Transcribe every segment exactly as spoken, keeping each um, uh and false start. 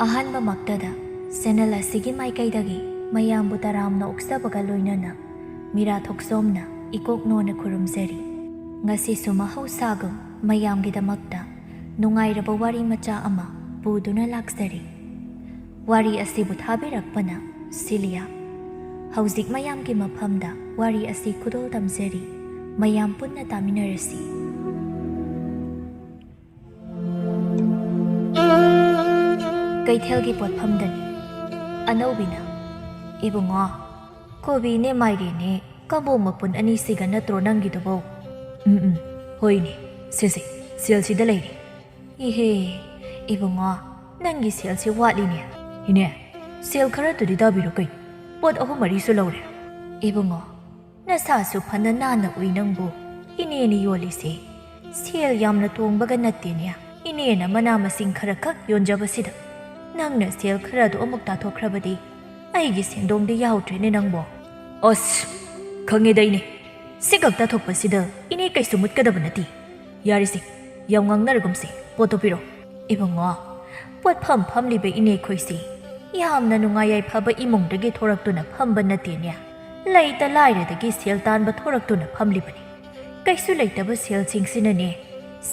ꯑꯍꯥꯟꯕꯃꯛꯇꯗ channel ꯑꯁꯤꯒꯤ ꯃꯥꯏꯀꯩꯗꯒꯤ ꯃꯌꯥꯝꯕꯨ ꯇꯔꯥꯝꯅ ꯑꯣꯛꯆꯕꯒ ꯂꯣꯏꯅꯅ ꯃꯤꯔꯥ ꯊꯣꯛꯆꯣꯝꯅ ꯏꯀꯣꯛ ꯅꯣꯟꯅ ꯈꯨꯔꯨꯝꯖꯔꯤ꯫ ꯉꯁꯤꯁꯨ ꯃꯍꯧꯁꯥꯒꯨꯝ ꯃꯌꯥꯝꯒꯤꯗꯃꯛꯇ ꯅꯨꯡꯉꯥꯏꯔꯕ ꯋꯥꯔꯤ ꯃꯆꯥ ꯑꯃ ꯄꯨꯗꯨꯅ ꯂꯥꯛꯆꯔꯤ꯫ ꯋꯥꯔꯤ ꯑꯁꯤꯕꯨ ꯊꯥꯕꯤꯔꯛꯄꯅ ꯁꯤꯂꯤꯌꯥ꯫ ꯍꯧꯖꯤꯛ ꯃꯌꯥꯝꯒꯤ ꯃꯐꯝꯗ ꯋꯥꯔꯤ ꯑꯁꯤ ꯈꯨꯗꯣꯜ ꯇꯝꯖꯔꯤ꯫ ꯃꯌꯥꯝ ꯄꯨꯟꯅ ꯇꯥꯃꯤꯟꯅꯔꯁꯤ꯫ ꯀꯩꯊꯦꯜꯒꯤ ꯄꯣꯠꯐꯝꯗꯅꯤ꯫ ꯑꯅꯧꯕꯤꯅ, "ꯏꯕꯨꯡꯉꯣ, ꯀꯣꯕꯤꯅꯦ ꯃꯥꯏꯔꯦꯟꯅꯦ ꯀꯝꯕꯣꯡ ꯃꯄꯨꯟ ꯑꯅꯤꯁꯤꯒ ꯅꯠꯇ꯭ꯔꯣ ꯅꯪꯒꯤꯗꯨꯕꯣ?" "ꯎꯝ ꯎꯝ, ꯍꯣꯏꯅꯦ, ꯁꯦ ꯁꯦ, ꯁꯦꯜꯁꯤꯗ ꯂꯩꯔꯦ꯫" "ꯏꯍꯦ, ꯏꯕꯨꯡꯉꯣ, ꯅꯪꯒꯤ ꯁꯦꯜꯁꯤ ꯋꯥꯠꯂꯤꯅꯦ꯫" "ꯏꯅꯦ, ꯁꯦꯜ ꯈꯔꯗꯨꯗꯤ ꯇꯥꯕꯤꯔꯣ ꯀꯩꯅꯣ, ꯄꯣꯠ ꯑꯍꯨꯝ ꯃꯔꯤꯁꯨ ꯂꯧꯔꯦ꯫" "ꯏꯕꯨꯡꯉꯣ, ꯅꯁꯥꯁꯨ ꯐꯅ ꯅꯥꯟꯅ ꯎꯏ ꯅꯪꯕꯨ꯫ ꯏꯅꯦꯅ ꯌꯣꯜꯂꯤꯁꯦ ꯁꯦꯜ ꯌꯥꯝꯅ ꯇꯣꯡꯕꯒ ꯅꯠꯇꯦꯅꯦ꯫ ꯏꯅꯦꯅ ꯃꯅꯥ ꯃꯁꯤꯡ ꯈꯔꯈꯛ ꯌꯣꯟꯖꯕꯁꯤꯗ ꯅꯪꯅ ꯁꯦꯜ ꯈꯔꯗꯨ ꯑꯃꯨꯛ ꯇꯥꯊꯣꯛꯈ꯭ꯔꯕꯗꯤ ꯑꯩꯒꯤ ꯁꯦꯟꯗꯣꯡꯗꯤ ꯌꯥꯎꯗ꯭ꯔꯦꯅꯦ ꯅꯪꯕꯣ꯫" "ꯑꯁ, ꯈꯪꯉꯦꯗ ꯏꯅꯦ, ꯁꯤꯈꯛ ꯇꯥꯊꯣꯛꯄꯁꯤꯗ ꯏꯅꯦ ꯀꯩꯁꯨ ꯃꯨꯠꯀꯗꯕ ꯅꯠꯇꯦ꯫ ꯌꯥꯔꯦꯁꯦ, ꯌꯥꯝ ꯉꯥꯡꯅꯔꯒꯨꯝꯁꯦ, ꯄꯣꯠꯇꯣ ꯄꯤꯔꯣ꯫" "ꯏꯕꯨꯡꯉꯣ, ꯄꯣꯠꯐꯝ ꯐꯝꯂꯤꯕ ꯏꯅꯦꯈꯣꯏꯁꯤ ꯌꯥꯝꯅ ꯅꯨꯡꯉꯥꯏ ꯌꯥꯏꯐꯕ ꯏꯃꯨꯡꯗꯒꯤ ꯊꯣꯔꯛꯇꯨꯅ ꯐꯝꯕ ꯅꯠꯇꯦꯅꯦ꯫ ꯂꯩꯇ ꯂꯥꯏꯔꯗꯒꯤ ꯁꯦꯜ ꯇꯥꯟꯕ ꯊꯣꯔꯛꯇꯨꯅ ꯐꯝꯂꯤꯕꯅꯤ꯫ ꯀꯩꯁꯨ ꯂꯩꯇꯕ ꯁꯦꯜꯁꯤꯡꯁꯤꯅꯅꯦ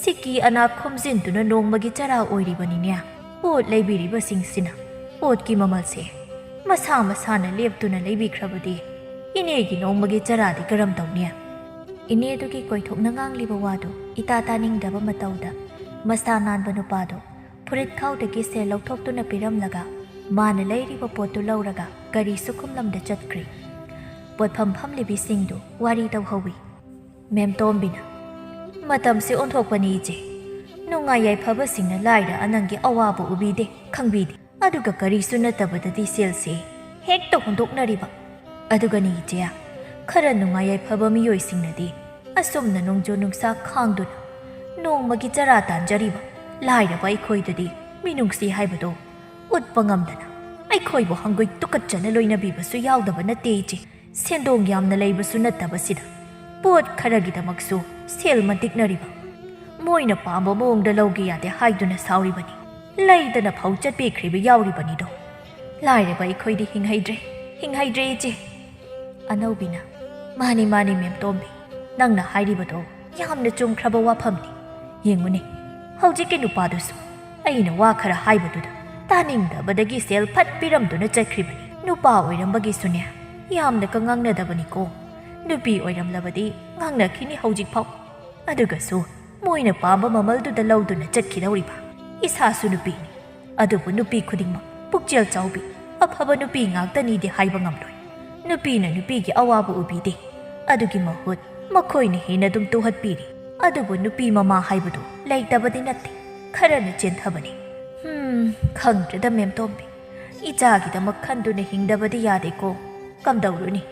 ꯁꯤꯀꯤ ꯑꯅꯥ ꯈꯣꯝꯖꯤꯟꯗꯨꯅ ꯅꯣꯡꯃꯒꯤ ꯆꯔꯥ ꯑꯣꯏꯔꯤꯕꯅꯤꯅꯦ꯫ ꯄꯣꯠ ꯂꯩꯕꯤꯔꯤꯕꯁꯤꯡꯁꯤꯅ ꯄꯣꯠꯀꯤ ꯃꯃꯜꯁꯦ ꯃꯁꯥ ꯃꯁꯥꯅ ꯂꯦꯞꯇꯨꯅ ꯂꯩꯕꯤꯈ꯭ꯔꯕꯗꯤ ꯏꯅꯦꯒꯤ ꯅꯣꯡꯃꯒꯤ ꯆꯔꯥꯗꯤ ꯀꯔꯝ ꯇꯧꯅꯤ?" ꯏꯅꯦꯗꯨꯒꯤ ꯀꯣꯏꯊꯣꯛꯅ ꯉꯥꯡꯂꯤꯕ ꯋꯥꯗꯨ ꯏꯇꯥ ꯇꯥꯅꯤꯡꯗꯕ ꯃꯇꯧꯗ ꯃꯁꯥ ꯅꯥꯟꯕ ꯅꯨꯄꯥꯗꯨ ꯐꯨꯔꯤꯠ ꯈꯥꯎꯗꯒꯤ ꯁꯦꯜ ꯂꯧꯊꯣꯛꯇꯨꯅ ꯄꯤꯔꯝꯂꯒ ꯃꯥꯅ ꯂꯩꯔꯤꯕ ꯄꯣꯠꯇꯨ ꯂꯧꯔꯒ ꯒꯥꯔꯤ ꯁꯨꯈꯨꯝꯂꯝꯗ ꯆꯠꯈ꯭ꯔꯦ꯫ ꯄꯣꯠꯐꯝ ꯐꯝꯂꯤꯕꯤꯁꯤꯡꯗꯨ ꯋꯥꯔꯤ ꯇꯧꯍꯧꯋꯤ꯫ ꯃꯦꯝꯇꯣꯝꯕꯤꯅ, "ꯃꯇꯝꯁꯦ ꯑꯣꯟꯊꯣꯛꯄꯅꯤ ꯏꯆꯦ꯫ ꯅꯨꯡꯉꯥꯏ ꯌꯥꯏꯐꯕꯁꯤꯡꯅ ꯂꯥꯏꯔ ꯑꯅꯪꯒꯤ ꯑꯋꯥꯕ ꯎꯕꯤꯗꯦ, ꯈꯪꯕꯤꯗꯦ꯫ ꯑꯗꯨꯒ ꯀꯔꯤꯁꯨ ꯅꯠꯇꯕꯗꯗꯤ ꯁꯦꯜꯁꯦ ꯍꯦꯛꯇ ꯍꯨꯟꯗꯣꯛꯅꯔꯤꯕ꯫ ꯑꯗꯨꯒꯅꯤ ꯏꯆꯦ, ꯈꯔ ꯅꯨꯡꯉꯥꯏ ꯌꯥꯏꯐꯕ ꯃꯤꯑꯣꯏꯁꯤꯡꯅꯗꯤ ꯑꯁꯨꯝꯅ ꯅꯣꯡꯖꯨ ꯅꯨꯡꯁꯥ ꯈꯥꯡꯗꯨꯅ ꯅꯣꯡꯃꯒꯤ ꯆꯔꯥ ꯇꯥꯟꯖꯔꯤꯕ ꯂꯥꯏꯔꯕ ꯑꯩꯈꯣꯏꯗꯗꯤ ꯃꯤꯅꯨꯡꯁꯤ ꯍꯥꯏꯕꯗꯣ ꯎꯠꯄ ꯉꯝꯗꯅ ꯑꯩꯈꯣꯏꯕꯨ ꯍꯪꯒꯣꯏ ꯇꯨꯀꯠꯆꯅ ꯂꯣꯏꯅꯕꯤꯕꯁꯨ ꯌꯥꯎꯗꯕ ꯅꯠꯇꯦ ꯏꯆꯦ꯫ ꯁꯦꯟꯗꯣꯡ ꯌꯥꯝꯅ ꯂꯩꯕꯁꯨ ꯅꯠꯇꯕꯁꯤꯗ ꯄꯣꯠ ꯈꯔꯒꯤꯗꯃꯛꯁꯨ ꯁꯦꯜ ꯃꯟꯇꯤꯛꯅꯔꯤꯕ꯫ ꯃꯣꯏꯅ ꯄꯥꯝꯕ ꯃꯑꯣꯡꯗ ꯂꯧꯒꯦ ꯌꯥꯗꯦ ꯍꯥꯏꯗꯨꯅ ꯁꯥꯎꯔꯤꯕꯅꯤ꯫ ꯂꯩꯗꯅ ꯐꯥꯎ ꯆꯠꯄꯤꯈ꯭ꯔꯤꯕ ꯌꯥꯎꯔꯤꯕꯅꯤꯗꯣ꯫ ꯂꯥꯏꯔꯕ ꯑꯩꯈꯣꯏꯗꯤ ꯍꯤꯡꯍꯩꯗ꯭ꯔꯦ, ꯍꯤꯡꯍꯩꯗ꯭ꯔꯦ ꯏꯆꯦ꯫ ꯑꯅꯧꯕꯤꯅ, "ꯃꯥꯅꯤ, ꯃꯥꯅꯤ, ꯃꯦꯝꯇꯣꯝꯕꯤ, ꯅꯪꯅ ꯍꯥꯏꯔꯤꯕꯗꯣ ꯌꯥꯝꯅ ꯆꯨꯝꯈ꯭ꯔꯕ ꯋꯥꯐꯝꯅꯤ꯫ ꯌꯦꯡꯉꯨꯅꯦ, ꯍꯧꯖꯤꯛꯀꯤ ꯅꯨꯄꯥꯗꯨꯁꯨ ꯑꯩꯅ ꯋꯥ ꯈꯔ ꯍꯥꯏꯕꯗꯨꯗ ꯇꯥꯅꯤꯡꯗꯕꯗꯒꯤ ꯁꯦꯜ ꯐꯠ ꯄꯤꯔꯝꯗꯨꯅ ꯆꯠꯈ꯭ꯔꯤꯕꯅꯤ꯫ ꯅꯨꯄꯥ ꯑꯣꯏꯔꯝꯕꯒꯤꯁꯨꯅꯦ, ꯌꯥꯝꯅꯒ ꯉꯥꯡꯅꯗꯕꯅꯤꯀꯣ꯫ ꯅꯨꯄꯤ ꯑꯣꯏꯔꯝꯂꯕꯗꯤ ꯉꯥꯡꯅꯈꯤꯅꯤ ꯍꯧꯖꯤꯛꯐꯥꯎ꯫ ꯑꯗꯨꯒꯁꯨ ꯃꯣꯏꯅ ꯄꯥꯝꯕ ꯃꯃꯜꯗꯨꯗ ꯂꯧꯗꯨꯅ ꯆꯠꯈꯤꯗꯧꯔꯤꯕ꯫ ꯏꯁꯥꯁꯨ ꯅꯨꯄꯤꯅꯤ, ꯑꯗꯨꯕꯨ ꯅꯨꯄꯤ ꯈꯨꯗꯤꯡꯃꯛ ꯄꯨꯛꯆꯦꯜ ꯆꯥꯎꯕꯤ, ꯑꯐꯕ ꯅꯨꯄꯤ ꯉꯥꯛꯇꯅꯤꯗꯤ ꯍꯥꯏꯕ ꯉꯝꯂꯣꯏ꯫ ꯅꯨꯄꯤꯅ ꯅꯨꯄꯤꯒꯤ ꯑꯋꯥꯕ ꯎꯕꯤꯗꯦ꯫ ꯑꯗꯨꯒꯤ ꯃꯍꯨꯠ ꯃꯈꯣꯏꯅ ꯍꯦꯟꯅ ꯑꯗꯨꯝ ꯇꯨꯍꯠꯄꯤꯔꯤ꯫ ꯑꯗꯨꯕꯨ ꯅꯨꯄꯤ ꯃꯃꯥ ꯍꯥꯏꯕꯗꯨ ꯂꯩꯇꯕꯗꯤ ꯅꯠꯇꯦ, ꯈꯔꯅ ꯆꯦꯟꯊꯕꯅꯤ꯫ ꯍꯝ, ꯈꯪꯗ꯭ꯔꯦꯗ ꯃꯦꯝꯇꯣꯝꯕꯤ, ꯏꯆꯥꯒꯤꯗꯃꯛ ꯈꯟꯗꯨꯅ ꯍꯤꯡꯗꯕꯗꯤ ꯌꯥꯗꯦꯀꯣ꯫ ꯀꯝꯗꯧꯔꯨꯅꯤ,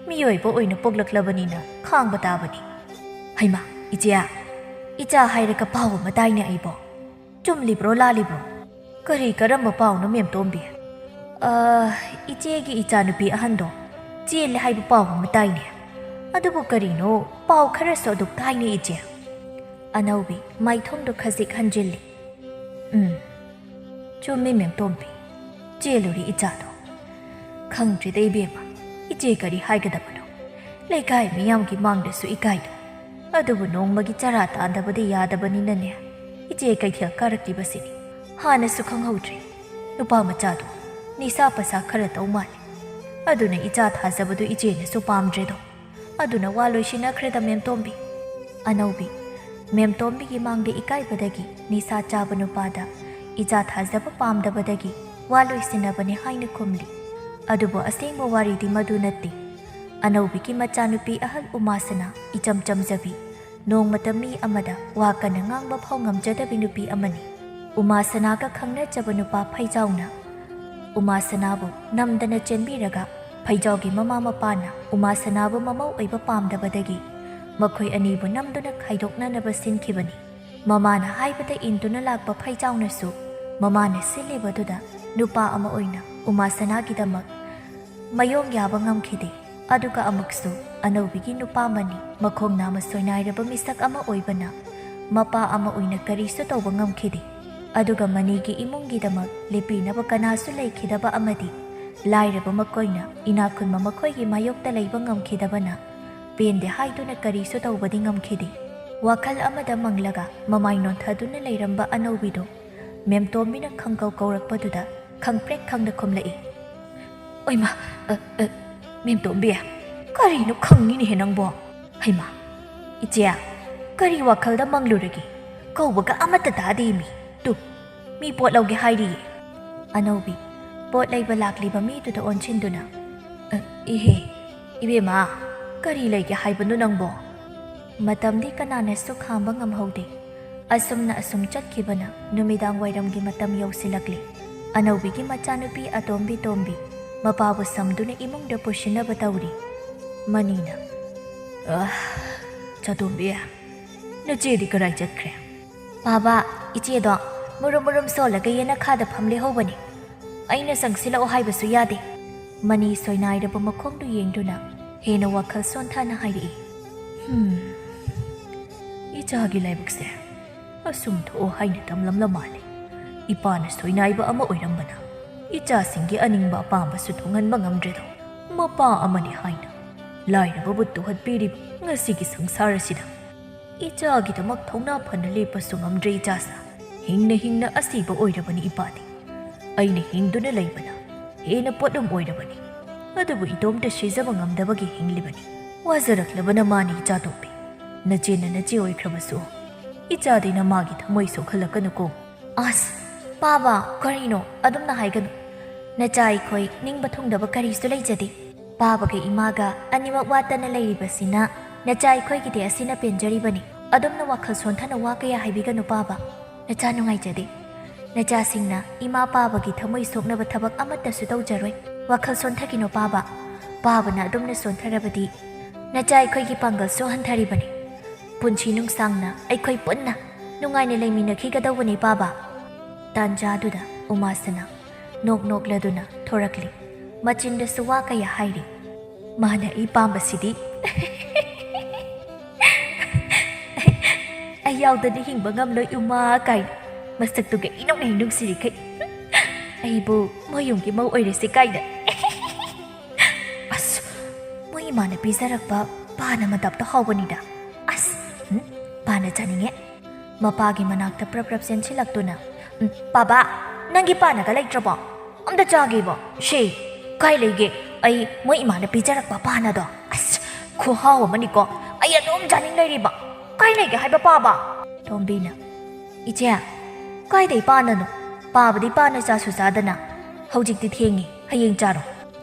ꯃꯤꯑꯣꯏꯕ ꯑꯣꯏꯅ ꯄꯣꯛꯂꯛꯂꯕꯅꯤꯅ ꯈꯥꯡꯕ ꯇꯥꯕꯅꯤ꯫ ꯍꯩꯃꯥ, ꯏꯆꯦ, ꯏꯆꯥ ꯍꯥꯏꯔꯒ ꯄꯥꯎ ꯑꯃ ꯇꯥꯏꯅꯦ ꯑꯩꯕꯣ꯫ ꯆꯨꯝꯂꯤꯕ꯭ꯔꯣ ꯂꯥꯜꯂꯤꯕ꯭ꯔꯣ? ꯀꯔꯤ ꯀꯔꯝꯕ ꯄꯥꯎꯅꯣ ꯃꯦꯝꯇꯣꯝꯕꯤ? ꯑ, ꯏꯆꯦꯒꯤ ꯏꯆꯥꯅꯨꯄꯤ ꯑꯍꯟꯗꯣ ꯆꯦꯜꯂꯦ ꯍꯥꯏꯕ ꯄꯥꯎ ꯑꯃ ꯇꯥꯏꯅꯦ꯫ ꯑꯗꯨꯕꯨ ꯀꯔꯤꯅꯣ, ꯄꯥꯎ ꯈꯔꯁꯨ ꯑꯗꯨꯝ ꯇꯥꯏꯅꯦ ꯏꯆꯦ꯫ ꯑꯅꯧꯕꯤ ꯃꯥꯏꯊꯣꯡꯗꯣ ꯈꯖꯤꯛ ꯍꯟꯖꯤꯜꯂꯤ꯫ ꯎꯝ, ꯆꯨꯝꯃꯤ ꯃꯦꯝꯇꯣꯝꯕꯤ, ꯆꯦꯜꯂꯨꯔꯤ ꯏꯆꯥꯗꯣ꯫ ꯈꯪꯗ꯭ꯔꯦꯗ ꯏꯕꯦꯝꯃ, ꯏꯆꯦ ꯀꯔꯤ ꯍꯥꯏꯒꯗꯕꯅꯣ? ꯂꯩꯀꯥꯏ ꯃꯤꯌꯥꯝꯒꯤ ꯃꯥꯡꯗꯁꯨ ꯏꯀꯥꯏꯗꯣ꯫ ꯑꯗꯨꯕꯨ ꯅꯣꯡꯃꯒꯤ ꯆꯔꯥ ꯇꯥꯟꯗꯕꯗꯤ ꯌꯥꯗꯕꯅꯤꯅꯅꯦ, ꯏꯆꯦ ꯀꯩꯊꯦꯜ ꯀꯥꯔꯛꯂꯤꯕꯁꯤꯅꯤ꯫ ꯍꯥꯟꯅꯁꯨ ꯈꯪꯍꯧꯗ꯭ꯔꯦ꯫ ꯅꯨꯄꯥ ꯃꯆꯥꯗꯣ ꯅꯤꯁꯥ ꯄꯁꯥ ꯈꯔ ꯇꯧ ꯃꯥꯜꯂꯦ꯫ ꯑꯗꯨꯅ ꯏꯆꯥ ꯊꯥꯖꯕꯗꯨ ꯏꯆꯦꯅꯁꯨ ꯄꯥꯝꯗ꯭ꯔꯦꯗꯣ꯫ ꯑꯗꯨꯅ ꯋꯥ ꯂꯣꯏꯁꯤꯟꯅꯈ꯭ꯔꯦꯗ ꯃꯦꯝꯇꯣꯝꯕꯤ꯫ ꯑꯅꯧꯕꯤ ꯃꯦꯝꯇꯣꯝꯕꯤꯒꯤ ꯃꯥꯡꯗ ꯏꯀꯥꯏꯕꯗꯒꯤ ꯅꯤꯁꯥ ꯆꯥꯕ ꯅꯨꯄꯥꯗ ꯏꯆꯥ ꯊꯥꯖꯕ ꯄꯥꯝꯗꯕꯗꯒꯤ ꯋꯥ ꯂꯣꯏꯁꯤꯟꯅꯕꯅꯤ ꯍꯥꯏꯅ ꯈꯨꯝꯂꯤ꯫ ꯑꯗꯨꯕꯨ ꯑꯁꯦꯡꯕ ꯋꯥꯔꯤꯗꯤ ꯃꯗꯨ ꯅꯠꯇꯦ꯫ ꯑꯅꯧꯕꯤꯒꯤ ꯃꯆꯥꯅꯨꯄꯤ ꯑꯍꯜ ꯎꯃꯥꯁꯅꯥ ꯏꯆꯝ ꯆꯝꯖꯕꯤ, ꯅꯣꯡꯃꯇ ꯃꯤ ꯑꯃꯗ ꯋꯥ ꯀꯟꯅ ꯉꯥꯡꯕ ꯐꯥꯎ ꯉꯝꯖꯗꯕꯤ ꯅꯨꯄꯤ ꯑꯃꯅꯤ꯫ ꯎꯃꯥꯁꯅꯥꯒ ꯈꯪꯅꯖꯕ ꯅꯨꯄꯥ ꯐꯩꯖꯥꯎꯅ ꯎꯃꯥꯁꯅꯥꯕꯨ ꯅꯝꯗꯅ ꯆꯦꯟꯕꯤꯔꯒ, ꯐꯩꯖꯥꯎꯒꯤ ꯃꯃꯥ ꯃꯄꯥꯅ ꯎꯃꯥꯁꯅꯥꯕꯨ ꯃꯃꯧ ꯑꯣꯏꯕ ꯄꯥꯝꯗꯕꯗꯒꯤ ꯃꯈꯣꯏ ꯑꯅꯤꯕꯨ ꯅꯝꯗꯨꯅ ꯈꯥꯏꯗꯣꯛꯅꯅꯕ ꯁꯤꯟꯈꯤꯕꯅꯤ꯫ ꯃꯃꯥꯅ ꯍꯥꯏꯕꯗ ꯏꯟꯗꯨꯅ ꯂꯥꯛꯄ ꯐꯩꯖꯥꯎꯅꯁꯨ ꯃꯃꯥꯅ ꯁꯤꯜꯂꯤꯕꯗꯨꯗ ꯅꯨꯄꯥ ꯑꯃ ꯑꯣꯏꯅ ꯎꯃꯥꯁꯅꯥꯒꯤꯗꯃꯛ ꯃꯌꯣꯡ ꯌꯥꯕ ꯉꯝꯈꯤꯗꯦ꯫ ꯑꯗꯨꯒ ꯑꯃꯨꯛꯁꯨ ꯑꯅꯧꯕꯤꯒꯤ ꯅꯨꯄꯥ ꯑꯃꯅꯤ, ꯃꯈꯣꯡ ꯅꯥꯝꯃ ꯁꯣꯏꯅꯥꯏꯔꯕ ꯃꯤꯁꯛ ꯑꯃ ꯑꯣꯏꯕꯅ ꯃꯄꯥ ꯑꯃ ꯑꯣꯏꯅ ꯀꯔꯤꯁꯨ ꯇꯧꯕ ꯉꯝꯈꯤꯗꯦ꯫ ꯑꯗꯨꯒ ꯃꯅꯤꯒꯤ ꯏꯃꯨꯡꯒꯤꯗꯃꯛ ꯂꯦꯞꯄꯤꯅꯕ ꯀꯅꯥꯁꯨ ꯂꯩꯈꯤꯗꯕ ꯑꯃꯗꯤ ꯂꯥꯏꯔꯕ ꯃꯈꯣꯏꯅ ꯏꯅꯥꯛ ꯈꯨꯟꯕ ꯃꯈꯣꯏꯒꯤ ꯃꯥꯌꯣꯛꯇ ꯂꯩꯕ ꯉꯝꯈꯤꯗꯕꯅ ꯄꯦꯟꯗꯦ ꯍꯥꯏꯗꯨꯅ ꯀꯔꯤꯁꯨ ꯇꯧꯕꯗꯤ ꯉꯝꯈꯤꯗꯦ꯫ ꯋꯥꯈꯜ ꯑꯃꯗ ꯃꯪꯂꯒ ꯃꯃꯥꯏ ꯅꯣꯟꯊꯗꯨꯅ ꯂꯩꯔꯝꯕ ꯑꯅꯧꯕꯤꯗꯨ ꯃꯦꯝꯇꯣꯝꯕꯤꯅ ꯈꯪꯀꯧ ꯀꯧꯔꯛꯄꯗꯨꯗ ꯈꯪꯄ꯭ꯔꯦꯛ ꯈꯪꯗ ꯈꯨꯝꯂꯛꯏ꯫ "ꯑꯣꯏꯃ, ꯑ, ꯑ, ꯃꯦꯝꯇꯣꯝꯕꯤ, ꯀꯔꯤꯅꯣ ꯈꯪꯉꯤꯅꯦꯍꯦ ꯅꯪꯕꯣ? ꯍꯩꯃꯥ, ꯏꯆꯦ, ꯀꯔꯤ ꯋꯥꯈꯜꯗ ꯃꯪꯂꯨꯔꯒꯦ? ꯀꯧꯕꯒ ꯑꯃꯠꯇ ꯇꯥꯗꯦ ꯃꯤ꯫ ꯇꯨ, ꯃꯤ ꯄꯣꯠ ꯂꯧꯒꯦ ꯍꯥꯏꯔꯤꯌꯦ꯫" ꯑꯅꯧꯕꯤ, ꯄꯣꯠ ꯂꯩꯕ ꯂꯥꯛꯂꯤꯕ ꯃꯤꯗꯨꯗ ꯑꯣꯟꯁꯤꯟꯗꯨꯅ, "ꯑ, ꯏꯍꯦ, ꯏꯕꯦꯝꯃ, ꯀꯔꯤ ꯂꯩꯒꯦ ꯍꯥꯏꯕꯅꯣ ꯅꯪꯕꯣ?" ꯃꯇꯝꯗꯤ ꯀꯅꯥꯅꯁꯨ ꯈꯥꯝꯕ ꯉꯝꯍꯧꯗꯦ꯫ ꯑꯁꯨꯝꯅ ꯑꯁꯨꯝ ꯆꯠꯈꯤꯕꯅ ꯅꯨꯃꯤꯗꯥꯡ ꯋꯥꯏꯔꯝꯒꯤ ꯃꯇꯝ ꯌꯧꯁꯤꯜꯂꯛꯂꯦ꯫ ꯑꯅꯧꯕꯤꯒꯤ ꯃꯆꯥꯅꯨꯄꯤ ꯑꯇꯣꯝꯕꯤ ꯇꯣꯝꯕꯤ ꯃꯄꯥꯕꯨ ꯁꯝꯗꯨꯅ ꯏꯃꯨꯡꯗ ꯄꯨꯁꯤꯟꯅꯕ ꯇꯧꯔꯤ꯫ ꯃꯅꯤꯅ, "ꯑ, ꯆꯥꯇꯣꯝꯕꯤ, ꯅꯆꯦꯗꯤ ꯀꯗꯥꯏ ꯆꯠꯈ꯭ꯔꯦ?" "ꯕꯥꯕꯥ, ꯏꯆꯦꯗꯣ ꯃꯨꯔꯨꯝ ꯃꯨꯔꯨꯝ ꯁꯣꯜꯂꯒ ꯌꯦꯅꯈꯥꯗ ꯐꯝ ꯂꯩꯍꯧꯕꯅꯤ꯫ ꯑꯩꯅ ꯆꯪꯁꯤꯜꯂꯛꯑꯣ ꯍꯥꯏꯕꯁꯨ ꯌꯥꯗꯦ꯫" ꯃꯅꯤ ꯁꯣꯏꯅꯥꯏꯔꯕ ꯃꯈꯣꯡꯗꯨ ꯌꯦꯡꯗꯨꯅ ꯍꯦꯟꯅ ꯋꯥꯈꯜ ꯁꯣꯟꯊꯅ ꯍꯥꯏꯔꯛꯏ꯫ "ꯍꯝ, ꯏꯆꯥꯒꯤ ꯂꯥꯏꯕꯛꯁꯦ ꯑꯁꯨꯝ ꯊꯣꯛꯑꯣ ꯍꯥꯏꯅ ꯇꯝꯂꯝꯂ ꯃꯥꯜꯂꯦ꯫ ꯏꯄꯥꯅ ꯁꯣꯏꯅꯥꯏꯕ ꯑꯃ ꯑꯣꯏꯔꯝꯕꯅ ꯏꯆꯥꯁꯤꯡꯒꯤ ꯑꯅꯤꯡꯕ ꯑꯄꯥꯝꯕꯁꯨ ꯊꯨꯡꯍꯟꯕ ꯉꯝꯗ꯭ꯔꯦꯗꯣ꯫ ꯃꯄꯥ ꯑꯃꯅꯤ ꯍꯥꯏꯅ ꯂꯥꯏꯔꯕꯕꯨ ꯇꯨꯍꯠꯄꯤꯔꯤꯕ ꯉꯁꯤꯒꯤ ꯁꯪꯁꯥꯔ ꯑꯁꯤꯗ ꯏꯆꯥꯒꯤꯗꯃꯛ ꯊꯧꯅꯥ ꯐꯅ ꯂꯦꯞꯄꯁꯨ ꯉꯝꯗ꯭ꯔꯦ ꯏꯆꯥꯁꯥ꯫ ꯍꯤꯡꯅ ꯍꯤꯡꯅ ꯑꯁꯤꯕ ꯑꯣꯏꯔꯕꯅꯤ ꯏꯄꯥꯗꯤ꯫ ꯑꯩꯅ ꯍꯤꯡꯗꯨꯅ ꯂꯩꯕꯅ ꯍꯦꯟꯅ ꯄꯣꯠꯂꯨꯝ ꯑꯣꯏꯔꯕꯅꯤ꯫ ꯑꯗꯨꯕꯨ ꯏꯇꯣꯝꯇ ꯁꯤꯖꯕ ꯉꯝꯗꯕꯒꯤ ꯍꯤꯡꯂꯤꯕꯅꯤ꯫ ꯋꯥꯖꯔꯛꯂꯕꯅ ꯃꯥꯅꯤ ꯏꯆꯥꯇꯣꯝꯕꯤ꯫ ꯅꯆꯦꯅ ꯅꯆꯦ ꯑꯣꯏꯈ꯭ꯔꯕꯁꯨ ꯏꯆꯥꯗꯤ ꯅꯃꯥꯒꯤ ꯊꯃꯣꯏ ꯁꯣꯛꯍꯜꯂꯛꯀꯅꯨꯀꯣ꯫" "ꯑꯁ, ꯄꯥꯕ, ꯀꯔꯤꯅꯣ ꯑꯗꯨꯝꯅ ꯍꯥꯏꯒꯅꯨ꯫ ꯅꯆꯥ ꯑꯩꯈꯣꯏ ꯅꯤꯡꯕ ꯊꯨꯡꯗꯕ ꯀꯔꯤꯁꯨ ꯂꯩꯖꯗꯦ꯫ ꯄꯥꯕꯒ ꯏꯃꯥꯒ ꯑꯅꯤꯃꯛ ꯋꯥꯠꯇꯅ ꯂꯩꯔꯤꯕꯁꯤꯅ ꯅꯆꯥ ꯑꯩꯈꯣꯏꯒꯤꯗꯤ ꯑꯁꯤꯅ ꯄꯦꯟꯖꯔꯤꯕꯅꯤ꯫ ꯑꯗꯨꯝꯅ ꯋꯥꯈꯜ ꯁꯣꯟꯊꯅ ꯋꯥ ꯀꯌꯥ ꯍꯥꯏꯕꯤꯒꯅꯨ ꯄꯥꯕ꯫ ꯅꯆꯥ ꯅꯨꯡꯉꯥꯏꯖꯗꯦ꯫ ꯅꯆꯥꯁꯤꯡꯅ ꯏꯃꯥ ꯄꯥꯕꯒꯤ ꯊꯃꯣꯏ ꯁꯣꯛꯅꯕ ꯊꯕꯛ ꯑꯃꯠꯇꯁꯨ ꯇꯧꯖꯔꯣꯏ꯫ ꯋꯥꯈꯜ ꯁꯣꯟꯊꯈꯤꯅꯣ ꯄꯥꯕ꯫ ꯄꯥꯕꯅ ꯑꯗꯨꯝꯅ ꯁꯣꯟꯊꯔꯕꯗꯤ ꯅꯆꯥ ꯑꯩꯈꯣꯏꯒꯤ ꯄꯥꯡꯒꯜꯁꯨ ꯍꯟꯊꯔꯤꯕꯅꯤ꯫ ꯄꯨꯟꯁꯤ ꯅꯨꯡꯁꯥꯡꯅ ꯑꯩꯈꯣꯏ ꯄꯨꯟꯅ ꯅꯨꯡꯉꯥꯏꯅ ꯂꯩꯃꯤꯟꯅꯈꯤꯒꯗꯧꯕꯅꯤ ꯄꯥꯕ꯫" ꯇꯥꯟꯖꯥꯗꯨꯗ ꯎꯃꯥꯁꯅꯥ ꯅꯣꯛ ꯅꯣꯛꯂꯗꯨꯅ ꯊꯣꯔꯛꯂꯤ꯫ ꯃꯆꯤꯟꯗꯁꯨ ꯋꯥ ꯀꯌꯥ ꯍꯥꯏꯔꯤ꯫ "ꯃꯥꯅ ꯑꯩ ꯄꯥꯝꯕꯁꯤꯗꯤ ꯑꯩ ꯌꯥꯎꯗꯅ ꯍꯤꯡꯕ ꯉꯝꯂꯣꯏ ꯎꯃꯥ" ꯀꯥꯏꯅ꯫ ꯃꯁꯛꯇꯨꯒ ꯏꯅꯨꯡ ꯍꯦꯛ ꯅꯨꯡꯁꯤꯔꯤꯈꯩ꯫ ꯑꯩꯕꯨ ꯃꯣꯏ ꯌꯨꯝꯒꯤ ꯃꯧ ꯑꯣꯏꯔꯁꯤ ꯀꯥꯏꯅ꯫ ꯑꯁ, ꯃꯣꯏ ꯏꯃꯥꯅ ꯄꯤꯖꯔꯛꯄ ꯄꯥꯅ ꯃꯇꯞꯇ ꯍꯥꯎꯕꯅꯤꯗ꯫ ꯑꯁ, ꯎꯝ, ꯄꯥꯅ ꯆꯥꯅꯤꯡꯉꯦ꯫ ꯃꯄꯥꯒꯤ ꯃꯅꯥꯛꯇ ꯄ꯭ꯔꯞ ꯄ꯭ꯔꯞ ꯆꯦꯟꯁꯤꯜꯂꯛꯇꯨꯅ, "ꯎꯝ, ꯄꯥꯕꯥ, ꯅꯪꯒꯤ ꯄꯥꯅꯒ ꯂꯩꯇ꯭ꯔꯕꯣ? ꯑꯝꯇ ꯆꯥꯒꯦꯕ꯫ ꯁꯦ, ꯀꯥꯏ ꯂꯩꯒꯦ? ꯑꯩ ꯃꯣꯏ ꯏꯃꯥꯅ ꯄꯤꯖꯔꯛꯄ ꯄꯥꯅꯗꯣ꯫ ꯑꯁ, ꯈꯨꯍꯥꯎ ꯑꯃꯅꯤꯀꯣ꯫ ꯑꯩ ꯑꯗꯨꯝ ꯆꯥꯅꯤꯡ ꯂꯩꯔꯤꯕ꯫ ꯀꯥꯏ ꯂꯩꯒꯦ ꯍꯥꯏꯕ ꯄꯥꯕꯥ?" ꯇꯣꯝꯕꯤꯅ, "ꯏꯆꯦ, ꯀꯥꯏꯗꯩ ꯄꯥꯅꯅꯣ? ꯄꯥꯕꯗꯤ ꯄꯥꯅ ꯆꯥꯁꯨ ꯆꯥꯗꯅ꯫ ꯍꯧꯖꯤꯛꯇꯤ ꯊꯦꯡꯉꯤ, ꯍꯌꯦꯡ ꯆꯥꯔꯣ꯫"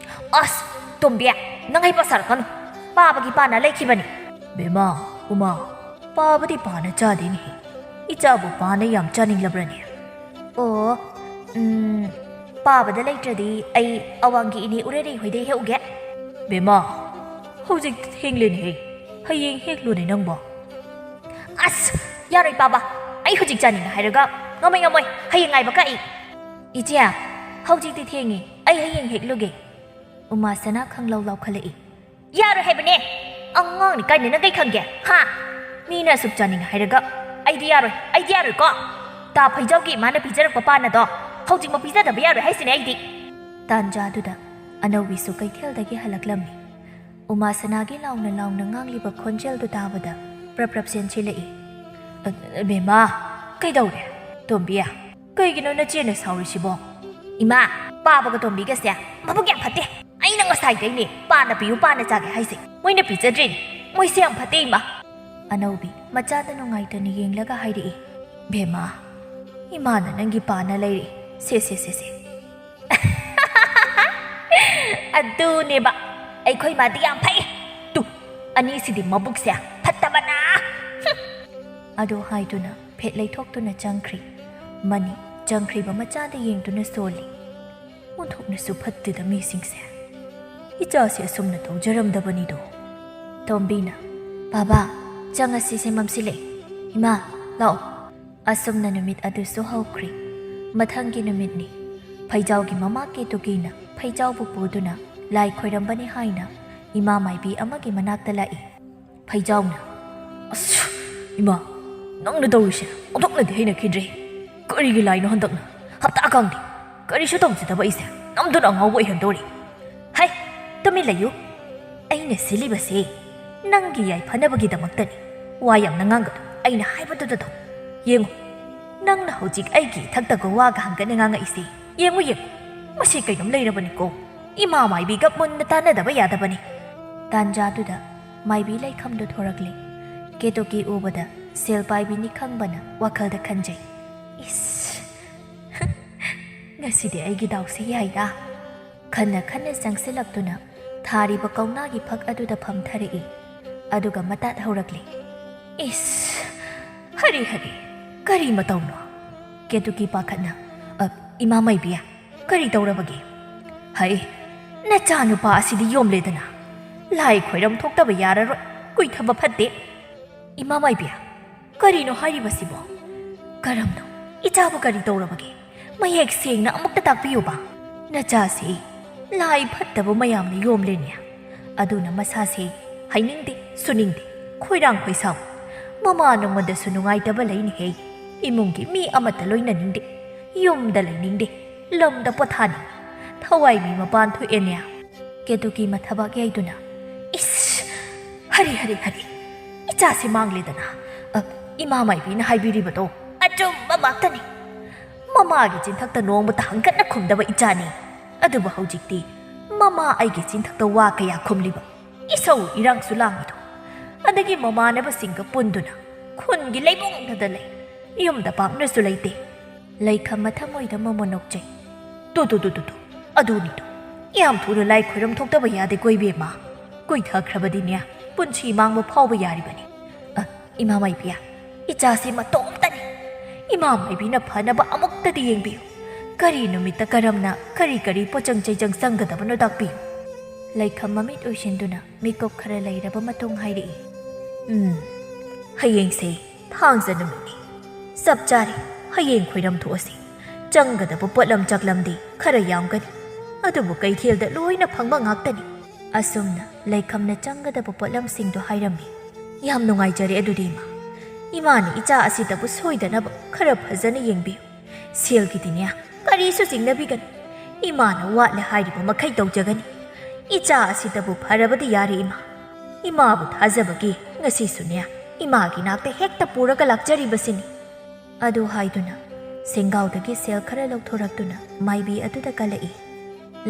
"ꯑꯁ, ꯇꯣꯝꯕꯤ, ꯅꯪ ꯍꯩꯄꯥ ꯁꯥꯔꯛꯀꯅꯨ꯫ ꯄꯥꯕꯒꯤ ꯄꯥꯅ ꯂꯩꯈꯤꯕꯅꯤ꯫" "ꯕꯦꯝꯃ, ꯎꯃꯥ, ꯄꯥꯕꯗꯤ ꯄꯥꯅ ꯆꯥꯗꯦꯅꯦꯍꯦ꯫ ꯏꯆꯥꯕꯨ ꯄꯥꯅ ꯌꯥꯝ ꯆꯥꯅꯤꯡꯂꯕ꯭ꯔꯅꯦ?" "ꯑꯣ, ꯎꯝ, ꯄꯥꯕꯗ ꯂꯩꯇ꯭ꯔꯗꯤ ꯑꯩ ꯑꯋꯥꯡꯒꯤ ꯏꯅꯦ ꯎꯔꯦꯔꯩ ꯍꯣꯏꯗꯩ ꯍꯦꯛꯎꯒꯦ꯫" "ꯕꯦꯝꯃ, ꯍꯧꯖꯤꯛ ꯊꯦꯡꯂꯦꯅꯦꯍꯦ꯫ ꯍꯌꯦꯡ ꯍꯦꯛꯂꯣꯅꯦ ꯅꯪꯕꯣ꯫" "ꯑꯁ, ꯌꯥꯔꯣꯏ ꯄꯥꯕ꯫ ꯑꯩ ꯍꯧꯖꯤꯛ ꯆꯥꯅꯤꯡꯉꯦ ꯍꯥꯏꯔꯒ ꯉꯝꯃꯣꯏ, ꯉꯝꯃꯣꯏ꯫ ꯍꯌꯦꯡ ꯉꯥꯏꯕ ꯀꯛꯏ꯫" "ꯏꯆꯦ, ꯍꯧꯖꯤꯛꯇꯤ ꯊꯦꯡꯉꯤ꯫ ꯑꯩ ꯍꯌꯦꯡ ꯍꯦꯛꯂꯨꯒꯦ꯫" ꯎꯃꯥꯁꯅꯥ ꯈꯪꯂꯧ ꯂꯥꯎꯈꯠꯂꯛꯏ꯫ "ꯌꯥꯔꯣꯏ ꯍꯥꯏꯕꯅꯦ꯫ ꯑꯉꯥꯡꯅꯤ ꯀꯥꯏꯅ ꯅꯪ ꯀꯩ ꯈꯪꯒꯦ? ꯍꯥ? ꯃꯤꯅ ꯑꯁꯨꯛ ꯆꯥꯅꯤꯡꯉꯦ ꯍꯥꯏꯔꯒ ꯑꯩꯗꯤ ꯌꯥꯔꯣꯏ, ꯑꯩꯗꯤ ꯌꯥꯔꯣꯏꯀꯣ꯫ ꯇꯥ ꯐꯩꯖꯥꯎꯒꯤ ꯏꯃꯥꯅ ꯄꯤꯖꯔꯛꯄ ꯄꯥꯅꯗꯣ ꯍꯧꯖꯤꯛꯃꯛ ꯄꯤꯖꯗꯕ ꯌꯥꯔꯣꯏ ꯍꯥꯏꯁꯤꯅꯦ ꯑꯩꯗꯤ꯫" ꯇꯥꯟꯖꯥꯗꯨꯗ ꯑꯅꯧꯕꯤꯁꯨ ꯀꯩꯊꯦꯜꯗꯒꯤ ꯍꯜꯂꯛꯂꯝꯃꯤ꯫ ꯎꯃꯥꯁꯅꯥꯒꯤ ꯂꯥꯎꯅ ꯂꯥꯎꯅ ꯉꯥꯡꯂꯤꯕ ꯈꯣꯟꯖꯦꯜꯗꯨ ꯇꯥꯕꯗ ꯄ꯭ꯔꯞ ꯄ꯭ꯔꯞ ꯆꯦꯟꯁꯤꯜꯂꯛꯏ꯫ "ꯑ, ꯑ, ꯕꯦꯝꯃ, ꯀꯩꯗꯧꯔꯦ? ꯇꯣꯝꯕꯤ, ꯀꯩꯒꯤꯅꯣ ꯅꯆꯦꯅ ꯁꯥꯎꯔꯤꯁꯤꯕꯣ?" "ꯏꯃꯥ, ꯄꯥꯕꯒ ꯇꯣꯝꯕꯤꯒꯁꯦ ꯃꯕꯨꯛ ꯌꯥꯝ ꯐꯠꯇꯦ꯫ ꯑꯩꯅ ꯉꯁꯥꯏꯗꯩꯅꯦ ꯄꯥꯅ ꯄꯤꯌꯨ, ꯄꯥꯅ ꯆꯥꯒꯦ ꯍꯥꯏꯁꯦ꯫ ꯃꯣꯏꯅ ꯄꯤꯖꯗ꯭ꯔꯤꯅꯦ꯫ ꯃꯣꯏꯁꯦ ꯌꯥꯝ ꯐꯠꯇꯦ, ꯏꯃꯥ꯫" ꯑꯅꯧꯕꯤ ꯃꯆꯥꯗ ꯅꯨꯡꯉꯥꯏꯇꯅ ꯌꯦꯡꯂꯒ ꯍꯥꯏꯔꯛꯏ꯫ "ꯕꯦꯝꯃ, ꯏꯃꯥꯅ ꯅꯪꯒꯤ ꯄꯥꯅ ꯂꯩꯔꯛꯏ꯫ ꯁꯦ, ꯁꯦ, ꯁꯦ, ꯁꯦ꯫" "ꯑꯗꯨꯅꯦꯕ, ꯑꯩꯈꯣꯏ ꯃꯥꯗꯤ ꯌꯥꯝ ꯐꯩ꯫ ꯇꯨ, ꯑꯅꯤꯁꯤꯗꯤ ꯃꯕꯨꯛꯁꯦ ꯐꯠꯇꯕꯅ꯫" ꯍꯨꯝ꯫ ꯑꯗꯨ ꯍꯥꯏꯗꯨꯅ ꯐꯦꯠ ꯂꯩꯊꯣꯛꯇꯨꯅ ꯆꯪꯈ꯭ꯔꯤ꯫ ꯃꯅꯤ ꯆꯪꯈ꯭ꯔꯤꯕ ꯃꯆꯥꯗ ꯌꯦꯡꯗꯨꯅ ꯁꯣꯜꯂꯤ꯫ "ꯑꯣꯟꯊꯣꯛꯅꯁꯨ ꯐꯠꯇꯦꯗ ꯃꯤꯁꯤꯡꯁꯦ꯫ ꯏꯆꯥꯁꯤ ꯑꯁꯨꯝꯅ ꯇꯧꯖꯔꯝꯗꯕꯅꯤꯗꯣ꯫" ꯇꯣꯝꯕꯤꯅ, "ꯕꯥꯕꯥ, ꯆꯪꯉꯁꯤꯁꯦ, ꯃꯝꯁꯤꯜꯂꯛꯑꯦ꯫ ꯏꯃꯥ, ꯂꯥꯛꯑꯣ꯫" ꯑꯁꯨꯝꯅ ꯅꯨꯃꯤꯠ ꯑꯗꯨꯁꯨ ꯍꯧꯈ꯭ꯔꯤ꯫ ꯃꯊꯪꯒꯤ ꯅꯨꯃꯤꯠꯅꯤ꯫ ꯐꯩꯖꯥꯎꯒꯤ ꯃꯃꯥ ꯀꯦꯇꯨꯀꯤꯅ ꯐꯩꯖꯥꯎꯕꯨ ꯄꯨꯗꯨꯅ ꯂꯥꯏ ꯈꯣꯏꯔꯝꯕꯅꯤ ꯍꯥꯏꯅ ꯏꯃꯥ ꯃꯥꯏꯕꯤ ꯑꯃꯒꯤ ꯃꯅꯥꯛꯇ ꯂꯥꯛꯏ꯫ ꯐꯩꯖꯥꯎꯅ, "ꯑꯁ, ꯏꯃꯥ, ꯅꯪꯅ ꯇꯧꯔꯤꯁꯦ ꯑꯣꯟꯊꯣꯛꯅꯗꯤ ꯍꯩꯅꯈꯤꯗ꯭ꯔꯦ꯫ ꯀꯔꯤꯒꯤ ꯂꯥꯏꯅꯣ ꯍꯟꯗꯛꯅ? ꯍꯞꯇꯥ ꯈꯪꯗꯦ꯫ ꯀꯔꯤꯁꯨ ꯇꯧꯖꯗꯕ ꯑꯩꯁꯦ ꯅꯝꯗꯨꯅ ꯑꯉꯥꯎꯕ ꯑꯣꯏꯍꯟꯗꯧꯔꯤ꯫ ꯍꯩ, ꯇꯨꯃꯤꯟ ꯂꯩꯌꯨ꯫ ꯑꯩꯅ ꯁꯤꯜꯂꯤꯕꯁꯦ ꯅꯪꯒꯤ ꯌꯥꯏꯐꯅꯕꯒꯤꯗꯃꯛꯇꯅꯤ꯫ ꯋꯥ ꯌꯥꯝꯅ ꯉꯥꯡꯒꯅꯨ꯫ ꯑꯩꯅ ꯍꯥꯏꯕꯗꯨꯗ ꯇꯧ꯫ ꯌꯦꯡꯉꯨ, ꯅꯪꯅ ꯍꯧꯖꯤꯛ ꯑꯩꯒꯤ ꯏꯊꯛꯇꯒ ꯋꯥꯒ ꯍꯪꯒꯠꯅ ꯉꯥꯡꯉꯛꯏꯁꯦ꯫ ꯌꯦꯡꯉꯨ, ꯌꯦꯡꯉꯨ꯫ ꯃꯁꯤ ꯀꯩꯅꯣꯝ ꯂꯩꯔꯕꯅꯤꯀꯣ꯫ ꯏꯃꯥ ꯃꯥꯏꯕꯤꯒ ꯃꯨꯟꯅ ꯇꯥꯟꯅꯗꯕ ꯌꯥꯗꯕꯅꯤ꯫ ꯇꯥꯟꯖꯥꯗꯨꯗ ꯃꯥꯏꯕꯤ ꯂꯩꯈꯝꯗꯨ ꯊꯣꯔꯛꯂꯦ꯫ ꯀꯦꯇꯨꯀꯤ ꯎꯕꯗ ꯁꯦꯜ ꯄꯥꯏꯕꯤꯅꯤ ꯈꯪꯕꯅ ꯋꯥꯈꯜꯗ ꯈꯟꯖꯩ, "ꯏꯁ, ꯉꯁꯤꯗꯤ ꯑꯩꯒꯤ ꯗꯥꯎꯁꯦ ꯌꯥꯏꯗ"꯫ ꯈꯟꯅ ꯈꯟꯅ ꯆꯪꯁꯤꯜꯂꯛꯇꯨꯅ ꯊꯥꯔꯤꯕ ꯀꯧꯅꯥꯒꯤ ꯐꯛ ꯑꯗꯨꯗ ꯐꯝꯊꯔꯛꯏ꯫ ꯑꯗꯨꯒ ꯃꯇꯥꯠ ꯍꯧꯔꯛꯂꯤ, "ꯏꯁ, ꯍꯔꯤ ꯍꯔꯤ, ꯀꯔꯤ ꯃꯇꯧꯅꯣ?" ꯀꯦꯇꯨꯀꯤ ꯄꯥꯈꯠꯅ, "ꯑ, ꯏꯃꯥ ꯃꯥꯏꯕꯤ, ꯀꯔꯤ ꯇꯧꯔꯕꯒꯦ?" "ꯍꯩ, ꯅꯆꯥꯅꯨꯄꯥ ꯑꯁꯤꯗꯤ ꯌꯣꯝꯂꯦꯗꯅ꯫ ꯂꯥꯏ ꯈꯣꯏꯔꯝ ꯊꯣꯛꯇꯕ ꯌꯥꯔꯔꯣꯏ, ꯀꯨꯏꯊꯕ ꯐꯠꯇꯦ"꯫ "ꯏꯃꯥ ꯃꯥꯏꯕꯤ, ꯀꯔꯤꯅꯣ ꯍꯥꯏꯔꯤꯕꯁꯤꯕꯣ? ꯀꯔꯝꯅꯣ? ꯏꯆꯥꯕꯨ ꯀꯔꯤ ꯇꯧꯔꯕꯒꯦ? ꯃꯌꯦꯛ ꯁꯦꯡꯅ ꯑꯃꯨꯛꯇ ꯇꯥꯛꯄꯤꯌꯨꯕ꯫ ꯅꯆꯥꯁꯤ ꯂꯥꯏ ꯐꯠꯇꯕ ꯃꯌꯥꯝꯅ ꯌꯣꯝꯂꯦꯅꯦ꯫ ꯑꯗꯨꯅ ꯃꯁꯥꯁꯦ ꯍꯥꯏꯅꯤꯡꯗꯦ, ꯁꯨꯅꯤꯡꯗꯦ, ꯈꯣꯏꯔꯥꯡ ꯈꯣꯏꯁꯥꯎ꯫ ꯃꯃꯥ ꯅꯉꯣꯟꯗꯁꯨ ꯅꯨꯡꯉꯥꯏꯇꯕ ꯂꯩꯅꯦꯍꯦ꯫ ꯏꯃꯨꯡꯒꯤ ꯃꯤ ꯑꯃꯠꯇ ꯂꯣꯏꯅꯅꯤꯡꯗꯦ, ꯌꯨꯝꯗ ꯂꯩꯅꯤꯡꯗꯦ, ꯂꯝꯗ ꯄꯣꯊꯥꯅꯤꯡꯉꯤ꯫ ꯊꯋꯥꯏ ꯃꯤ ꯃꯄꯥꯟ ꯊꯣꯛꯑꯦꯅꯦ"꯫ ꯀꯦꯇꯨꯀꯤ ꯃꯊꯕꯥꯛ ꯌꯩꯗꯨꯅ, "ꯏꯁ! ꯍꯔꯤ, ꯍꯔꯤ, ꯍꯔꯤ! ꯏꯆꯥꯁꯤ ꯃꯥꯡꯂꯦꯗꯅ꯫ ꯑ, ꯏꯃꯥ ꯃꯥꯏꯕꯤꯅ ꯍꯥꯏꯕꯤꯔꯤꯕꯗꯣ ꯑꯆꯨꯝꯕ ꯉꯥꯛꯇꯅꯤ꯫ ꯃꯃꯥꯒꯤ ꯆꯤꯟꯊꯛꯇ ꯅꯣꯡꯃꯇ ꯍꯪꯒꯠꯅ ꯈꯨꯝꯗꯕ ꯏꯆꯥꯅꯤ꯫ ꯑꯗꯨꯕꯨ ꯍꯧꯖꯤꯛꯇꯤ ꯃꯃꯥ ꯑꯩꯒꯤ ꯆꯤꯟꯊꯛꯇ ꯋꯥ ꯀꯌꯥ ꯈꯨꯝꯂꯤꯕ, ꯏꯁꯧ ꯏꯔꯥꯡꯁꯨ ꯂꯥꯡꯉꯤꯗꯣ꯫ ꯑꯗꯒꯤ ꯃꯃꯥꯟꯅꯕꯁꯤꯡꯒ ꯄꯨꯟꯗꯨꯅ ꯈꯨꯟꯒꯤ ꯂꯩꯕꯨꯡꯗꯗ ꯂꯩ꯫ ꯌꯨꯝꯗ ꯄꯥꯛꯅꯁꯨ ꯂꯩꯇꯦ"꯫ ꯂꯩꯈꯝ ꯃꯊꯃꯣꯏꯗ ꯃꯃꯣꯟ ꯅꯣꯛꯆꯩ꯫ "ꯇꯨ, ꯇꯨ, ꯇꯨ, ꯇꯨ, ꯇꯨ꯫ ꯑꯗꯨꯅꯤꯗꯣ꯫ ꯌꯥꯝ ꯊꯨꯅ ꯂꯥꯏ ꯈꯣꯏꯔꯝ ꯊꯣꯛꯇꯕ ꯌꯥꯗꯦꯀꯣ ꯏꯕꯦꯝꯃ꯫ ꯀꯨꯏꯊꯈ꯭ꯔꯕꯗꯤꯅꯦ, ꯄꯨꯟꯁꯤ ꯃꯥꯡꯕ ꯐꯥꯎꯕ ꯌꯥꯔꯤꯕꯅꯤ꯫ ꯑ, ꯏꯃꯥ ꯃꯥꯏꯕꯤ, ꯏꯆꯥꯁꯤ ꯃꯇꯣꯝꯇꯅꯤ꯫ ꯏꯃꯥ ꯃꯥꯏꯕꯤꯅ ꯐꯅꯕ ꯑꯃꯨꯛꯇꯗꯤ ꯌꯦꯡꯕꯤꯌꯨ꯫ ꯀꯔꯤ ꯅꯨꯃꯤꯠꯇ ꯀꯔꯝꯅ ꯀꯔꯤ ꯀꯔꯤ ꯄꯣꯠꯆꯪ ꯆꯩꯆꯪ ꯆꯪꯒꯗꯕꯅꯣ ꯇꯥꯛꯄꯤꯌꯨ"꯫ ꯂꯩꯈꯝ ꯃꯃꯤꯠ ꯎꯏꯁꯤꯟꯗꯨꯅ ꯃꯤꯀꯨꯞ ꯈꯔ ꯂꯩꯔꯕ ꯃꯇꯨꯡ ꯍꯥꯏꯔꯛꯏ, "ꯎꯝ, ꯍꯌꯦꯡꯁꯦ ꯊꯥꯡꯖ ꯅꯨꯃꯤꯠꯅꯤ꯫ ꯆꯞ ꯆꯥꯔꯦ, ꯍꯌꯦꯡ ꯈꯣꯏꯔꯝ ꯊꯣꯛꯑꯁꯤ꯫ ꯆꯪꯒꯗꯕ ꯄꯣꯠꯂꯝ ꯆꯥꯛꯂꯝꯗꯤ ꯈꯔ ꯌꯥꯝꯒꯅꯤ, ꯑꯗꯨꯕꯨ ꯀꯩꯊꯦꯜꯗ ꯂꯣꯏꯅ ꯐꯪꯕ ꯉꯥꯛꯇꯅꯤ"꯫ ꯑꯁꯨꯝꯅ ꯂꯩꯈꯝꯅ ꯆꯪꯒꯗꯕ ꯄꯣꯠꯂꯝꯁꯤꯡꯗꯨ ꯍꯥꯏꯔꯝꯃꯤ꯫ "ꯌꯥꯝ ꯅꯨꯡꯉꯥꯏꯖꯔꯦ ꯑꯗꯨꯗꯤ ꯏꯃꯥ꯫ ꯏꯃꯥꯅ ꯏꯆꯥ ꯑꯁꯤꯗꯕꯨ ꯁꯣꯏꯗꯅꯕ ꯈꯔ ꯐꯖꯅ ꯌꯦꯡꯕꯤꯌꯨ꯫ ꯁꯦꯜꯒꯤꯗꯤꯅꯦ, ꯀꯔꯤꯁꯨ ꯆꯤꯡꯅꯕꯤꯒꯅꯨ꯫ ꯏꯃꯥꯅ ꯋꯥꯠꯂꯦ ꯍꯥꯏꯔꯤꯕ ꯃꯈꯩ ꯇꯧꯖꯒꯅꯤ꯫ ꯏꯆꯥ ꯑꯁꯤꯗꯕꯨ ꯐꯔꯕꯗꯤ ꯌꯥꯔꯦ, ꯏꯃꯥ꯫ ꯏꯃꯥꯕꯨ ꯊꯥꯖꯕꯒꯤ ꯉꯁꯤꯁꯨꯅꯦ, ꯏꯃꯥꯒꯤ ꯅꯥꯛꯇ ꯍꯦꯛꯇ ꯄꯨꯔꯒ ꯂꯥꯛꯆꯔꯤꯕꯁꯤꯅꯤ꯫ ꯑꯗꯨ ꯍꯥꯏꯗꯨꯅ ꯁꯦꯡꯒꯥꯎꯗꯒꯤ ꯁꯦꯜ ꯈꯔ ꯂꯧꯊꯣꯔꯛꯇꯨꯅ ꯃꯥꯏꯕꯤ ꯑꯗꯨꯗ ꯀꯜꯂꯛꯏ꯫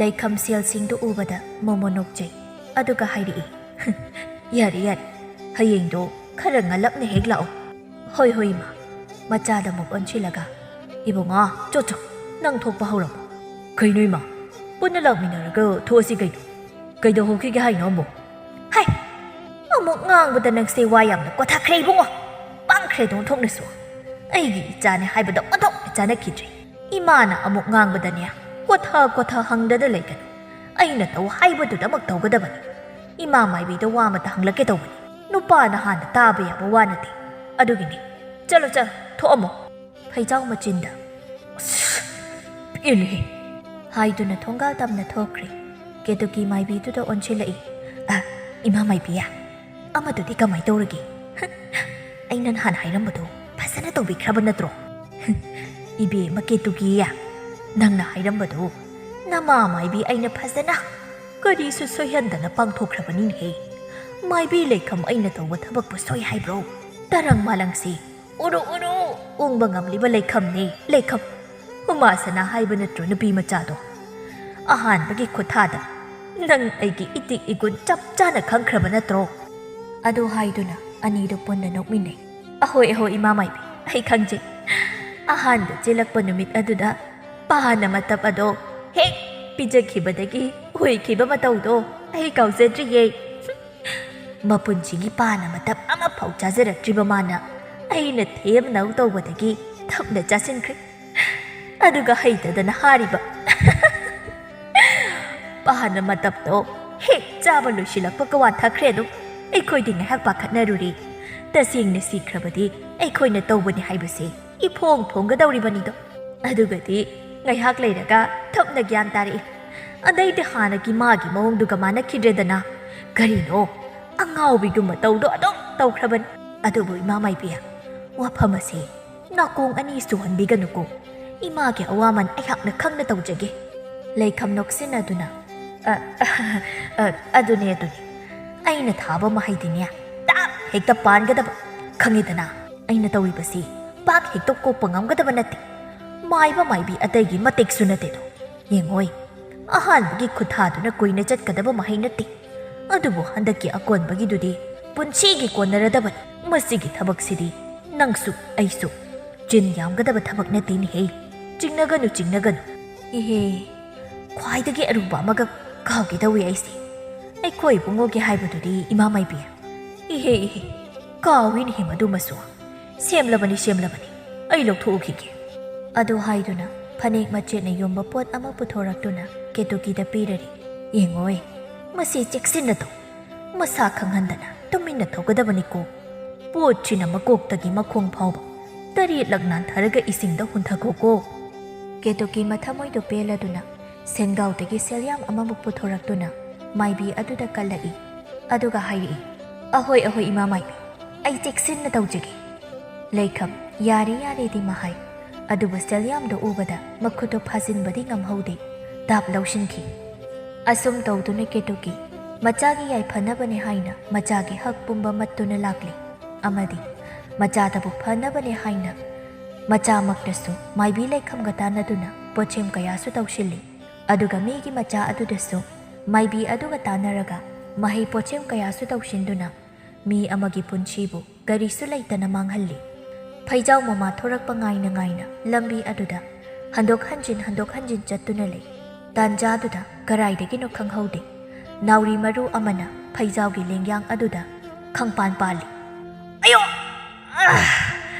ꯂꯩꯈꯝ ꯁꯦꯜꯁꯤꯡꯗꯨ ꯎꯕꯗ ꯃꯣꯃꯣ ꯅꯣꯛꯆꯩ꯫ ꯑꯗꯨꯒ ꯍꯥꯏꯔꯛꯏ, "ꯌꯥꯔꯦ, ꯌꯥꯔꯦ, ꯍꯌꯦꯡꯗꯣ ꯈꯔ ꯉꯜꯂꯞꯅ ꯍꯦꯛ ꯂꯥꯛꯑꯣ꯫" "ꯍꯣꯏ, ꯍꯣꯏ, ꯏꯃꯥ꯫" ꯃꯆꯥꯗ ꯑꯃꯨꯛ ꯑꯣꯟꯁꯤꯜꯂꯒ, "ꯏꯕꯨꯡꯉꯣ, ꯆꯣ, ꯆꯣ, ꯅꯪ ꯊꯣꯛꯄ ꯍꯧꯔꯝꯃꯣ꯫" "ꯀꯩꯅꯣ ꯏꯃꯥ? ꯄꯨꯟꯅ ꯂꯥꯛꯃꯤꯟꯅꯔꯒ ꯊꯣꯛꯑꯁꯤ ꯀꯩꯅꯣ꯫ ꯀꯩꯗꯧꯍꯧꯈꯤꯒꯦ ꯍꯥꯏꯅꯣ ꯑꯃꯨꯛ?" "ꯍꯥꯏ, ꯑꯃꯨꯛ ꯉꯥꯡꯕꯗ ꯅꯪꯁꯦ ꯋꯥ ꯌꯥꯝꯅ ꯀꯣꯊꯈ꯭ꯔꯦ ꯏꯕꯨꯡꯉꯣ꯫ ꯄꯪꯈ꯭ꯔꯦꯗꯣ ꯑꯣꯟꯊꯣꯛꯅꯁꯨ꯫ ꯑꯩꯒꯤ ꯏꯆꯥꯅꯦ ꯍꯥꯏꯕꯗ ꯑꯣꯟꯊꯣꯛꯅ ꯆꯥꯅꯈꯤꯗ꯭ꯔꯦ꯫ ꯏꯃꯥꯅ ꯑꯃꯨꯛ ꯉꯥꯡꯕꯗꯅꯦ, ꯀꯣꯊ ꯀꯣꯊ ꯍꯪꯗꯅ ꯂꯩꯒꯅꯨ꯫ ꯑꯩꯅ ꯇꯧ ꯍꯥꯏꯕꯗꯨꯗꯃꯛ ꯇꯧꯒꯗꯕꯅꯤ꯫ ꯏꯃꯥ ꯃꯥꯏꯕꯤꯗ ꯋꯥ ꯑꯃꯇ ꯍꯪꯂꯛꯀꯦ ꯇꯧꯕꯅꯤ꯫ ꯅꯨꯄꯥꯅ ꯍꯥꯟꯅ ꯇꯥꯕ ꯌꯥꯕ ꯋꯥ ꯅꯠꯇꯦ꯫ ꯑꯗꯨꯒꯤꯅꯤ꯫ ꯆꯠꯂꯣ, ꯆꯠꯂꯣ, ꯊꯣꯛꯑꯝꯃꯣ꯫" ꯐꯩꯖꯥꯎ ꯃꯆꯤꯟꯗ, "ꯑꯁ, ꯄꯦꯜꯂꯦꯍꯦ!" ꯍꯥꯏꯗꯨꯅ ꯊꯣꯡꯒꯥꯜ ꯇꯝꯅ ꯊꯣꯛꯈ꯭ꯔꯦ꯫ ꯀꯦꯇꯨꯀꯤ ꯃꯥꯏꯕꯤꯗꯨꯗ ꯑꯣꯟꯁꯤꯜꯂꯛꯏ꯫ "ꯑ, ꯏꯃꯥ ꯃꯥꯏꯕꯤ, ꯑꯃꯗꯨꯗꯤ ꯀꯃꯥꯏ ꯇꯧꯔꯒꯦ? ꯑꯩꯅ ꯅꯍꯥꯟ ꯍꯥꯏꯔꯝꯕꯗꯣ ꯐꯖꯅ ꯇꯧꯕꯤꯈ꯭ꯔꯕ ꯅꯠꯇ꯭ꯔꯣ?" "ꯏꯕꯦꯝꯃ ꯀꯦꯇꯨꯀꯤ, ꯅꯪꯅ ꯍꯥꯏꯔꯝꯕꯗꯣ ꯅꯃꯥ ꯃꯥꯏꯕꯤ ꯑꯩꯅ ꯐꯖꯅ ꯀꯔꯤꯁꯨ ꯁꯣꯏꯍꯟꯗꯅ ꯄꯥꯡꯊꯣꯛꯈ꯭ꯔꯕꯅꯤꯅꯦꯍꯦ꯫ ꯃꯥꯏꯕꯤ ꯂꯩꯈꯝ ꯑꯩꯅ ꯇꯧꯕ ꯊꯕꯛꯄꯨ ꯁꯣꯏ ꯍꯥꯏꯕ꯭ꯔꯣ? ꯇꯔꯪ ꯃꯥꯂꯪꯁꯤ ꯎꯔꯨ ꯎꯔꯨ ꯎꯪꯕ ꯉꯝꯂꯤꯕ ꯂꯩꯈꯝꯅꯤ, ꯂꯩꯈꯝ꯫ ꯎꯃꯥꯁꯅꯥ ꯍꯥꯏꯕ ꯅꯠꯇ꯭ꯔꯣ ꯅꯨꯄꯤ ꯃꯆꯥꯗꯣ? ꯑꯍꯥꯟꯕꯒꯤ ꯈꯨꯠꯊꯥꯗ ꯅꯪ ꯑꯩꯒꯤ ꯏꯇꯤꯛ ꯏꯒꯨꯟ ꯆꯞ ꯆꯥꯅ ꯈꯪꯈ꯭ꯔꯕ ꯅꯠꯇ꯭ꯔꯣ?" ꯑꯗꯨ ꯍꯥꯏꯗꯨꯅ ꯑꯅꯤꯗꯨ ꯄꯨꯟꯅ ꯅꯣꯛꯃꯤꯟꯅꯩ꯫ "ꯑꯍꯣꯏ, ꯑꯍꯣꯏ, ꯏꯃꯥ ꯃꯥꯏꯕꯤ, ꯑꯩ ꯈꯪꯖꯩ꯫ ꯑꯍꯥꯟꯕ ꯆꯦꯜꯂꯛꯄ ꯅꯨꯃꯤꯠ ꯑꯗꯨꯗ ꯄꯥꯅ ꯃꯇꯞ ꯑꯗꯣ ꯍꯦꯛ ꯄꯤꯖꯈꯤꯕꯗꯒꯤ ꯑꯣꯏꯈꯤꯕ ꯃꯇꯧꯗꯣ ꯑꯩ ꯀꯥꯎꯖꯗ꯭ꯔꯤꯌꯦ꯫ ꯃꯄꯨꯟꯁꯤꯒꯤ ꯄꯥꯅ ꯃꯇꯞ ꯑꯃꯐꯥꯎ ꯆꯥꯖꯔꯛꯇ꯭ꯔꯤꯕ ꯃꯥꯅ ꯑꯩꯅ ꯊꯦꯝꯅꯧ ꯇꯧꯕꯗꯒꯤ ꯊꯞꯅ ꯆꯥꯁꯤꯟꯈ꯭ꯔꯦ꯫ ꯑꯗꯨꯒ ꯍꯩꯇꯗꯅ ꯍꯥꯔꯤꯕ ꯄꯥꯅ ꯃꯇꯞꯇꯣ ꯍꯦꯛ ꯆꯥꯕ ꯂꯣꯏꯁꯤꯜꯂꯛꯄꯒ ꯋꯥꯟꯊꯈ꯭ꯔꯦ ꯑꯗꯨꯝ꯫ ꯑꯩꯈꯣꯏꯗꯤ ꯉꯥꯏꯍꯥꯛ ꯄꯥꯈꯠꯅꯔꯨꯔꯦ꯫ ꯇꯁꯦꯡꯅ ꯁꯤꯈ꯭ꯔꯕꯗꯤ ꯑꯩꯈꯣꯏꯅ ꯇꯧꯕꯅꯤ ꯍꯥꯏꯕꯁꯦ ꯏꯐꯣꯡ ꯐꯣꯡꯒꯗꯧꯔꯤꯕꯅꯤꯗꯣ꯫" ꯑꯗꯨꯒꯗꯤ ꯉꯥꯏꯍꯥꯛ ꯂꯩꯔꯒ ꯊꯞꯅ ꯒ꯭ꯌꯥꯟ ꯇꯥꯔꯛꯏ꯫ ꯑꯗꯩꯗꯤ ꯍꯥꯟꯅꯒꯤ ꯃꯥꯒꯤ ꯃꯑꯣꯡꯗꯨꯒ ꯃꯥꯟꯅꯈꯤꯗ꯭ꯔꯦꯗꯅ꯫ ꯀꯔꯤꯅꯣ, ꯑꯉꯥꯎꯕꯤꯒꯨꯝꯕ ꯇꯧꯗꯣ ꯑꯗꯨꯝ ꯇꯧꯈ꯭ꯔꯕꯅꯤ꯫ ꯑꯗꯨꯕꯨ ꯏꯃꯥ ꯃꯥꯏꯕꯤ, ꯋꯥꯐꯝ ꯑꯁꯤ ꯅꯥꯀꯣꯡ ꯑꯅꯤ ꯁꯨꯍꯟꯕꯤꯒꯅꯨꯀꯣ꯫ ꯏꯃꯥꯒꯤ ꯑꯋꯥꯃꯟ ꯑꯩꯍꯥꯛꯅ ꯈꯪꯅ ꯇꯧꯖꯒꯦ꯫ ꯂꯩꯈꯝ ꯅꯣꯛꯁꯤꯟꯅꯗꯨꯅ, "ꯑ, ꯑ, ꯑꯗꯨꯅꯦ, ꯑꯗꯨꯅꯦ꯫ ꯑꯩꯅ ꯊꯥꯕ ꯃꯍꯩꯗꯤꯅꯦ, ꯇꯥꯞ ꯍꯦꯛꯇ ꯄꯥꯟꯒꯗꯕ꯫ ꯈꯪꯉꯤꯗꯅ, ꯑꯩꯅ ꯇꯧꯔꯤꯕꯁꯤ ꯄꯥꯛ ꯍꯦꯛꯇ ꯀꯣꯛꯄ ꯉꯝꯒꯗꯕ ꯅꯠꯇꯦ꯫ ꯃꯥꯏꯕ ꯃꯥꯏꯕꯤ ꯑꯇꯩꯒꯤ ꯃꯇꯤꯛꯁꯨ ꯅꯠꯇꯦꯗꯣ꯫ ꯌꯦꯡꯉꯣꯏ, ꯑꯍꯥꯟꯕꯒꯤ ꯈꯨꯠꯊꯥꯗꯨꯅ ꯀꯨꯏꯅ ꯆꯠꯀꯗꯕ ꯃꯍꯩ ꯅꯠꯇꯦ꯫ ꯑꯗꯨꯕꯨ ꯍꯟꯗꯛꯀꯤ ꯑꯀꯣꯟꯕꯒꯤꯗꯨꯗꯤ ꯄꯨꯟꯁꯤꯒꯤ ꯀꯣꯟꯅꯔꯗꯕꯅꯤ꯫ ꯃꯁꯤꯒꯤ ꯊꯕꯛꯁꯤꯗꯤ ꯅꯪꯁꯨ ꯑꯩꯁꯨ ꯆꯤꯟ ꯌꯥꯝꯒꯗꯕ ꯊꯕꯛ ꯅꯠꯇꯦꯅꯦꯍꯦ꯫ ꯆꯤꯡꯅꯒꯅꯨ, ꯆꯤꯡꯅꯒꯅꯨ꯫ ꯏꯍꯦ, ꯈ꯭ꯋꯥꯏꯗꯒꯤ ꯑꯔꯨꯕ ꯑꯃꯒ ꯀꯥꯎꯒꯦ ꯇꯧꯏ ꯑꯩꯁꯦ꯫ ꯑꯩꯈꯣꯏ ꯏꯕꯨꯡꯉꯣꯒꯤ ꯍꯥꯏꯕꯗꯨꯗꯤ, ꯏꯃꯥ ꯃꯥꯏꯕꯤ꯫ ꯏꯍꯦ, ꯏꯍꯦ, ꯀꯥꯎꯏꯅꯦꯍꯦ ꯃꯗꯨꯃꯁꯨ꯫ ꯁꯦꯝꯂꯕꯅꯤ, ꯁꯦꯝꯂꯕꯅꯤ꯫ ꯑꯩ ꯂꯧꯊꯣꯛꯎꯈꯤꯒꯦ꯫" ꯑꯗꯨ ꯍꯥꯏꯗꯨꯅ ꯐꯅꯦꯛ ꯃꯆꯦꯠꯅ ꯌꯣꯝꯕ ꯄꯣꯠ ꯑꯃ ꯄꯨꯊꯣꯔꯛꯇꯨꯅ ꯀꯦꯇꯨꯀꯤꯗ ꯄꯤꯔꯔꯤ꯫ "ꯌꯦꯡꯉꯣꯏ, ꯃꯁꯤ ꯆꯦꯛꯁꯤꯟꯅ ꯇꯧ꯫ ꯃꯁꯥ ꯈꯪꯍꯟꯗꯅ ꯇꯨꯃꯤꯟꯅ ꯊꯧꯒꯗꯕꯅꯤꯀꯣ꯫ ꯄꯣꯠꯁꯤꯅ ꯃꯀꯣꯛꯇꯒꯤ ꯃꯈꯣꯡ ꯐꯥꯎꯕ ꯇꯔꯦꯠꯂꯛ ꯅꯥꯟꯊꯔꯒ ꯏꯁꯤꯡꯗ ꯍꯨꯟꯊꯈꯣꯀꯣ꯫" ꯀꯦꯇꯨꯀꯤ ꯃꯊꯃꯣꯏꯗꯨ ꯄꯦꯜꯂꯗꯨꯅ ꯁꯦꯟꯒꯥꯎꯗꯒꯤ ꯁꯦꯜꯌꯥꯝ ꯑꯃꯃꯨꯛ ꯄꯨꯊꯣꯔꯛꯇꯨꯅ ꯃꯥꯏꯕꯤ ꯑꯗꯨꯗ ꯀꯜꯂꯛꯏ꯫ ꯑꯗꯨꯒ ꯍꯥꯏꯔꯛꯏ, "ꯑꯍꯣꯏ, ꯑꯍꯣꯏ, ꯏꯃꯥ ꯃꯥꯏꯕꯤ, ꯑꯩ ꯆꯦꯛꯁꯤꯟꯅ ꯇꯧꯖꯒꯦ꯫" ꯂꯩꯈꯝ "ꯌꯥꯔꯦ, ꯌꯥꯔꯦꯗꯤ" ꯃꯍꯥꯏ꯫ ꯑꯗꯨꯕꯨ ꯁꯦꯜꯌꯥꯝꯗꯨ ꯎꯕꯗ ꯃꯈꯨꯠꯇꯨ ꯐꯥꯖꯤꯟꯕꯗꯤ ꯉꯝꯍꯧꯗꯦ꯫ ꯗꯥꯞ ꯂꯧꯁꯤꯟꯈꯤ꯫ ꯑꯁꯨꯝ ꯇꯧꯗꯨꯅ ꯀꯦꯇꯨꯀꯤ ꯃꯆꯥꯒꯤ ꯌꯥꯏꯐꯅꯕꯅꯦ ꯍꯥꯏꯅ ꯃꯆꯥꯒꯤ ꯍꯛ ꯄꯨꯝꯕ ꯃꯠꯇꯨꯅ ꯂꯥꯛꯂꯤ꯫ ꯑꯃꯗꯤ ꯃꯆꯥꯗꯕꯨ ꯐꯅꯕꯅꯦ ꯍꯥꯏꯅ ꯃꯆꯥꯃꯛꯇꯁꯨ ꯃꯥꯏꯕꯤ ꯂꯩꯈꯝꯒ ꯇꯥꯟꯅꯗꯨꯅ ꯄꯣꯠꯁꯦꯝ ꯀꯌꯥꯁꯨ ꯇꯧꯁꯤꯜꯂꯤ꯫ ꯑꯗꯨꯒ ꯃꯤꯒꯤ ꯃꯆꯥ ꯑꯗꯨꯗꯁꯨ ꯃꯥꯏꯕꯤ ꯑꯗꯨꯒ ꯇꯥꯟꯅꯔꯒ ꯃꯍꯩ ꯄꯣꯠꯁꯦꯝ ꯀꯌꯥꯁꯨ ꯇꯧꯁꯤꯟꯗꯨꯅ ꯃꯤ ꯑꯃꯒꯤ ꯄꯨꯟꯁꯤꯕꯨ ꯀꯔꯤꯁꯨ ꯂꯩꯇꯅ ꯃꯥꯡꯍꯜꯂꯤ꯫ ꯐꯩꯖꯥꯎ ꯃꯃꯥ ꯊꯣꯔꯛꯄ ꯉꯥꯏꯅ ꯉꯥꯏꯅ ꯂꯝꯕꯤ ꯑꯗꯨꯗ ꯍꯟꯗꯣꯛ ꯍꯟꯖꯤꯟ, ꯍꯟꯗꯣꯛ ꯍꯟꯖꯤꯟ ꯆꯠꯇꯨꯅ ꯂꯩ꯫ ꯇꯥꯟꯖꯥꯗꯨꯗ ꯀꯔꯥꯏꯗꯒꯤꯅꯣ ꯈꯪꯍꯧꯗꯦ, ꯅꯥꯎꯔꯤ ꯃꯔꯨ ꯑꯃꯅ ꯐꯩꯖꯥꯎꯒꯤ ꯂꯦꯡꯌꯥꯡ ꯑꯗꯨꯗ ꯈꯪꯄꯥꯟ ꯄꯥꯜꯂꯤ꯫ "ꯑꯌꯣ! ꯑꯥ!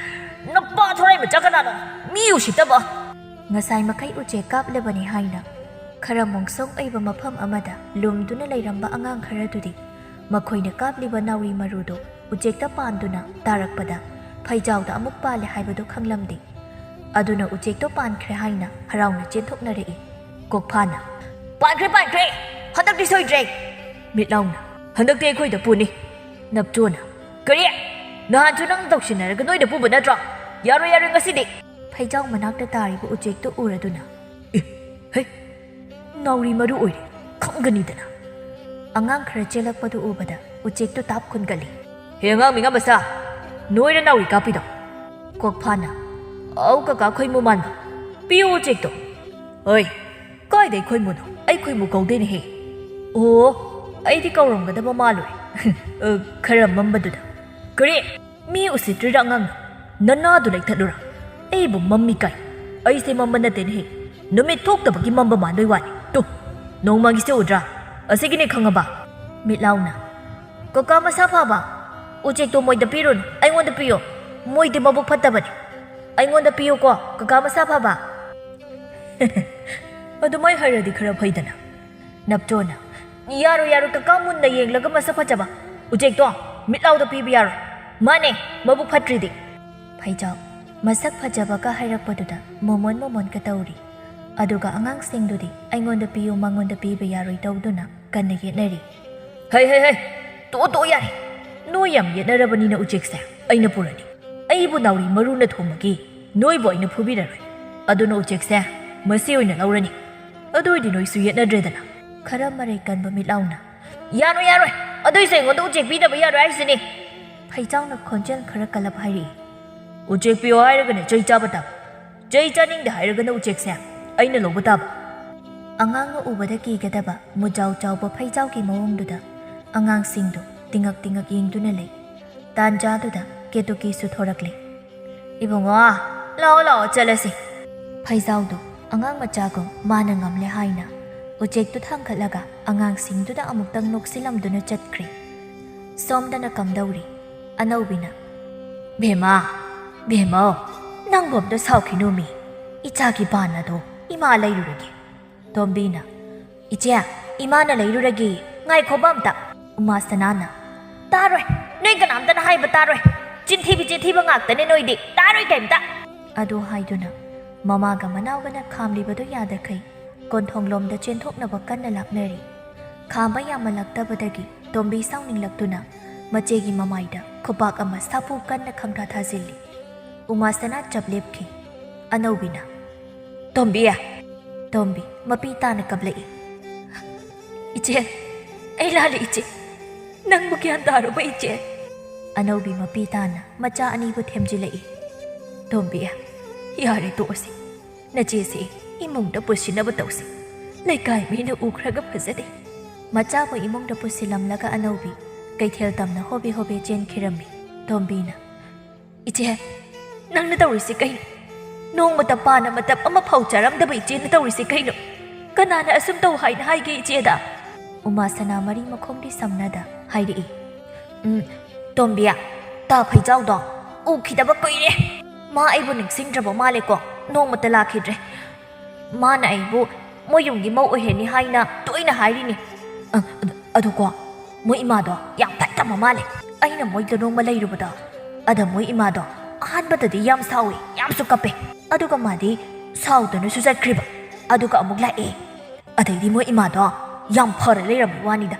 ꯅꯄꯥ ꯊꯣꯔꯥꯏ ꯃꯆꯥ ꯀꯅꯥꯅꯣ? ꯃꯤ ꯎꯁꯤꯠꯇꯕ!" ꯉꯁꯥꯏ ꯃꯈꯩ ꯎꯆꯦꯛ ꯀꯥꯞꯂꯕꯅꯤ ꯍꯥꯏꯅ ꯈꯔ ꯃꯣꯡꯁꯣꯡ ꯑꯣꯏꯕ ꯃꯐꯝ ꯑꯃꯗ ꯂꯨꯝꯗꯨꯅ ꯂꯩꯔꯝꯕ ꯑꯉꯥꯡ ꯈꯔꯗꯨꯗꯤ ꯃꯈꯣꯏꯅ ꯀꯥꯞꯂꯤꯕ ꯅꯥꯎꯔꯤ ꯃꯔꯨꯗꯨ ꯎꯆꯦꯛꯇ ꯄꯥꯟꯗꯨꯅ ꯇꯥꯔꯛꯄꯗ ꯐꯩꯖꯥꯎꯗ ꯑꯃꯨꯛ ꯄꯥꯜꯂꯦ ꯍꯥꯏꯕꯗꯨ ꯈꯪꯂꯝꯗꯦ꯫ ꯑꯗꯨꯅ ꯎꯆꯦꯛꯇꯣ ꯄꯥꯟꯈ꯭ꯔꯦ ꯍꯥꯏꯅ ꯍꯔꯥꯎꯅ ꯆꯦꯟꯊꯣꯛꯅꯔꯛꯏ꯫ ꯀꯣꯛꯐꯥꯅ, "ꯄꯥꯟꯈ꯭ꯔꯦ, ꯄꯥꯟꯈ꯭ꯔꯦ! ꯍꯟꯗꯛꯇꯤ ꯁꯣꯏꯗ꯭ꯔꯦ!" ꯃꯤꯠꯂꯥꯎꯅ, "ꯍꯟꯗꯛꯇꯤ ꯑꯩꯈꯣꯏꯗ ꯄꯨꯅꯤ!" ꯅꯞꯆꯣꯅ, "ꯀꯔꯤ?" ꯅꯍꯥꯟꯁꯨ ꯅꯪ ꯇꯧꯁꯤꯟꯅꯔꯒ ꯅꯣꯏꯗ ꯄꯨꯕ ꯅꯠꯇ꯭ꯔꯣ? ꯌꯥꯔꯣꯏ, ꯌꯥꯔꯣꯏ, ꯉꯁꯤꯗꯤ꯫ ꯐꯩꯖꯥꯎ ꯃꯅꯥꯛꯇ ꯇꯥꯔꯤꯕ ꯎꯆꯦꯛꯇꯨ ꯎꯔꯗꯨꯅ, "ꯑꯦ, ꯍꯦ, ꯅꯥꯎꯔꯤ ꯃꯔꯨ ꯑꯣꯏꯔꯦ, ꯈꯪꯒꯅꯤꯗꯅ"꯫ ꯑꯉꯥꯡ ꯈꯔ ꯆꯦꯜꯂꯛꯄꯗꯨ ꯎꯕꯗ ꯎꯆꯦꯛꯇꯨ ꯇꯥꯞ ꯈꯨꯟꯒꯠꯂꯤ꯫ "ꯍꯦ, ꯑꯉꯥꯡ ꯃꯤꯉꯥ ꯃꯆꯥ, ꯅꯣꯏꯔ ꯅꯥꯎꯔꯤ ꯀꯥꯞꯄꯤꯗꯣ?" ꯀꯣꯛꯐꯥꯅ, "ꯑꯧ ꯀꯀꯥ, ꯈꯣꯏꯃꯨ ꯃꯥꯟꯕ꯫ ꯄꯤꯌꯨ ꯎꯆꯦꯛꯇꯣ"꯫ "ꯍꯣꯏ, ꯀꯥꯏꯗꯩ ꯈꯣꯏꯃꯨꯅꯣ? ꯑꯩ ꯈꯣꯏꯃꯨ ꯀꯧꯗꯦꯅꯦꯍꯦ"꯫ "ꯑꯣ, ꯑꯩꯗꯤ ꯀꯧꯔꯝꯒꯗꯕ ꯃꯥꯜꯂꯨꯔꯦ"꯫ ꯑ, ꯈꯔ ꯃꯝꯕꯗꯨꯗ, "ꯀꯔꯤ? ꯃꯤ ꯎꯁꯤꯠꯇ꯭ꯔꯤꯔ ꯑꯉꯥꯡꯅ? ꯅꯅꯥꯗꯨ ꯂꯩꯊꯠꯂꯨꯔ? ꯑꯩꯕꯨ ꯃꯝꯃꯤ ꯀꯥꯏ? ꯑꯩꯁꯦ ꯃꯝꯕ ꯅꯠꯇꯦꯅꯦꯍꯦ꯫ ꯅꯨꯃꯤꯠ ꯊꯣꯛꯇꯕꯒꯤ ꯃꯝꯕ ꯃꯥꯟꯕꯩ ꯋꯥꯅꯤ꯫ ꯇꯨ, ꯅꯣꯡꯃꯒꯤꯁꯦ ꯎꯗ꯭ꯔꯥ? ꯑꯁꯤꯒꯤꯅꯦ ꯈꯪꯉꯕ?" ꯃꯤꯠꯂꯥꯎꯅ, "ꯀꯀꯥ ꯃꯁꯥ ꯐꯕ, ꯎꯆꯦꯛꯇꯣ ꯃꯣꯏꯗ ꯄꯤꯔꯨꯅꯨ, ꯑꯩꯉꯣꯟꯗ ꯄꯤꯌꯣ꯫ ꯃꯣꯏꯗꯤ ꯃꯕꯨꯛ ꯐꯠꯇꯕꯅꯤ꯫ ꯑꯩꯉꯣꯟꯗ ꯄꯤꯌꯨꯀꯣ, ꯀꯀꯥ ꯃꯁꯥ ꯐꯕ"꯫ ꯑꯗꯨꯃꯥꯏ ꯍꯥꯏꯔꯗꯤ ꯈꯔ ꯐꯩꯗꯅ꯫ ꯅꯞꯆꯣꯅ, "ꯌꯥꯔꯣꯏ, ꯌꯥꯔꯣꯏ, ꯀꯀꯥ ꯃꯨꯟꯅ ꯌꯦꯡꯂꯒ ꯃꯁꯛ ꯐꯖꯕ ꯎꯆꯦꯛꯇꯣ ꯃꯤꯠꯂꯥꯎꯗ ꯄꯤꯕ ꯌꯥꯔꯣꯏ꯫ ꯃꯥꯅꯦ, ꯃꯕꯨꯛ ꯐꯠꯇ꯭ꯔꯤꯗꯤ"꯫ ꯐꯩꯖꯥꯎ ꯃꯁꯛ ꯐꯖꯕꯒ ꯍꯥꯏꯔꯛꯄꯗꯨꯗ ꯃꯣꯃꯣꯟ ꯃꯣꯃꯣꯟꯒ ꯇꯧꯔꯤ꯫ ꯑꯗꯨꯒ ꯑꯉꯥꯡꯁꯤꯡꯗꯨꯗꯤ ꯑꯩꯉꯣꯟꯗ ꯄꯤꯌꯨ, ꯃꯉꯣꯟꯗ ꯄꯤꯕ ꯌꯥꯔꯣꯏ ꯇꯧꯗꯨꯅ ꯀꯟꯅ ꯌꯦꯠꯅꯔꯤ꯫ "ꯍꯩ, ꯍꯩ, ꯍꯩ, ꯇꯣꯛꯑꯣ, ꯇꯣꯛꯑꯣ, ꯌꯥꯔꯦ꯫ ꯅꯣꯏ ꯌꯥꯝ ꯌꯦꯠꯅꯔꯕꯅꯤꯅ ꯎꯆꯦꯛꯁꯦ ꯑꯩꯅ ꯄꯨꯔꯅꯤ꯫ ꯑꯩꯕꯨ ꯅꯥꯎꯔꯤ ꯃꯔꯨꯅ ꯊꯣꯝꯃꯒꯤ ꯅꯣꯏꯕꯨ ꯑꯩꯅ ꯐꯨꯕꯤꯔꯔꯣꯏ꯫ ꯑꯗꯨꯅ ꯎꯆꯦꯛꯁꯦ ꯃꯁꯤ ꯑꯣꯏꯅ ꯂꯧꯔꯅꯤ꯫ ꯑꯗꯨ ꯑꯣꯏꯗꯤ ꯅꯣꯏꯁꯨ ꯌꯦꯠꯅꯗ꯭ꯔꯦꯗꯅ"꯫ ꯈꯔ ꯃꯔꯩ ꯀꯟꯕ ꯃꯤꯠꯂꯥꯎꯅ, "ꯌꯥꯔꯣꯏ, ꯌꯥꯔꯣꯏ, ꯑꯗꯨꯏꯁꯨ ꯑꯩꯉꯣꯟꯗ ꯎꯆꯦꯛ ꯄꯤꯗꯕ ꯌꯥꯔꯣꯏ ꯍꯥꯏꯁꯤꯅꯤ"꯫ ꯐꯩꯖꯥꯎꯅ ꯈꯣꯟꯖꯦꯜ ꯈꯔ ꯀꯜꯂꯞ ꯍꯥꯏꯔꯛꯏ꯫ "ꯎꯆꯦꯛ ꯄꯤꯌꯣ ꯍꯥꯏꯔꯒꯅ ꯆꯩ ꯆꯥꯕ ꯇꯥꯕ, ꯆꯩ ꯆꯥꯅꯤꯡꯗꯦ ꯍꯥꯏꯔꯒꯅ ꯎꯆꯦꯛꯁꯦ ꯑꯩꯅ ꯂꯧꯕ ꯇꯥꯕ"꯫ ꯑꯉꯥꯡꯅ ꯎꯕꯗ ꯀꯤꯒꯗꯕ ꯃꯨꯖꯥꯎ ꯆꯥꯎꯕ ꯐꯩꯖꯥꯎꯒꯤ ꯃꯑꯣꯡꯗꯨꯗ ꯑꯉꯥꯡꯁꯤꯡꯗꯨ ꯇꯤꯉꯛ ꯇꯤꯉꯛ ꯌꯦꯡꯗꯨꯅ ꯂꯩ꯫ ꯇꯥꯟꯖꯥꯗꯨꯗ ꯀꯦꯇꯨꯀꯤꯁꯨ ꯊꯣꯔꯛꯂꯦ꯫ "ꯏꯕꯨꯡꯉꯣ, ꯂꯥꯛꯑꯣ, ꯂꯥꯛꯑꯣ, ꯆꯠꯂꯁꯤ"꯫ ꯐꯩꯖꯥꯎꯗꯨ ꯑꯉꯥꯡ ꯃꯆꯥꯒꯨꯝ ꯃꯥꯅ ꯉꯝꯂꯦ ꯍꯥꯏꯅ ꯎꯆꯦꯛꯇꯨ ꯊꯥꯡꯒꯠꯂꯒ ꯑꯉꯥꯡꯁꯤꯡꯗꯨꯗ ꯑꯃꯨꯛꯇꯪ ꯅꯣꯛꯁꯤꯜꯂꯝꯗꯨꯅ ꯆꯠꯈ꯭ꯔꯦ꯫ ꯁꯣꯝꯗꯅ ꯀꯝꯗꯧꯔꯤ? ꯑꯅꯧꯕꯤꯅ, "ꯕꯦꯝꯃ, ꯕꯦꯝꯃꯧ, ꯅꯪꯕꯨ ꯑꯝꯇ ꯁꯥꯎꯈꯤꯅꯣꯃꯤ꯫ ꯏꯆꯥꯒꯤ ꯕꯥꯟ ꯑꯗꯣ ꯏꯃꯥ ꯂꯩꯔꯨꯔꯒꯦ"꯫ ꯇꯣꯝꯕꯤꯅ, "ꯏꯆꯦ, ꯏꯃꯥꯅ ꯂꯩꯔꯨꯔꯒꯦ, ꯉꯥꯏꯈꯣꯕ ꯑꯝꯇ"꯫ ꯎꯃꯥ ꯁꯅꯥꯅ, "ꯇꯥꯔꯣꯏ, ꯅꯣꯏ ꯀꯅꯥꯝꯇꯅ ꯍꯥꯏꯕ ꯇꯥꯔꯣꯏ꯫ ꯆꯤꯟꯊꯤꯕꯤ ꯆꯤꯟꯊꯤꯕ ꯉꯥꯛꯇꯅꯦ ꯅꯣꯏꯗꯤ, ꯇꯥꯔꯣꯏ ꯀꯩꯝꯇ"꯫ ꯑꯗꯨ ꯍꯥꯏꯗꯨꯅ ꯃꯃꯥꯒ ꯃꯅꯥꯎꯒꯅ ꯈꯥꯝꯂꯤꯕꯗꯨ ꯌꯥꯗꯈꯩ ꯀꯣꯟꯊꯣꯡꯂꯣꯝꯗ ꯆꯦꯟꯊꯣꯛꯅꯕ ꯀꯟꯅ ꯂꯥꯛꯅꯔꯤ꯫ ꯈꯥꯝꯕ ꯌꯥꯃꯜꯂꯛꯇꯕꯗꯒꯤ ꯇꯣꯝꯕꯤ ꯁꯥꯎꯅꯤꯡꯂꯛꯇꯨꯅ ꯃꯆꯦꯒꯤ ꯃꯃꯥꯏꯗ ꯈꯨꯕꯥꯛ ꯑꯃ ꯁꯥꯐꯨ ꯀꯟꯅ ꯈꯪꯊꯥ ꯊꯥꯖꯤꯜꯂꯤ꯫ ꯎꯃꯥꯁꯅꯥ ꯆꯞ ꯂꯦꯞꯈꯤ꯫ ꯑꯅꯧꯕꯤꯅ, "ꯇꯣꯝꯕꯤ!" ꯇꯣꯝꯕꯤ ꯃꯄꯤ ꯇꯥꯅ ꯀꯞꯂꯛꯏ꯫ "ꯏꯆꯦ, ꯑꯩ ꯂꯥꯜꯂꯦ ꯏꯆꯦ꯫ ꯅꯪꯕꯨ ꯒ꯭ꯌꯥꯟ ꯇꯥꯔꯨꯕ ꯏꯆꯦ?" ꯑꯅꯧꯕꯤ ꯃꯄꯤ ꯇꯥꯅ ꯃꯆꯥ ꯑꯅꯤꯕꯨ ꯊꯦꯝꯖꯤꯜꯂꯛꯏ꯫ "ꯇꯣꯝꯕꯤ, ꯌꯥꯔꯦ, ꯇꯣꯛꯑꯁꯤ꯫ ꯅꯆꯦꯁꯤ ꯏꯃꯨꯡꯗ ꯄꯨꯁꯤꯟꯅꯕ ꯇꯧꯁꯤ꯫ ꯂꯩꯀꯥꯏ ꯃꯤꯅ ꯎꯈ꯭ꯔꯒ ꯐꯖꯗꯦ꯫" ꯃꯆꯥꯕꯨ ꯏꯃꯨꯡꯗ ꯄꯨꯁꯤꯜꯂꯝꯂꯒ ꯑꯅꯧꯕꯤ ꯀꯩꯊꯦꯜ ꯇꯝꯅ ꯍꯣꯕꯦ ꯍꯣꯕꯦ ꯆꯦꯟꯈꯤꯔꯝꯃꯤ꯫ ꯇꯣꯝꯕꯤꯅ, "ꯏꯆꯦ, ꯅꯪꯅ ꯇꯧꯔꯤꯁꯤ ꯀꯩꯅꯣ? ꯅꯣꯡꯃꯇ ꯄꯥꯅ ꯃꯇꯞ ꯑꯃ ꯐꯥꯎ ꯆꯥꯔꯝꯗꯕ ꯏꯆꯦꯅ ꯇꯧꯔꯤꯁꯤ ꯀꯩꯅꯣ? ꯀꯅꯥꯅ ꯑꯁꯨꯝ ꯇꯧ ꯍꯥꯏꯅ ꯍꯥꯏꯒꯦ ꯏꯆꯦꯗ?" ꯎꯃꯥꯁꯅꯥ ꯃꯔꯤ ꯃꯈꯣꯡꯗꯤ ꯁꯝꯅꯗ ꯍꯥꯏꯔꯛꯏ꯫ "ꯎꯝ, ꯇꯣꯝꯕꯤ, ꯇꯥ ꯐꯩꯖꯥꯎꯗꯣ ꯎꯈꯤꯗꯕ ꯀꯨꯏꯔꯦ꯫ ꯃꯥ ꯑꯩꯕꯨ ꯅꯤꯡꯁꯤꯡꯗ꯭ꯔꯕ ꯃꯥꯜꯂꯦꯀꯣ꯫ ꯅꯣꯡꯃꯇ ꯂꯥꯛꯈꯤꯗ꯭ꯔꯦ꯫ ꯃꯥꯅ ꯑꯩꯕꯨ ꯃꯣꯏ ꯌꯨꯝꯒꯤ ꯃꯧ ꯑꯣꯏꯍꯟꯅꯤ ꯍꯥꯏꯅ ꯇꯣꯏꯅ ꯍꯥꯏꯔꯤꯅꯤ꯫ ꯑ, ꯑꯗꯨ, ꯑꯗꯨꯀꯣ, ꯃꯣꯏ ꯏꯃꯥꯗꯣ ꯌꯥꯝ ꯐꯠꯇꯕ ꯃꯥꯜꯂꯦ꯫ ꯑꯩꯅ ꯃꯣꯏꯗ ꯅꯣꯡꯃ ꯂꯩꯔꯨꯕꯗꯣ, ꯑꯗ ꯃꯣꯏ ꯏꯃꯥꯗꯣ ꯑꯍꯥꯟꯕꯗꯗꯤ ꯌꯥꯝ ꯁꯥꯎꯏ, ꯌꯥꯝꯁꯨ ꯀꯞꯄꯦ꯫ ꯑꯗꯨꯒ ꯃꯥꯗꯤ ꯁꯥꯎꯗꯅꯁꯨ ꯆꯠꯈ꯭ꯔꯤꯕ꯫ ꯑꯗꯨꯒ ꯑꯃꯨꯛ ꯂꯥꯛꯑꯦ꯫ ꯑꯗꯩꯗꯤ ꯃꯣꯏ ꯏꯃꯥꯗꯣ ꯌꯥꯝ ꯐꯔ ꯂꯩꯔꯝꯕ ꯋꯥꯅꯤꯗ꯫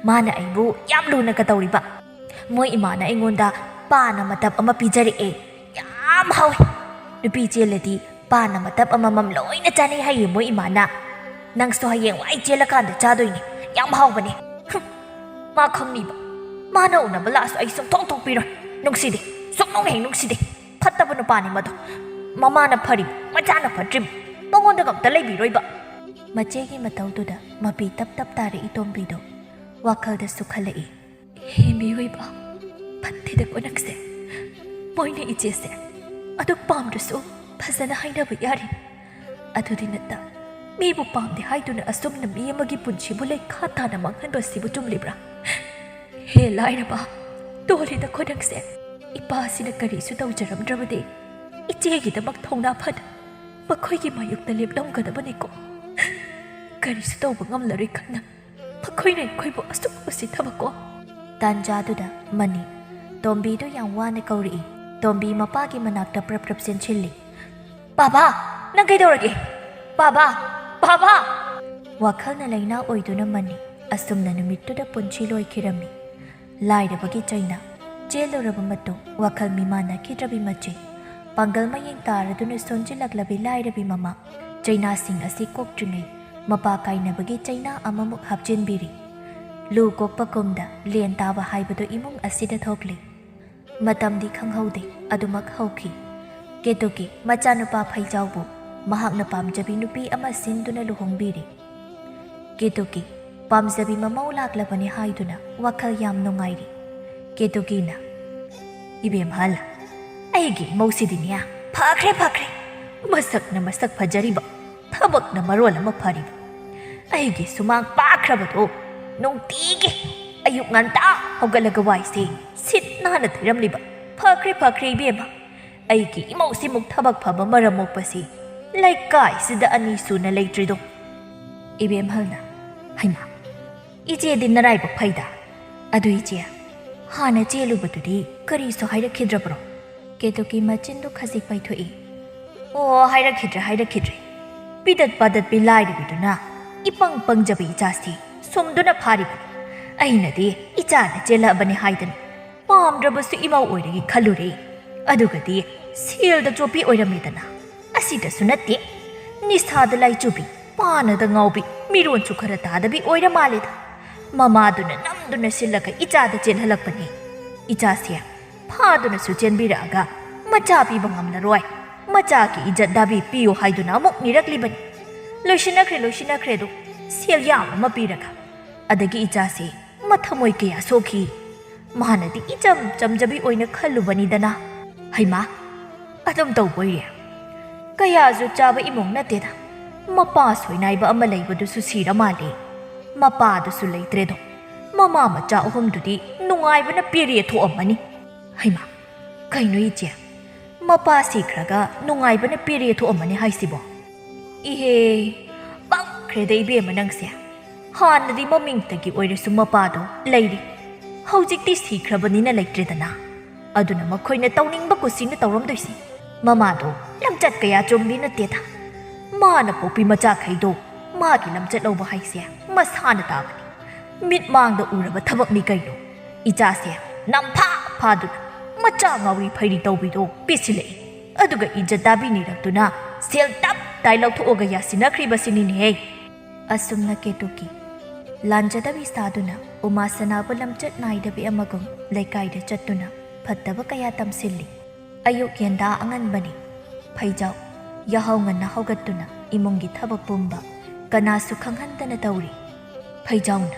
ꯃꯥꯅ ꯑꯩꯕꯨ ꯌꯥꯝ ꯂꯨꯅꯒ ꯇꯧꯔꯤꯕ꯫ ꯃꯣꯏ ꯏꯃꯥꯅ ꯑꯩꯉꯣꯟꯗ ꯄꯥꯅ ꯃꯇꯞ ꯑꯃ ꯄꯤꯖꯔꯛꯑꯦ꯫ ꯌꯥꯝ ꯍꯥꯎꯋꯦ꯫ ꯅꯨꯄꯤ ꯆꯦꯜꯂꯗꯤ ꯄꯥꯅ ꯃꯇꯞ ꯑꯃꯃꯝ ꯂꯣꯏꯅ ꯆꯥꯅꯩ ꯍꯥꯏꯌꯦ ꯃꯣꯏ ꯏꯃꯥꯅ꯫ ꯅꯪꯁꯨ ꯍꯌꯦꯡꯋꯥꯏ ꯆꯦꯜꯂꯀꯥꯟꯗ ꯆꯥꯗꯣꯏꯅꯦ꯫ ꯌꯥꯝ ꯍꯥꯎꯕꯅꯦ꯫" ꯍꯨꯝ, ꯃꯥ ꯈꯪꯅꯤꯕ꯫ ꯃꯥꯅ ꯎꯅꯕ ꯂꯥꯛꯑꯁꯨ ꯑꯩ ꯁꯨꯡꯊꯣꯛ ꯊꯣꯛꯄꯤꯔꯣꯏ꯫ ꯅꯨꯡꯁꯤꯗꯦ꯫ ꯁꯨꯡꯅꯨꯡ ꯍꯦꯛ ꯅꯨꯡꯁꯤꯗꯦ꯫ ꯐꯠꯇꯕ ꯅꯨꯄꯥꯅꯤ ꯃꯗꯣ꯫ ꯃꯃꯥꯅ ꯐꯔꯤꯕ, ꯃꯆꯥꯅ ꯐꯠꯇ꯭ꯔꯤꯕ꯫ ꯃꯉꯣꯟꯗꯒ ꯑꯝꯇ ꯂꯩꯕꯤꯔꯣꯏꯕ꯫ ꯃꯆꯦꯒꯤ ꯃꯇꯧꯗꯨꯗ ꯃꯄꯤ ꯇꯞ ꯇꯞ ꯇꯥꯔꯛꯏ ꯇꯣꯝꯕꯤꯗꯣ꯫ ꯋꯥꯈꯜꯗꯁꯨ ꯈꯜꯂꯛꯏ꯫ "ꯍꯦ ꯃꯤꯑꯣꯏꯕ, ꯐꯠꯇꯦꯗꯀꯣ ꯅꯪꯁꯦ꯫ ꯃꯣꯏꯅ ꯏꯆꯦꯁꯦ ꯑꯗꯨꯛ ꯄꯥꯝꯗ꯭ꯔꯁꯨ ꯐꯖꯅ ꯍꯥꯏꯅꯕ ꯌꯥꯔꯤ꯫ ꯑꯗꯨꯗꯤ ꯅꯠꯇ, ꯃꯤꯕꯨ ꯄꯥꯝꯗꯦ ꯍꯥꯏꯗꯨꯅ ꯑꯁꯨꯝꯅ ꯃꯤ ꯑꯃꯒꯤ ꯄꯨꯟꯁꯤꯕꯨ ꯂꯩꯈꯥ ꯇꯥꯅ ꯃꯥꯡꯍꯟꯕ ꯑꯁꯤꯕꯨ ꯆꯨꯝꯂꯤꯕ꯭ꯔꯥ? ꯍꯦ ꯂꯥꯏꯔꯕ, ꯇꯣꯜꯂꯤꯗꯀꯣ ꯅꯪꯁꯦ꯫ ꯏꯄꯥꯁꯤꯅ ꯀꯔꯤꯁꯨ ꯇꯧꯖꯔꯝꯗ꯭ꯔꯕꯗꯤ ꯏꯆꯦꯒꯤꯗꯃꯛ ꯊꯧꯅꯥ ꯐꯅ ꯃꯈꯣꯏꯒꯤ ꯃꯥꯌꯣꯛꯇ ꯂꯦꯞꯂꯝꯒꯗꯕꯅꯤꯀꯣ꯫ ꯀꯔꯤꯁꯨ ꯇꯧꯕ ꯉꯝꯂꯔꯣꯏ ꯈꯟꯅ ꯃꯈꯣꯏꯅ ꯑꯩꯈꯣꯏꯕꯨ ꯑꯁꯨꯛ ꯎꯁꯤꯠꯇꯕꯀꯣ꯫" ꯇꯥꯟꯖꯥꯗꯨꯗ ꯃꯅꯤ ꯇꯣꯝꯕꯤꯗꯨ ꯌꯥꯝ ꯋꯥꯅ ꯀꯧꯔꯛꯏ꯫ ꯇꯣꯝꯕꯤ ꯃꯄꯥꯒꯤ ꯃꯅꯥꯛꯇ ꯄ꯭ꯔꯞ ꯄ꯭ꯔꯞ ꯆꯦꯟꯁꯤꯜꯂꯤ꯫ "ꯕꯥꯕꯥ, ꯅꯪ ꯀꯩꯗꯧꯔꯒꯦ? ꯕꯥꯕꯥ, ꯕꯥꯕꯥ!" ꯋꯥꯈꯜꯅ ꯂꯥꯏꯅꯥ ꯑꯣꯏꯗꯨꯅ ꯃꯅꯤ ꯑꯁꯨꯝꯅ ꯅꯨꯃꯤꯠꯇꯨꯗ ꯄꯨꯟꯁꯤ ꯂꯣꯏꯈꯤꯔꯝꯃꯤ꯫ ꯂꯥꯏꯔꯕꯒꯤ ꯆꯩꯅꯥ꯫ ꯆꯦꯜꯂꯨꯔꯕ ꯃꯇꯨꯡ ꯋꯥꯈꯜ ꯃꯤꯃꯥꯟꯅꯈꯤꯗ꯭ꯔꯕꯤ ꯃꯆꯦ, ꯄꯥꯡꯒꯜ ꯃꯌꯦꯡ ꯇꯥꯔꯗꯨꯅ ꯁꯣꯟꯖꯤꯜꯂꯛꯂꯕꯤ ꯂꯥꯏꯔꯕꯤ ꯃꯃꯥ, ꯆꯩꯅꯥꯁꯤꯡ ꯑꯁꯤ ꯀꯣꯛꯇ꯭ꯔꯤꯉꯩ ꯃꯄꯥ ꯀꯥꯏꯅꯕꯒꯤ ꯆꯩꯅꯥ ꯑꯃꯃꯨꯛ ꯍꯥꯞꯆꯤꯟꯕꯤꯔꯤ꯫ ꯂꯨ ꯀꯣꯛꯄ ꯀꯨꯝꯗ ꯂꯦꯟ ꯇꯥꯕ ꯍꯥꯏꯕꯗꯨ ꯏꯃꯨꯡ ꯑꯁꯤꯗ ꯊꯣꯛꯂꯤ꯫ ꯃꯇꯝꯗꯤ ꯈꯪꯍꯧꯗꯦ, ꯑꯗꯨꯃꯛ ꯍꯧꯈꯤ꯫ ꯀꯦꯇꯨꯀꯤ ꯃꯆꯥꯅꯨꯄꯥ ꯐꯩꯖꯥꯎꯕꯨ ꯃꯍꯥꯛꯅ ꯄꯥꯝꯖꯕꯤ ꯅꯨꯄꯤ ꯑꯃ ꯁꯤꯟꯗꯨꯅ ꯂꯨꯍꯣꯡꯕꯤꯔꯤ꯫ ꯀꯦꯇꯨꯀꯤ ꯄꯥꯝꯖꯕꯤ ꯃꯃꯧ ꯂꯥꯛꯂꯕꯅꯤ ꯍꯥꯏꯗꯨꯅ ꯋꯥꯈꯜ ꯌꯥꯝ ꯅꯨꯡꯉꯥꯏꯔꯤ꯫ ꯀꯦꯇꯨꯀꯤꯅ, "ꯏꯕꯦꯝꯍꯜ, ꯑꯩꯒꯤ ꯏꯃꯧꯁꯤꯗꯤꯅꯦ, ꯐꯈ꯭ꯔꯦ, ꯐꯈ꯭ꯔꯦ꯫ ꯃꯁꯛꯅ ꯃꯁꯛ ꯐꯖꯔꯤꯕ, ꯊꯕꯛꯅ ꯃꯔꯣꯜ ꯑꯃ ꯐꯔꯤꯕ꯫ ꯑꯩꯒꯤ ꯁꯨꯃꯥꯡ ꯄꯥꯛꯈ꯭ꯔꯕꯗꯣ ꯅꯨꯡꯇꯤꯒꯤ ꯑꯌꯨꯛ ꯉꯟꯇꯥ ꯍꯧꯒꯠꯂꯒ ꯋꯥꯏꯁꯦ ꯁꯤꯠ ꯅꯥꯟꯅ ꯊꯤꯔꯝꯂꯤꯕ꯫ ꯐꯈ꯭ꯔꯦ, ꯐꯈ꯭ꯔꯦ ꯏꯕꯦꯝꯃ꯫ ꯑꯩꯒꯤ ꯏꯃꯧꯁꯤꯃꯨꯛ ꯊꯕꯛ ꯐꯕ ꯃꯔꯝ ꯃꯣꯛꯄꯁꯤ ꯂꯩꯀꯥꯏꯁꯤꯗ ꯑꯅꯤ ꯁꯨꯅ ꯂꯩꯇ꯭ꯔꯤꯗꯣ꯫" ꯏꯕꯦꯝꯍꯜꯅ, "ꯍꯩꯃꯥ, ꯏꯆꯦꯗꯤ ꯅꯔꯥꯏꯕꯛ ꯐꯩꯗ꯫ ꯑꯗꯨ ꯏꯆꯦ, ꯍꯥꯟꯅ ꯆꯦꯜꯂꯨꯕꯗꯨꯗꯤ ꯀꯔꯤꯁꯨ ꯍꯥꯏꯔꯛꯈꯤꯗ꯭ꯔꯕ꯭ꯔꯣ?" ꯀꯦꯇꯨꯀꯤ ꯃꯆꯤꯟꯗꯨ ꯈꯖꯤꯛ ꯄꯩꯊꯣꯛꯏ꯫ "ꯑꯣ, ꯍꯥꯏꯔꯛꯈꯤꯗ꯭ꯔꯦ, ꯍꯥꯏꯔꯛꯈꯤꯗ꯭ꯔꯦ꯫ ꯄꯤꯗꯠ ꯄꯥꯗꯠꯄꯤ ꯂꯥꯏꯔꯕꯤꯗꯨꯅ ꯏꯄꯪ ꯄꯪꯖꯕ ꯏꯆꯥꯁꯤ ꯁꯨꯝꯗꯨꯅ ꯐꯥꯔꯤꯕꯅꯤ꯫ ꯑꯩꯅꯗꯤ ꯏꯆꯥꯅ ꯆꯦꯜꯂꯛꯑꯕꯅꯤ ꯍꯥꯏꯗꯅ ꯄꯥꯝꯗ꯭ꯔꯕꯁꯨ ꯏꯃꯧ ꯑꯣꯏꯔꯒꯦ ꯈꯜꯂꯨꯔꯦ꯫ ꯑꯗꯨꯒꯗꯤ ꯁꯦꯜꯗ ꯆꯣꯞꯄꯤ ꯑꯣꯏꯔꯝꯃꯦꯗꯅ꯫ ꯑꯁꯤꯗꯁꯨ ꯅꯠꯇꯦ, ꯅꯤꯁꯥꯗ ꯂꯥꯏꯆꯨꯕꯤ, ꯄꯥꯅꯗ ꯉꯥꯎꯕꯤ, ꯃꯤꯔꯣꯟꯁꯨ ꯈꯔ ꯇꯥꯗꯕꯤ ꯑꯣꯏꯔ ꯃꯥꯜꯂꯦꯗ꯫ ꯃꯃꯥꯗꯨꯅ ꯅꯝꯗꯨꯅ ꯁꯤꯜꯂꯒ ꯏꯆꯥꯗ ꯆꯦꯜꯍꯜꯂꯛꯄꯅꯤ꯫ ꯏꯆꯥꯁꯦ ꯐꯥꯗꯨꯅꯁꯨ ꯆꯦꯟꯕꯤꯔꯛꯑꯒ ꯃꯆꯥ ꯄꯤꯕ ꯉꯝꯂꯔꯣꯏ, ꯃꯆꯥꯒꯤ ꯏꯖꯠ ꯗꯥꯕꯤ ꯄꯤꯌꯨ ꯍꯥꯏꯗꯨꯅ ꯑꯃꯨꯛ ꯅꯤꯔꯛꯂꯤꯕꯅꯤ꯫ ꯂꯣꯏꯁꯤꯟꯅꯈ꯭ꯔꯦ, ꯂꯣꯏꯁꯤꯟꯅꯈ꯭ꯔꯦ ꯑꯗꯨ ꯁꯦꯜ ꯌꯥꯝ ꯑꯃ ꯄꯤꯔꯒ꯫ ꯑꯗꯒꯤ ꯏꯆꯥꯁꯦ ꯃꯊꯃꯣꯏ ꯀꯌꯥ ꯁꯣꯛꯈꯤ꯫ ꯃꯥꯅꯗꯤ ꯏꯆꯝ ꯆꯝꯖꯕꯤ ꯑꯣꯏꯅ ꯈꯜꯂꯨꯕꯅꯤꯗꯅ꯫ ꯍꯩꯃꯥ, ꯑꯗꯨꯝ ꯇꯧꯕꯣꯏꯔꯦ꯫ ꯀꯌꯥꯁꯨ ꯆꯥꯕ ꯏꯃꯨꯡ ꯅꯠꯇꯦꯗ꯫ ꯃꯄꯥ ꯁꯣꯏꯅꯥꯏꯕ ꯑꯃ ꯂꯩꯕꯗꯨꯁꯨ ꯁꯤꯔ ꯃꯥꯜꯂꯦ꯫ ꯃꯄꯥꯗꯨꯁꯨ ꯂꯩꯇ꯭ꯔꯦꯗꯣ꯫ ꯃꯃꯥ ꯃꯆꯥ ꯑꯍꯨꯝꯗꯨꯗꯤ ꯅꯨꯡꯉꯥꯏꯕꯅ ꯄꯦꯔꯦ ꯊꯣꯛꯑꯝꯃꯅꯤ꯫" ꯍꯩꯃꯥ, ꯀꯩꯅꯣ ꯏꯆꯦ? ꯃꯄꯥ ꯁꯤꯈ꯭ꯔꯒ ꯅꯨꯡꯉꯥꯏꯕꯅ ꯄꯦꯔꯦ ꯊꯣꯛꯑꯝꯃꯅꯤ ꯍꯥꯏꯁꯤꯕꯣ? ꯏꯍꯦ, ꯄꯪꯈ꯭ꯔꯦꯗ ꯏꯕꯦꯝꯃ ꯅꯪꯁꯦ꯫ ꯍꯥꯟꯅꯗꯤ ꯃꯃꯤꯡꯇꯒꯤ ꯑꯣꯏꯔꯁꯨ ꯃꯄꯥꯗꯣ ꯂꯩꯔꯤ꯫ ꯍꯧꯖꯤꯛꯇꯤ ꯁꯤꯈ꯭ꯔꯕꯅꯤꯅ ꯂꯩꯇ꯭ꯔꯦꯗꯅ꯫ ꯑꯗꯨꯅ ꯃꯈꯣꯏꯅ ꯇꯧꯅꯤꯡꯕ ꯀꯨꯁꯤꯅ ꯇꯧꯔꯝꯗꯣꯏꯁꯤ꯫ ꯃꯃꯥꯗꯣ ꯂꯝꯆꯠ ꯀꯌꯥ ꯆꯨꯝꯕꯤ ꯅꯠꯇꯦꯗ꯫ ꯃꯥꯅ ꯄꯣꯛꯄꯤ ꯃꯆꯥꯈꯩꯗꯣ ꯃꯥꯒꯤ ꯂꯝꯆꯠ ꯂꯧꯕ ꯍꯥꯏꯁꯦ ꯃꯁꯥꯅ ꯇꯥꯕꯅꯤ꯫ ꯃꯤꯠꯃꯥꯡꯗ ꯎꯔꯕ ꯊꯕꯛꯅꯤ ꯀꯩꯅꯣ꯫ ꯏꯆꯥꯁꯦ ꯅꯝꯐꯥ ꯐꯥꯗꯨꯅ ꯃꯆꯥ ꯉꯥꯎꯔꯤ ꯐꯩꯔꯤ ꯇꯧꯕꯤꯗꯣ ꯄꯤꯁꯤꯜꯂꯛꯏ꯫ ꯑꯗꯨꯒ ꯏꯖꯠ ꯇꯥꯕꯤ ꯅꯤꯔꯛꯇꯨꯅ ꯁꯦꯜ ꯇꯞ ꯇꯥꯏ ꯂꯧꯊꯣꯛꯑꯒ ꯌꯥꯁꯤꯟꯅꯈ꯭ꯔꯤꯕꯁꯤꯅꯤꯅꯦꯍꯦ꯫ ꯑꯁꯨꯝꯅ ꯀꯦꯇꯨꯀꯤ ꯂꯥꯟꯖꯗꯕꯤ ꯁꯥꯗꯨꯅ ꯎꯃꯥ ꯁꯅꯥꯕꯨ ꯂꯝꯆꯠ ꯅꯥꯏꯗꯕꯤ ꯑꯃꯒꯨꯝ ꯂꯩꯀꯥꯏꯗ ꯆꯠꯇꯨꯅ ꯐꯠꯇꯕ ꯀꯌꯥ ꯇꯝꯁꯤꯜꯂꯤ꯫ ꯑꯌꯨꯛ ꯌꯦꯟꯗꯥ ꯑꯉꯟꯕꯅꯤ꯫ ꯐꯩꯖꯥꯎ ꯌꯥꯍꯧ ꯉꯟꯅ ꯍꯧꯒꯠꯇꯨꯅ ꯏꯃꯨꯡꯒꯤ ꯊꯕꯛ ꯄꯨꯝꯕ ꯀꯅꯥꯁꯨ ꯈꯪꯍꯟꯗꯅ ꯇꯧꯔꯤ꯫ ꯐꯩꯖꯥꯎꯅ,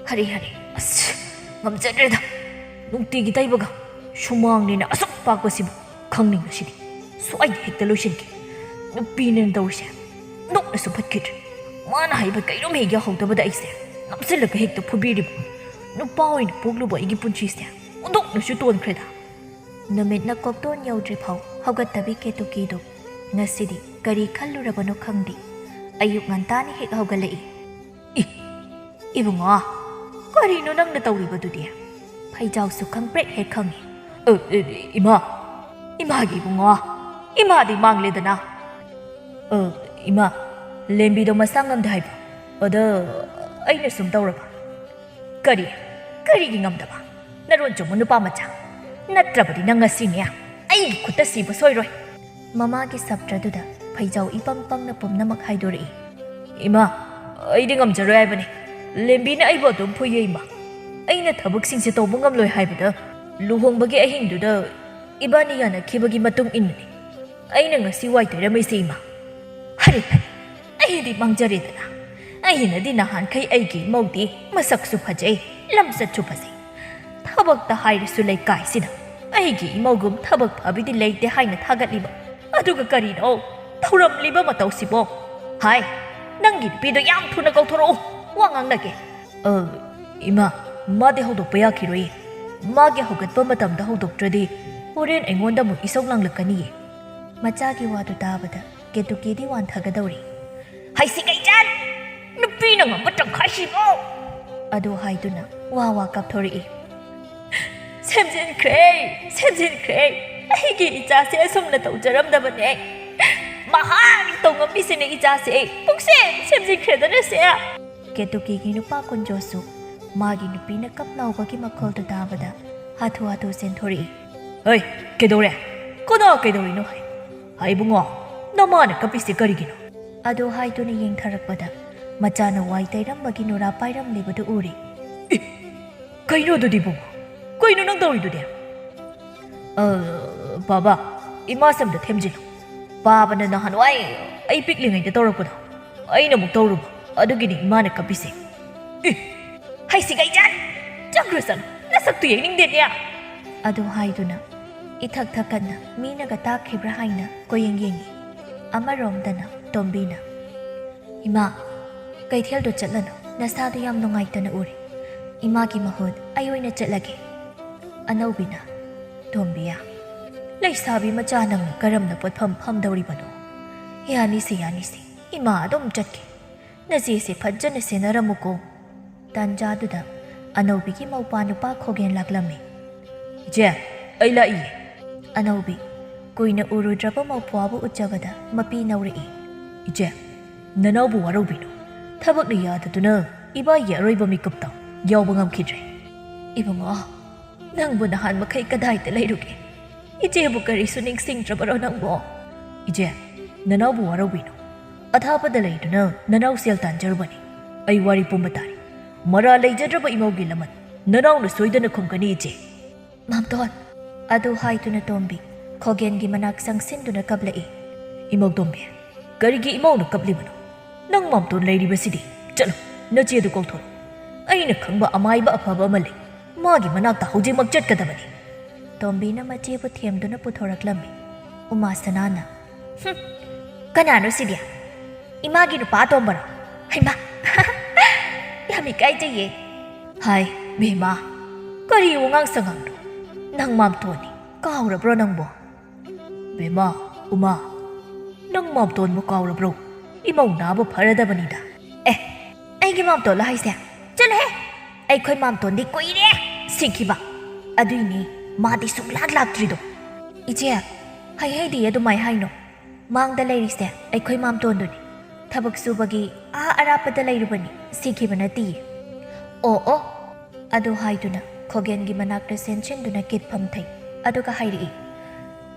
"ꯍꯔꯦ ꯍꯔꯦ, ꯑꯁ, ꯉꯝꯖꯗ꯭ꯔꯦꯗ꯫ ꯅꯨꯡꯇꯤꯒꯤ ꯇꯩꯕꯒ ꯁꯨꯃꯥꯡꯅꯦꯅ ꯑꯁꯨꯛ ꯄꯥꯛꯄꯁꯤꯕꯨ ꯈꯪꯅꯤꯡꯕꯁꯤꯗꯤ꯫ ꯁ꯭ꯋꯥꯏꯗ ꯍꯦꯛꯇ ꯂꯣꯏꯁꯤꯟꯒꯦ꯫ ꯅꯨꯄꯤꯅꯦꯅ ꯇꯧꯔꯤꯁꯦ ꯑꯣꯟꯊꯣꯛꯅꯁꯨ ꯐꯠꯈꯤꯗ꯭ꯔꯦ꯫ ꯃꯥꯅ ꯍꯥꯏꯕ ꯀꯩꯅꯣꯝ ꯍꯦꯛ ꯌꯥꯍꯧꯗꯕꯗ ꯑꯩꯁꯦ ꯅꯝꯁꯤꯜꯂꯒ ꯍꯦꯛꯇ ꯐꯨꯕꯤꯔꯤꯕ꯫ ꯅꯨꯄꯥ ꯑꯣꯏꯅ ꯄꯣꯛꯂꯨꯕ ꯑꯩꯒꯤ ꯄꯨꯟꯁꯤꯁꯦ ꯑꯣꯟꯊꯣꯛꯅꯁꯨ ꯇꯣꯟꯈ꯭ꯔꯦꯗ"꯫ ꯅꯨꯃꯤꯠꯅ ꯀꯣꯛꯇꯣꯟ ꯌꯧꯗ꯭ꯔꯤꯐꯥꯎ ꯍꯧꯒꯠꯇꯕꯤ ꯀꯦꯇꯨꯀꯤꯗꯨ ꯉꯁꯤꯗꯤ ꯀꯔꯤ ꯈꯜꯂꯨꯔꯕꯅꯣ ꯈꯪꯗꯦ, ꯑꯌꯨꯛ ꯉꯟꯇꯥꯅ ꯍꯦꯛ ꯍꯧꯒꯠꯂꯛꯏ꯫ "ꯏ, ꯏꯕꯨꯡꯉꯣ, ꯀꯔꯤꯅꯣ ꯅꯪꯅ ꯇꯧꯔꯤꯕꯗꯨꯗꯤ?" ꯐꯩꯖꯥꯎꯁꯨ ꯈꯪꯄ꯭ꯔꯦꯛ ꯍꯦꯛ ꯈꯪꯉꯤ꯫ "ꯑ, ꯑ, ꯏꯃꯥ, ꯏꯃꯥꯒꯤ ꯏꯕꯨꯡꯉꯣ, ꯏꯃꯥꯗꯤ ꯃꯥꯡꯂꯦꯗꯅ꯫ ꯑ, ꯏꯃꯥ, ꯂꯦꯝꯕꯤꯗꯣ ꯃꯁꯥ ꯉꯝꯗꯦ ꯍꯥꯏꯕ꯫ ꯑꯗ ꯑꯩꯅ ꯁꯨꯝ ꯇꯧꯔꯕ"꯫ "ꯀꯔꯤ? ꯀꯔꯤꯒꯤ ꯉꯝꯗꯕ? ꯅꯔꯣꯟ ꯆꯨꯝꯕ ꯅꯨꯄꯥ ꯃꯆꯥ! ꯅꯠꯇ꯭ꯔꯕꯗꯤ ꯅꯪ ꯉꯁꯤꯅꯦ ꯑꯩꯒꯤ ꯈꯨꯠꯇ ꯁꯤꯕ ꯁꯣꯏꯔꯣꯏ"꯫ ꯃꯃꯥꯒꯤ ꯁꯞꯇ꯭ꯔꯗꯨꯗ ꯐꯩꯖꯥꯎ ꯏꯄꯪ ꯄꯪꯅ ꯄꯨꯝꯅꯃꯛ ꯍꯥꯏꯗꯣꯔꯛꯏ꯫ "ꯏꯃꯥ, ꯑꯩꯗꯤ ꯉꯝꯖꯔꯣꯏ ꯍꯥꯏꯕꯅꯤ꯫ ꯂꯦꯝꯕꯤꯅ ꯑꯩꯕꯨ ꯑꯗꯨꯝ ꯐꯨꯏꯌꯦ, ꯏꯃꯥ꯫ ꯑꯩꯅ ꯊꯕꯛꯁꯤꯡꯁꯦ ꯇꯧꯕ ꯉꯝꯂꯣꯏ ꯍꯥꯏꯕꯗ ꯂꯨꯍꯣꯡꯕꯒꯤ ꯑꯍꯤꯡꯗꯨꯗ ꯏꯕꯥꯅꯤ ꯌꯥꯅꯈꯤꯕꯒꯤ ꯃꯇꯨꯡ ꯏꯟꯅꯅꯤ ꯑꯩꯅ ꯉꯁꯤ ꯋꯥꯏ ꯇꯩꯔꯝꯃꯤꯁꯦ, ꯏꯃꯥ꯫ ꯍꯔꯦ, ꯍꯔꯦ, ꯑꯩꯗꯤ ꯃꯥꯡꯖꯔꯦꯗꯅ꯫ ꯑꯩꯅꯗꯤ ꯅꯍꯥꯟꯈꯩ ꯑꯩꯒꯤ ꯏꯃꯧꯗꯤ ꯃꯁꯛꯁꯨ ꯐꯖꯩ, ꯂꯝꯆꯠꯁꯨ ꯐꯖꯩ꯫ ꯊꯕꯛꯇ ꯍꯥꯏꯔꯁꯨ ꯂꯩꯀꯥꯏꯁꯤꯗ ꯑꯩꯒꯤ ꯏꯃꯧꯒꯨꯝ ꯊꯕꯛ ꯐꯕꯤꯗꯤ ꯂꯩꯇꯦ ꯍꯥꯏꯅ ꯊꯥꯒꯠꯂꯤꯕ꯫ ꯑꯗꯨꯒ ꯀꯔꯤꯅꯣ ꯇꯧꯔꯝꯂꯤꯕ ꯃꯇꯧꯁꯤꯕꯣ? ꯍꯥꯏ, ꯅꯪꯒꯤ ꯅꯨꯄꯤꯗꯣ ꯌꯥꯝ ꯊꯨꯅ ꯀꯧꯊꯣꯔꯛꯎ, ꯋꯥ ꯉꯥꯡꯅꯒꯦ"꯫ "ꯑ, ꯏꯃꯥ, ꯃꯥꯗꯤ ꯍꯧꯗꯣꯛꯄ ꯌꯥꯈꯤꯔꯣꯏꯌꯦ꯫ ꯃꯥꯒꯤ ꯍꯧꯒꯠꯄ ꯃꯇꯝꯗ ꯍꯧꯗꯣꯛꯇ꯭ꯔꯗꯤ ꯍꯣꯔꯦꯟ ꯑꯩꯉꯣꯟꯗ ꯑꯃꯨꯛ ꯏꯁꯧ ꯂꯥꯡꯂꯛꯀꯅꯤꯌꯦ"꯫ ꯃꯆꯥꯒꯤ ꯋꯥꯗꯨ ꯇꯥꯕꯗ ꯀꯦꯇꯨꯀꯤꯗꯤ ꯋꯥꯟꯊꯒꯗꯧꯔꯤ꯫ "ꯍꯩꯁꯤꯡꯒꯩꯖꯟ! ꯅꯨꯄꯤꯅ ꯉꯝꯕ ꯇꯪꯈꯥꯏ ꯁꯤꯕꯣ!" ꯑꯗꯨ ꯍꯥꯏꯗꯨꯅ ꯋꯥ ꯋꯥ ꯀꯥꯞꯊꯣꯔꯛꯏ꯫ "ꯁꯦꯝꯖꯤꯟꯈ꯭ꯔꯦ, ꯁꯦꯝꯖꯤꯟꯈ꯭ꯔꯦ꯫ ꯑꯩꯒꯤ ꯏꯆꯥꯁꯦ ꯑꯁꯨꯝꯅ ꯇꯧꯖꯔꯝꯗꯕꯅꯦ꯫ ꯃꯍꯥꯛ ꯇꯧꯉꯝꯕꯤꯁꯤꯅꯦ ꯏꯆꯥꯁꯦ ꯄꯨꯡꯁꯦꯝ ꯁꯦꯝꯖꯤꯟꯈ꯭ꯔꯦꯗꯅ ꯁꯦ"꯫ ꯀꯦꯇꯨꯀꯤꯒꯤ ꯅꯨꯄꯥ ꯀꯨꯟꯖꯣꯁꯨ ꯃꯥꯒꯤ ꯅꯨꯄꯤꯅ ꯀꯞ ꯂꯥꯎꯕꯒꯤ ꯃꯈꯣꯜꯗꯨ ꯇꯥꯕꯗ ꯍꯥꯊꯨ ꯍꯥꯊꯨ ꯆꯦꯟꯊꯣꯔꯛꯏ꯫ "ꯍꯩ, ꯀꯩꯗꯧꯔꯦ? ꯀꯅꯥ ꯀꯩꯗꯧꯔꯤꯅꯣ? ꯍꯥꯏ, ꯍꯥꯏ ꯏꯕꯨꯡꯉꯣ, ꯅꯃꯥꯅ ꯀꯞꯄꯤꯁꯦ ꯀꯔꯤꯒꯤꯅꯣ?" ꯑꯗꯨ ꯍꯥꯏꯗꯨꯅ ꯌꯦꯡꯊꯔꯛꯄꯗ ꯃꯆꯥꯅ ꯋꯥꯏ ꯇꯩꯔꯝꯕꯒꯤ ꯅꯨꯔꯥ ꯄꯥꯏꯔꯝꯂꯤꯕꯗꯨ ꯎꯔꯦ꯫ "ꯑꯦ, ꯀꯩꯅꯣ ꯑꯗꯨꯗꯤ ꯏꯕꯨꯡꯉꯣ? ꯀꯩꯅꯣ ꯅꯪ ꯇꯧꯔꯤꯗꯨꯗꯤ?" "ꯑ, ꯕꯥꯕꯥ, ꯏꯃꯥ ꯁꯝꯗ ꯊꯦꯝꯖꯤꯜꯂꯨ꯫ ꯄꯥꯕꯅ ꯅꯍꯥꯟꯋꯥꯏ ꯑꯩ ꯄꯤꯛꯂꯤꯉꯩꯗ ꯇꯧꯔꯛꯄꯗꯣ ꯑꯩꯅ ꯑꯃꯨꯛ ꯇꯧꯔꯨꯕ, ꯑꯗꯨꯒꯤꯅꯤ ꯏꯃꯥꯅ ꯀꯞꯄꯤꯁꯦ꯫" "ꯑꯦ, ꯍꯩꯁꯤꯡꯒꯩꯖꯥꯠ! ꯆꯠꯈ꯭ꯔꯣ ꯆꯠꯂꯣ, ꯅꯁꯛꯇꯨ ꯌꯦꯡꯅꯤꯡꯗꯦꯅꯦ!" ꯑꯗꯨ ꯍꯥꯏꯗꯨꯅ ꯏꯊꯛ ꯊꯛꯀꯠꯅ ꯃꯤꯅꯒ ꯇꯥꯛꯈꯤꯕ꯭ꯔꯥ ꯍꯥꯏꯅ ꯀꯣꯏꯌꯦꯡ ꯌꯦꯡꯉꯤ꯫ ꯑꯃꯔꯣꯝꯗꯅ ꯇꯣꯝꯕꯤꯅ, "ꯏꯃꯥ, ꯀꯩꯊꯦꯜꯗꯣ ꯆꯠꯂꯅꯨ, ꯅꯁꯥꯗꯣ ꯌꯥꯝ ꯅꯨꯡꯉꯥꯏꯇꯅ ꯎꯔꯦ꯫ ꯏꯃꯥꯒꯤ ꯃꯍꯨꯠ ꯑꯩ ꯑꯣꯏꯅ ꯆꯠꯂꯒꯦ꯫" ꯑꯅꯧꯕꯤꯅ, "ꯇꯣꯝꯕꯤꯌꯥ, ꯂꯩꯁꯥꯕꯤ ꯃꯆꯥ ꯅꯪꯅ ꯀꯔꯝꯅ ꯄꯣꯠꯐꯝ ꯐꯝꯗꯧꯔꯤꯕꯅꯣ? ꯌꯥꯅꯤꯁꯦ, ꯌꯥꯅꯤꯁꯦ, ꯏꯃꯥ ꯑꯗꯨꯝ ꯆꯠꯀꯦ꯫ ꯅꯆꯦꯁꯦ ꯐꯖꯅ ꯁꯦꯟꯅꯔꯝꯃꯨꯀꯣ꯫" ꯇꯥꯟꯖꯥꯗꯨꯗ ꯑꯅꯧꯕꯤꯒꯤ ꯃꯧꯄ꯭ꯋꯥ ꯅꯨꯄꯥ ꯈꯣꯒꯦꯟ ꯂꯥꯛꯂꯝꯃꯤ꯫ "ꯏꯆꯦ, ꯑꯩ ꯂꯥꯛꯏꯌꯦ꯫" ꯑꯅꯧꯕꯤ ꯀꯨꯏꯅ ꯎꯔꯨꯗ꯭ꯔꯕ ꯃꯧꯄ꯭ꯋꯥꯕꯨ ꯎꯠꯆꯕꯗ ꯃꯄꯤ ꯅꯧꯔꯛꯏ꯫ "ꯏꯆꯦ, ꯅꯅꯥꯎꯕꯨ ꯋꯥꯔꯧꯕꯤꯅꯨ꯫ ꯊꯕꯛꯅ ꯌꯥꯗꯗꯨꯅ ꯏꯕꯥꯏꯒꯤ ꯑꯔꯣꯏꯕ ꯃꯤꯀꯨꯞꯇ ꯌꯥꯎꯕ ꯉꯝꯈꯤꯗ꯭ꯔꯦ꯫" "ꯏꯕꯨꯡꯉꯣ, ꯅꯪꯕꯨ ꯅꯍꯥꯟ ꯃꯈꯩ ꯀꯗꯥꯏꯗ ꯂꯩꯔꯨꯒꯦ? ꯏꯆꯦꯕꯨ ꯀꯔꯤꯁꯨ ꯅꯤꯡꯁꯤꯡꯗ꯭ꯔꯕꯔꯣ ꯅꯪꯕꯣ?" "ꯏꯆꯦ, ꯅꯅꯥꯎꯕꯨ ꯋꯥꯔꯧꯕꯤꯅꯨ꯫ ꯑꯊꯥꯞꯄꯗ ꯂꯩꯗꯨꯅ ꯅꯅꯥꯎ ꯁꯦꯜ ꯇꯥꯟꯖꯔꯨꯕꯅꯤ꯫ ꯑꯩ ꯋꯥꯔꯤ ꯄꯨꯝꯕ ꯇꯥꯔꯤ꯫ ꯃꯔꯥ ꯂꯩꯖꯗ꯭ꯔꯕ ꯏꯃꯧꯒꯤ ꯂꯃꯟ ꯅꯅꯥꯎꯅ ꯁꯣꯏꯗꯅ ꯈꯨꯝꯒꯅꯤ, ꯏꯆꯦ꯫" "ꯃꯥꯝꯇꯣꯟ!" ꯑꯗꯨ ꯍꯥꯏꯗꯨꯅ ꯇꯣꯝꯕꯤ ꯈꯣꯒꯦꯟꯒꯤ ꯃꯅꯥꯛ ꯆꯪꯁꯤꯟꯗꯨꯅ ꯀꯞꯂꯛꯏ꯫ "ꯏꯃꯧ ꯇꯣꯝꯕꯤ, ꯀꯔꯤꯒꯤ ꯏꯃꯧꯅ ꯀꯞꯂꯤꯕꯅꯣ? ꯅꯪ ꯃꯥꯝꯇꯣꯟ ꯂꯩꯔꯤꯕꯁꯤꯗꯤ꯫ ꯆꯠꯂꯨ, ꯅꯆꯦꯗꯨ ꯀꯧꯊꯣꯔꯛꯎ꯫ ꯑꯩꯅ ꯈꯪꯕ ꯑꯃꯥꯏꯕ ꯑꯐꯕ ꯑꯃ ꯂꯩ꯫ ꯃꯥꯒꯤ ꯃꯅꯥꯛꯇ ꯍꯧꯖꯤꯛꯃꯛ ꯆꯠꯀꯗꯕꯅꯤ꯫" ꯇꯣꯝꯕꯤꯅ ꯃꯆꯦꯕꯨ ꯊꯦꯝꯗꯨꯅ ꯄꯨꯊꯣꯔꯛꯂꯝꯃꯤ꯫ ꯎꯃꯥ ꯁꯅꯥꯅ, "ꯍꯨꯝ, ꯀꯅꯥꯅꯣ ꯁꯤꯗꯤ? ꯏꯃꯥꯒꯤ ꯅꯨꯄꯥ ꯑꯇꯣꯝꯕꯔꯣ? ꯍꯩꯃꯥ, ꯌꯥꯝ ꯏꯀꯥꯏꯖꯩꯌꯦ꯫" "ꯍꯥꯏ, ꯕꯦꯝꯃ, ꯀꯔꯤ ꯋꯥꯉꯥꯡ ꯁꯉꯥꯡꯅꯣ? ꯅꯪ ꯃꯥꯝꯇꯣꯟꯅꯤ, ꯀꯥꯎꯔꯕ꯭ꯔꯣ ꯅꯪꯕꯣ?" "ꯕꯦꯝꯃ, ꯎꯃꯥ, ꯅꯪ ꯃꯥꯝꯇꯣꯟꯕꯨ ꯀꯥꯎꯔꯕ꯭ꯔꯣ? ꯏꯃꯧ ꯅꯥꯕ ꯐꯔꯗꯕꯅꯤꯗ꯫" "ꯑꯦ, ꯑꯩꯒꯤ ꯃꯥꯝꯇꯣꯟꯂꯣ ꯍꯥꯏꯁꯦ? ꯆꯠꯂꯨꯍꯦ! ꯑꯩꯈꯣꯏ ꯃꯥꯝꯇꯣꯟꯗꯤ ꯀꯨꯏꯔꯦ ꯁꯤꯈꯤꯕ꯫ ꯑꯗꯨꯏꯅꯦ ꯃꯥꯗꯤ ꯁꯨꯡꯂꯥꯛ ꯂꯥꯛꯇ꯭ꯔꯤꯗꯣ꯫" "ꯏꯆꯦ, ꯍꯩ ꯍꯩꯗꯤ ꯑꯗꯨꯃꯥꯏ ꯍꯥꯏꯅꯣ꯫ ꯃꯥꯡꯗ ꯂꯩꯔꯤꯁꯦ ꯑꯩꯈꯣꯏ ꯃꯥꯝꯇꯣꯟꯗꯨꯅꯤ꯫ ꯊꯕꯛ ꯁꯨꯕꯒꯤ ꯑꯥ ꯑꯔꯥꯞꯄꯗ ꯂꯩꯔꯨꯕꯅꯤ, ꯁꯤꯈꯤꯕ ꯅꯠꯇꯤꯌꯦ꯫" ꯑꯣ ꯑꯣ꯫ ꯑꯗꯨ ꯍꯥꯏꯗꯨꯅ ꯈꯣꯒꯦꯟꯒꯤ ꯃꯅꯥꯛꯇ ꯆꯦꯟꯁꯤꯟꯗꯨꯅ ꯀꯤꯠ ꯐꯝꯊꯩ꯫ ꯑꯗꯨꯒ ꯍꯥꯏꯔꯛꯏ,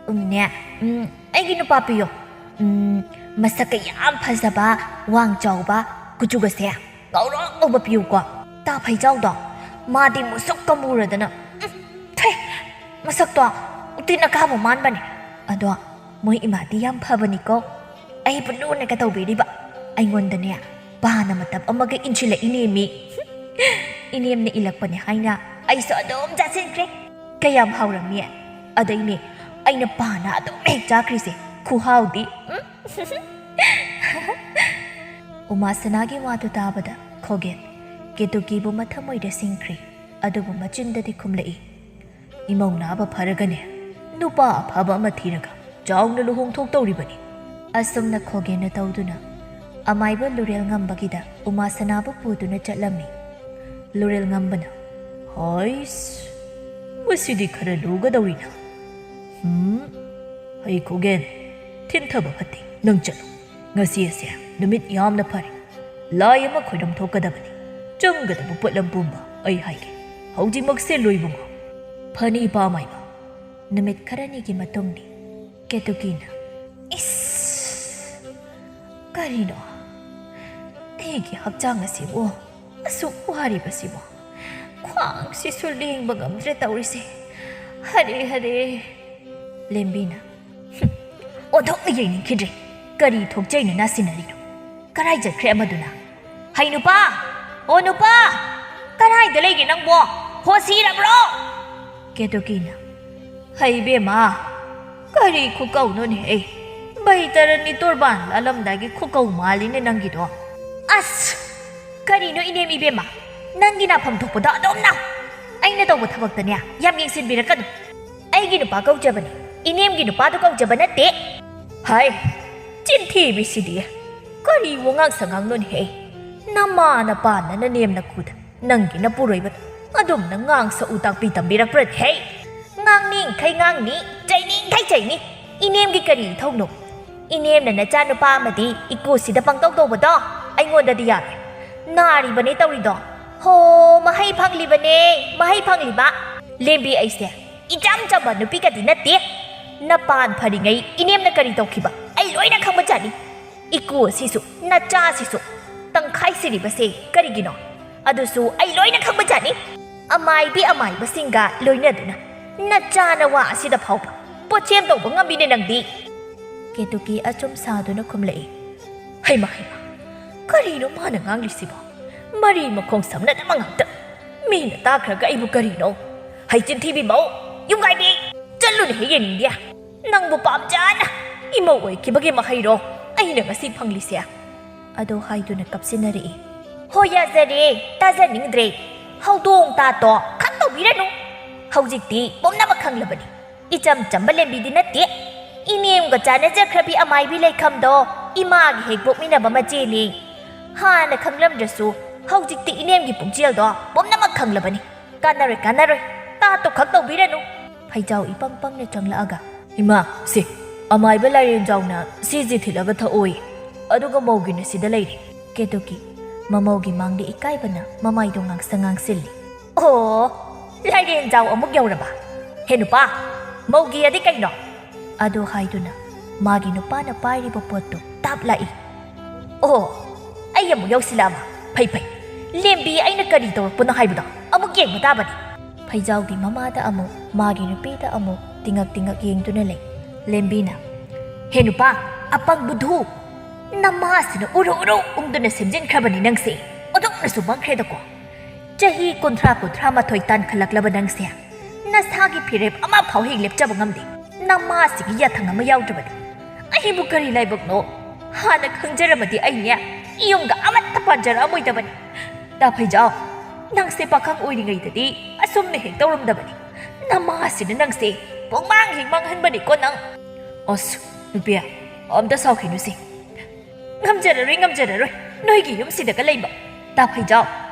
"ꯎꯝꯅꯦ, ꯎꯝ, ꯑꯩꯒꯤ ꯅꯨꯄꯥ ꯄꯤꯌꯣ꯫ ꯎꯝ, ꯃꯁꯛꯀ ꯌꯥꯝ ꯐꯖꯕ, ꯋꯥꯡ ꯆꯥꯎꯕ, ꯀꯨꯆꯨꯒꯁꯦ ꯉꯧꯔꯣꯛ ꯉꯧꯕ ꯄꯤꯌꯨꯀꯣ꯫ ꯇꯥ ꯐꯩꯖꯥꯎꯗꯣ, ꯃꯥꯗꯤ ꯃꯨꯁꯨꯛꯀ ꯃꯨꯔꯗꯅ, ꯎꯝ, ꯊꯦ, ꯃꯁꯛꯇꯣ ꯎꯇꯤꯟ ꯑꯀꯥꯕ ꯃꯥꯟꯕꯅꯦ꯫ ꯑꯗꯣ ꯃꯣꯏ ꯏꯃꯥꯗꯤ ꯌꯥꯝ ꯐꯕꯅꯤꯀꯣ꯫ ꯑꯩꯕꯨ ꯂꯨꯅꯒ ꯇꯧꯕꯤꯔꯤꯕ꯫ ꯑꯩꯉꯣꯟꯗꯅꯦ ꯄꯥꯅ ꯃꯇꯞ ꯑꯃꯒ ꯏꯟꯁꯤꯜꯂꯛꯏꯅꯦꯃꯤ꯫" ꯏꯅꯦꯝꯅ ꯏꯜꯂꯛꯄꯅꯦ ꯍꯥꯏꯅ ꯑꯩꯁꯨ ꯑꯗꯨꯝ ꯆꯥꯁꯤꯟꯈ꯭ꯔꯦ꯫ ꯀꯌꯥꯝ ꯍꯥꯎꯔꯝꯃꯤ꯫ ꯑꯗꯩꯅꯦ ꯑꯩꯅ ꯄꯥꯅ ꯑꯗꯨꯝ ꯍꯦꯛ ꯆꯥꯈ꯭ꯔꯤꯁꯦ꯫ ꯈꯨꯍꯥꯎꯗꯤ, ꯎꯝ꯫ ꯎꯃꯥꯁꯅꯥꯒꯤ ꯋꯥꯗꯨ ꯇꯥꯕꯗ ꯈꯣꯒꯦꯟ ꯀꯦꯇꯨꯀꯤꯕꯨ ꯃꯊꯃꯣꯏꯗ ꯁꯤꯡꯈ꯭ꯔꯤ꯫ ꯑꯗꯨꯕꯨ ꯃꯆꯤꯟꯗꯗꯤ ꯈꯨꯝꯂꯛꯏ, "ꯏꯃꯧ ꯅꯥꯕ ꯐꯔꯒꯅꯦ, ꯅꯨꯄꯥ ꯑꯐꯕ ꯑꯃ ꯊꯤꯔꯒ ꯆꯥꯎꯅ ꯂꯨꯍꯣꯡꯊꯣꯛꯇꯧꯔꯤꯕꯅꯤ꯫" ꯑꯁꯨꯝꯅ ꯈꯣꯒꯦꯟꯅ ꯇꯧꯗꯨꯅ ꯑꯃꯥꯏꯕ ꯂꯨꯔꯦꯜ ꯉꯝꯕꯒꯤꯗ ꯎꯃꯥꯁꯅꯥꯕꯨ ꯄꯨꯗꯨꯅ ꯆꯠꯂꯝꯃꯤ꯫ ꯂꯨꯔꯦꯜ ꯉꯝꯕꯅ, "ꯍꯥꯏꯁ, ꯃꯁꯤꯗꯤ ꯈꯔ ꯂꯨꯒꯗꯧꯔꯤꯅ꯫ ꯍꯨꯝ, ꯍꯩ ꯈꯣꯒꯦꯟ, ꯊꯤꯟꯊꯕ ꯐꯠꯇꯦ, ꯅꯪ ꯆꯠꯂꯨ꯫ ꯉꯁꯤ ꯑꯁꯦ ꯅꯨꯃꯤꯠ ꯌꯥꯝꯅ ꯐꯔꯦ꯫ ꯂꯥꯏ ꯑꯃ ꯈꯣꯏꯔꯝ ꯊꯣꯛꯀꯗꯕꯅꯤ꯫ ꯆꯪꯒꯗꯕ ꯄꯣꯠꯂꯝ ꯄꯨꯝꯕ ꯑꯩ ꯍꯥꯏꯒꯦ꯫ ꯍꯧꯖꯤꯛꯃꯛꯁꯦ ꯂꯣꯏꯕꯉꯣ꯫" "ꯐꯅꯤ, ꯏꯄꯥ ꯃꯥꯏꯕ꯫" ꯅꯨꯃꯤꯠ ꯈꯔꯅꯤꯒꯤ ꯃꯇꯨꯡꯅꯤ꯫ ꯀꯦꯇꯨꯀꯤꯅ, "ꯏꯁ! ꯀꯔꯤꯅꯣ? ꯑꯩꯒꯤ ꯍꯛꯆꯥꯡ ꯑꯁꯤꯕꯨ ꯑꯁꯨꯛ ꯋꯥꯔꯤꯕꯁꯤꯕꯨ? ꯈ꯭ꯋꯥꯡꯁꯤꯁꯨ ꯂꯦꯡꯕ ꯉꯝꯗ꯭ꯔꯦ ꯇꯧꯔꯤꯁꯦ꯫ ꯍꯔꯦ, ꯍꯔꯦ!" ꯂꯦꯝꯕꯤꯅ, "ꯍꯨꯝ, ꯑꯣꯟꯊꯣꯛꯅ ꯌꯦꯡꯅꯤꯡꯈꯤꯗ꯭ꯔꯦ꯫ ꯀꯔꯤ ꯊꯣꯛꯆꯩꯅ ꯅꯥꯁꯤꯟꯅꯔꯤꯅꯣ? ꯀꯔꯥꯏ ꯆꯠꯈ꯭ꯔꯦ ꯑꯃꯗꯨꯅ? ꯍꯩ ꯅꯨꯄꯥ! ꯑꯣ ꯅꯨꯄꯥ! ꯀꯔꯥꯏꯗ ꯂꯩꯒꯦ ꯅꯪꯕꯣ? ꯍꯣ ꯁꯤꯔꯕ꯭ꯔꯣ?" ꯀꯦꯇꯨꯀꯤꯅ, "ꯍꯩ ꯏꯕꯦꯝꯃ, ꯀꯔꯤ ꯈꯨꯀꯧꯅꯣꯅꯦꯍꯦ? ꯕꯩꯇꯔꯅꯤ ꯇꯣꯔꯕꯥꯟ ꯂꯥꯜꯂꯝꯗꯥꯏꯒꯤ ꯈꯨꯀꯧ ꯃꯥꯜꯂꯤꯅꯦ ꯅꯪꯒꯤꯗꯣ꯫" "ꯑꯁ! ꯀꯔꯤꯅꯣ ꯏꯅꯦꯝ ꯏꯕꯦꯝꯃ? ꯅꯪꯒꯤ ꯅꯥꯐꯝ ꯊꯣꯛꯄꯗꯣ ꯑꯗꯨꯝ ꯅꯥꯎ꯫ ꯑꯩꯅ ꯇꯧꯕ ꯊꯕꯛꯇꯅꯦ ꯌꯥꯝ ꯌꯦꯡꯁꯤꯟꯕꯤꯔꯛꯀꯅꯨ꯫ ꯑꯩꯒꯤ ꯅꯨꯄꯥ ꯀꯧꯖꯕꯅꯤ, ꯏꯅꯦꯝꯒꯤ ꯅꯨꯄꯥꯗꯣ ꯀꯧꯖꯕ ꯅꯠꯇꯦ꯫" "ꯍꯥꯏ, ꯆꯤꯟꯊꯤꯕꯤꯁꯤꯗꯤ! ꯀꯔꯤ ꯋꯥꯉꯥꯡ ꯁꯉꯥꯡꯅꯣꯅꯦꯍꯦ? ꯅꯃꯥ ꯅꯄꯥꯅ ꯅꯅꯦꯝ ꯅꯀꯨꯗ ꯅꯪꯒꯤ ꯅꯄꯨꯔꯣꯏꯕꯗ ꯑꯗꯨꯝꯅ ꯉꯥꯡ ꯁꯛꯎ ꯇꯥꯛꯄꯤ ꯇꯝꯕꯤꯔꯛꯄ꯭ꯔꯅꯦꯍꯦ?" "ꯉꯥꯡꯅꯤꯡꯈꯩ ꯉꯥꯡꯅꯤ, ꯆꯩꯅꯤꯡꯈꯩ ꯆꯩꯅꯤ꯫ ꯏꯅꯦꯝꯒꯤ ꯀꯔꯤ ꯏꯊꯧꯅꯣ? ꯏꯅꯦꯝꯅ ꯅꯆꯥꯅꯨꯄꯥ ꯑꯃꯗꯤ ꯏꯀꯣꯁꯤꯗ ꯄꯪꯇꯧ ꯇꯧꯕꯗꯣ ꯑꯩꯉꯣꯟꯗꯗꯤ ꯌꯥꯔꯣꯏ꯫ ꯅꯥꯔꯤꯕꯅꯦ ꯇꯧꯔꯤꯗꯣ꯫ ꯍꯣ, ꯃꯍꯩ ꯐꯪꯂꯤꯕꯅꯦ, ꯃꯍꯩ ꯐꯪꯂꯤꯕ꯫ ꯂꯦꯝꯕꯤ, ꯑꯩꯁꯦ ꯏꯆꯝ ꯆꯝꯕ ꯅꯨꯄꯤꯒꯗꯤ ꯅꯠꯇꯦ꯫ ꯅꯄꯥꯟ ꯐꯔꯤꯉꯩ ꯏꯅꯦꯝꯅ ꯀꯔꯤ ꯇꯧꯈꯤꯕ ꯑꯩ ꯂꯣꯏꯅ ꯈꯪꯕꯖꯥꯠꯅꯤ꯫ ꯏꯀꯨ ꯑꯁꯤꯁꯨ, ꯅꯆꯥ ꯑꯁꯤꯁꯨ ꯇꯪꯈꯥꯏ ꯁꯤꯔꯤꯕꯁꯦ ꯀꯔꯤꯒꯤꯅꯣ? ꯑꯗꯨꯁꯨ ꯑꯩ ꯂꯣꯏꯅ ꯈꯪꯕꯖꯥꯠꯅꯤ꯫ ꯑꯃꯥꯏꯕꯤ ꯑꯃꯥꯏꯕꯁꯤꯡꯒ ꯂꯣꯏꯅꯗꯨꯅ ꯅꯆꯥ ꯅꯋꯥ ꯑꯁꯤꯗ ꯐꯥꯎꯕ ꯄꯣꯠꯁꯦꯝ ꯇꯧꯕ ꯉꯝꯃꯤꯅꯦ ꯅꯪꯗꯤ꯫ ꯀꯦꯇꯨꯀꯤ ꯑꯆꯨꯝ ꯁꯥꯗꯨꯅ ꯈꯨꯝꯂꯛꯏ꯫ ꯍꯩꯃꯥ, ꯍꯩꯃꯥ, ꯀꯔꯤꯅꯣ ꯃꯥꯅ ꯉꯥꯡꯂꯤꯁꯤꯕꯣ? ꯃꯔꯤ ꯃꯈꯣꯡ ꯁꯝꯅꯗꯕ ꯉꯥꯛꯇ꯫ ꯃꯤꯅ ꯇꯥꯈ꯭ꯔꯒ ꯑꯩꯕꯨ ꯀꯔꯤꯅꯣ? ꯍꯩ ꯆꯤꯟꯊꯤꯕꯤ ꯃꯧ, ꯌꯨꯝꯒꯥꯏꯕꯤ, ꯆꯠꯂꯨꯅꯦꯍꯦ ꯌꯦꯡꯅꯤꯡꯗꯦ꯫ ꯅꯪꯕꯨ ꯄꯥꯝꯖꯅ ꯏꯃꯧ ꯑꯣꯏꯈꯤꯕꯒꯤ ꯃꯍꯩꯔꯣ ꯑꯩꯅ ꯉꯁꯤ ꯐꯪꯂꯤꯁꯦ? ꯑꯗꯣ ꯍꯥꯏꯗꯨꯅ ꯀꯞꯁꯤꯟꯅꯔꯛꯏ꯫ ꯍꯣ, ꯌꯥꯖꯔꯦ, ꯇꯥꯖꯅꯤꯡꯗ꯭ꯔꯦ꯫ ꯍꯧꯗꯣꯡ ꯇꯥꯇꯣ ꯈꯛ ꯇꯧꯕꯤꯔꯅꯨ꯫ ꯍꯧꯖꯤꯛꯇꯤ ꯄꯨꯝꯅꯃꯛ ꯈꯪꯂꯕꯅꯤ꯫ ꯏꯆꯝ ꯆꯝꯕ ꯂꯦꯝꯕꯤꯗꯤ ꯅꯠꯇꯦ꯫ ꯏꯅꯦꯝꯒ ꯆꯥꯟꯅꯖꯈ꯭ꯔꯕꯤ ꯑꯃꯥꯏꯕꯤ ꯂꯩꯈꯝꯗꯣ ꯏꯃꯥꯒꯤ ꯍꯦꯛ ꯄꯣꯛꯃꯤꯟꯅꯕ ꯃꯆꯦꯅꯤ꯫ ꯍꯥꯟꯅ ꯈꯪꯂꯝꯗ꯭ꯔꯁꯨ ꯍꯧꯖꯤꯛꯇꯤ ꯏꯅꯦꯝꯒꯤ ꯄꯨꯛꯆꯦꯜꯗꯣ ꯄꯨꯝꯅꯃꯛ ꯈꯪꯂꯕꯅꯤ꯫ ꯀꯥꯟꯅꯔꯣꯏ, ꯀꯥꯟꯅꯔꯣꯏ꯫ ꯇꯥꯇꯣ ꯈꯛ ꯇꯧꯕꯤꯔꯅꯨ꯫ ꯐꯩꯖꯥꯎ ꯏꯄꯪ ꯄꯪꯅ ꯆꯪꯂꯛꯑꯒ, ꯏꯃꯥ, ꯁꯦ, ꯑꯃꯥꯏꯕ ꯂꯥꯏꯔꯦꯟꯖꯥꯎꯅ ꯁꯤꯁꯤ ꯊꯤꯜꯂꯒ ꯊꯛꯑꯣꯏ꯫ ꯑꯗꯨꯒ ꯃꯧꯒꯤꯅ ꯁꯤꯗ ꯂꯩꯔꯦ꯫ ꯀꯦꯇꯨꯀꯤ ꯃꯃꯧꯒꯤ ꯃꯥꯡꯗ ꯏꯀꯥꯏꯕꯅ ꯃꯃꯥꯏꯗꯣ ꯉꯥꯡꯁꯪ ꯉꯥꯡꯁꯤꯜꯂꯤ꯫ ꯑꯣ, ꯂꯥꯏꯔꯦꯟꯖꯥꯎ ꯑꯃꯨꯛ ꯌꯧꯔꯕ? ꯍꯦ ꯅꯨꯄꯥ, ꯃꯧꯒꯤ ꯑꯗꯤ ꯀꯩꯅꯣ? ꯑꯗꯨ ꯍꯥꯏꯗꯨꯅ ꯃꯥꯒꯤ ꯅꯨꯄꯥꯅ ꯄꯥꯏꯔꯤꯕ ꯄꯣꯠꯇꯨ ꯇꯥꯞ ꯂꯥꯛꯏ꯫ ꯑꯣ, ꯑꯩ ꯑꯃꯨꯛ ꯌꯧꯁꯤꯜꯂꯛꯑꯕ? ꯐꯩ, ꯐꯩ꯫ ꯂꯦꯝꯕꯤ, ꯑꯩꯅ ꯀꯔꯤ ꯇꯧꯔꯛꯄꯅꯣ ꯍꯥꯏꯕꯗꯣ ꯑꯃꯨꯛ ꯌꯦꯡꯕ ꯇꯥꯕꯅꯤ꯫ ꯐꯩꯖꯥꯎꯗꯤ ꯃꯃꯥꯗ ꯑꯃꯨꯛ, ꯃꯥꯒꯤ ꯅꯨꯄꯤꯗ ꯑꯃꯨꯛ ꯇꯤꯉꯛ ꯇꯤꯉꯛ ꯌꯦꯡꯗꯨꯅ ꯂꯩ꯫ ꯂꯦꯝꯕꯤꯅ, ꯍꯦ ꯅꯨꯄꯥ, ꯑꯄꯪ ꯕꯨꯙꯨ! ꯅꯃꯥꯁꯤꯅ ꯎꯔꯨ ꯎꯔꯨ ꯎꯪꯗꯨꯅ ꯁꯦꯝꯖꯤꯟꯈ꯭ꯔꯕꯅꯤ ꯅꯪꯁꯦ꯫ ꯑꯣꯟꯊꯣꯛꯅꯁꯨ ꯃꯥꯡꯈ꯭ꯔꯦꯗꯀꯣ꯫ ꯆꯍꯤ ꯀꯨꯟꯊ꯭ꯔꯥ, ꯀꯨꯟꯊ꯭ꯔꯥ ꯃꯥꯊꯣꯏ ꯇꯥꯟꯈꯠꯂꯛꯂꯕ ꯅꯪꯁꯦ ꯅꯁꯥꯒꯤ ꯐꯤꯔꯦꯞ ꯑꯃꯐꯥꯎ ꯍꯦꯛ ꯂꯦꯞꯆꯕ ꯉꯝꯗꯦ꯫ ꯅꯃꯥꯁꯤꯒꯤ ꯌꯥꯊꯪ ꯑꯃ ꯌꯥꯎꯗ꯭ꯔꯕꯗꯤ ꯑꯩꯕꯨ ꯀꯔꯤ ꯂꯥꯏꯕꯛꯅꯣ? ꯍꯥꯟꯅ ꯈꯪꯖꯔꯝꯃꯗꯤ ꯑꯩꯅꯦ ꯌꯨꯝꯒ ꯑꯃꯠꯇ ꯄꯥꯟꯖꯔꯛꯑꯝꯃꯣꯏꯗꯕꯅꯤ꯫ ꯇꯥ ꯐꯩꯖꯥꯎ, ꯅꯪꯁꯦ ꯄꯥꯈꯪ ꯑꯣꯏꯔꯤꯉꯩꯗꯗꯤ ꯑꯁꯨꯝꯅ ꯍꯦꯛ ꯇꯧꯔꯝꯗꯕꯅꯤ꯫ ꯅꯃꯥꯁꯤꯅ ꯅꯪꯁꯦ ꯄꯨꯡꯃꯥꯡ ꯍꯦꯛ ꯃꯥꯡꯍꯟꯕꯅꯤꯀꯣ ꯅꯪ꯫ ꯑꯁ, ꯅꯨꯄꯤ, ꯑꯝꯇ ꯁꯥꯎꯈꯤꯅꯨꯁꯦ꯫ ꯉꯝꯖꯔꯔꯣꯏ, ꯉꯝꯖꯔꯔꯣꯏ꯫ ꯅꯣꯏꯒꯤ ꯌꯨꯝꯁꯤꯗꯒ ꯂꯩꯕ꯫ ꯇꯥ ꯐꯩꯖꯥꯎ,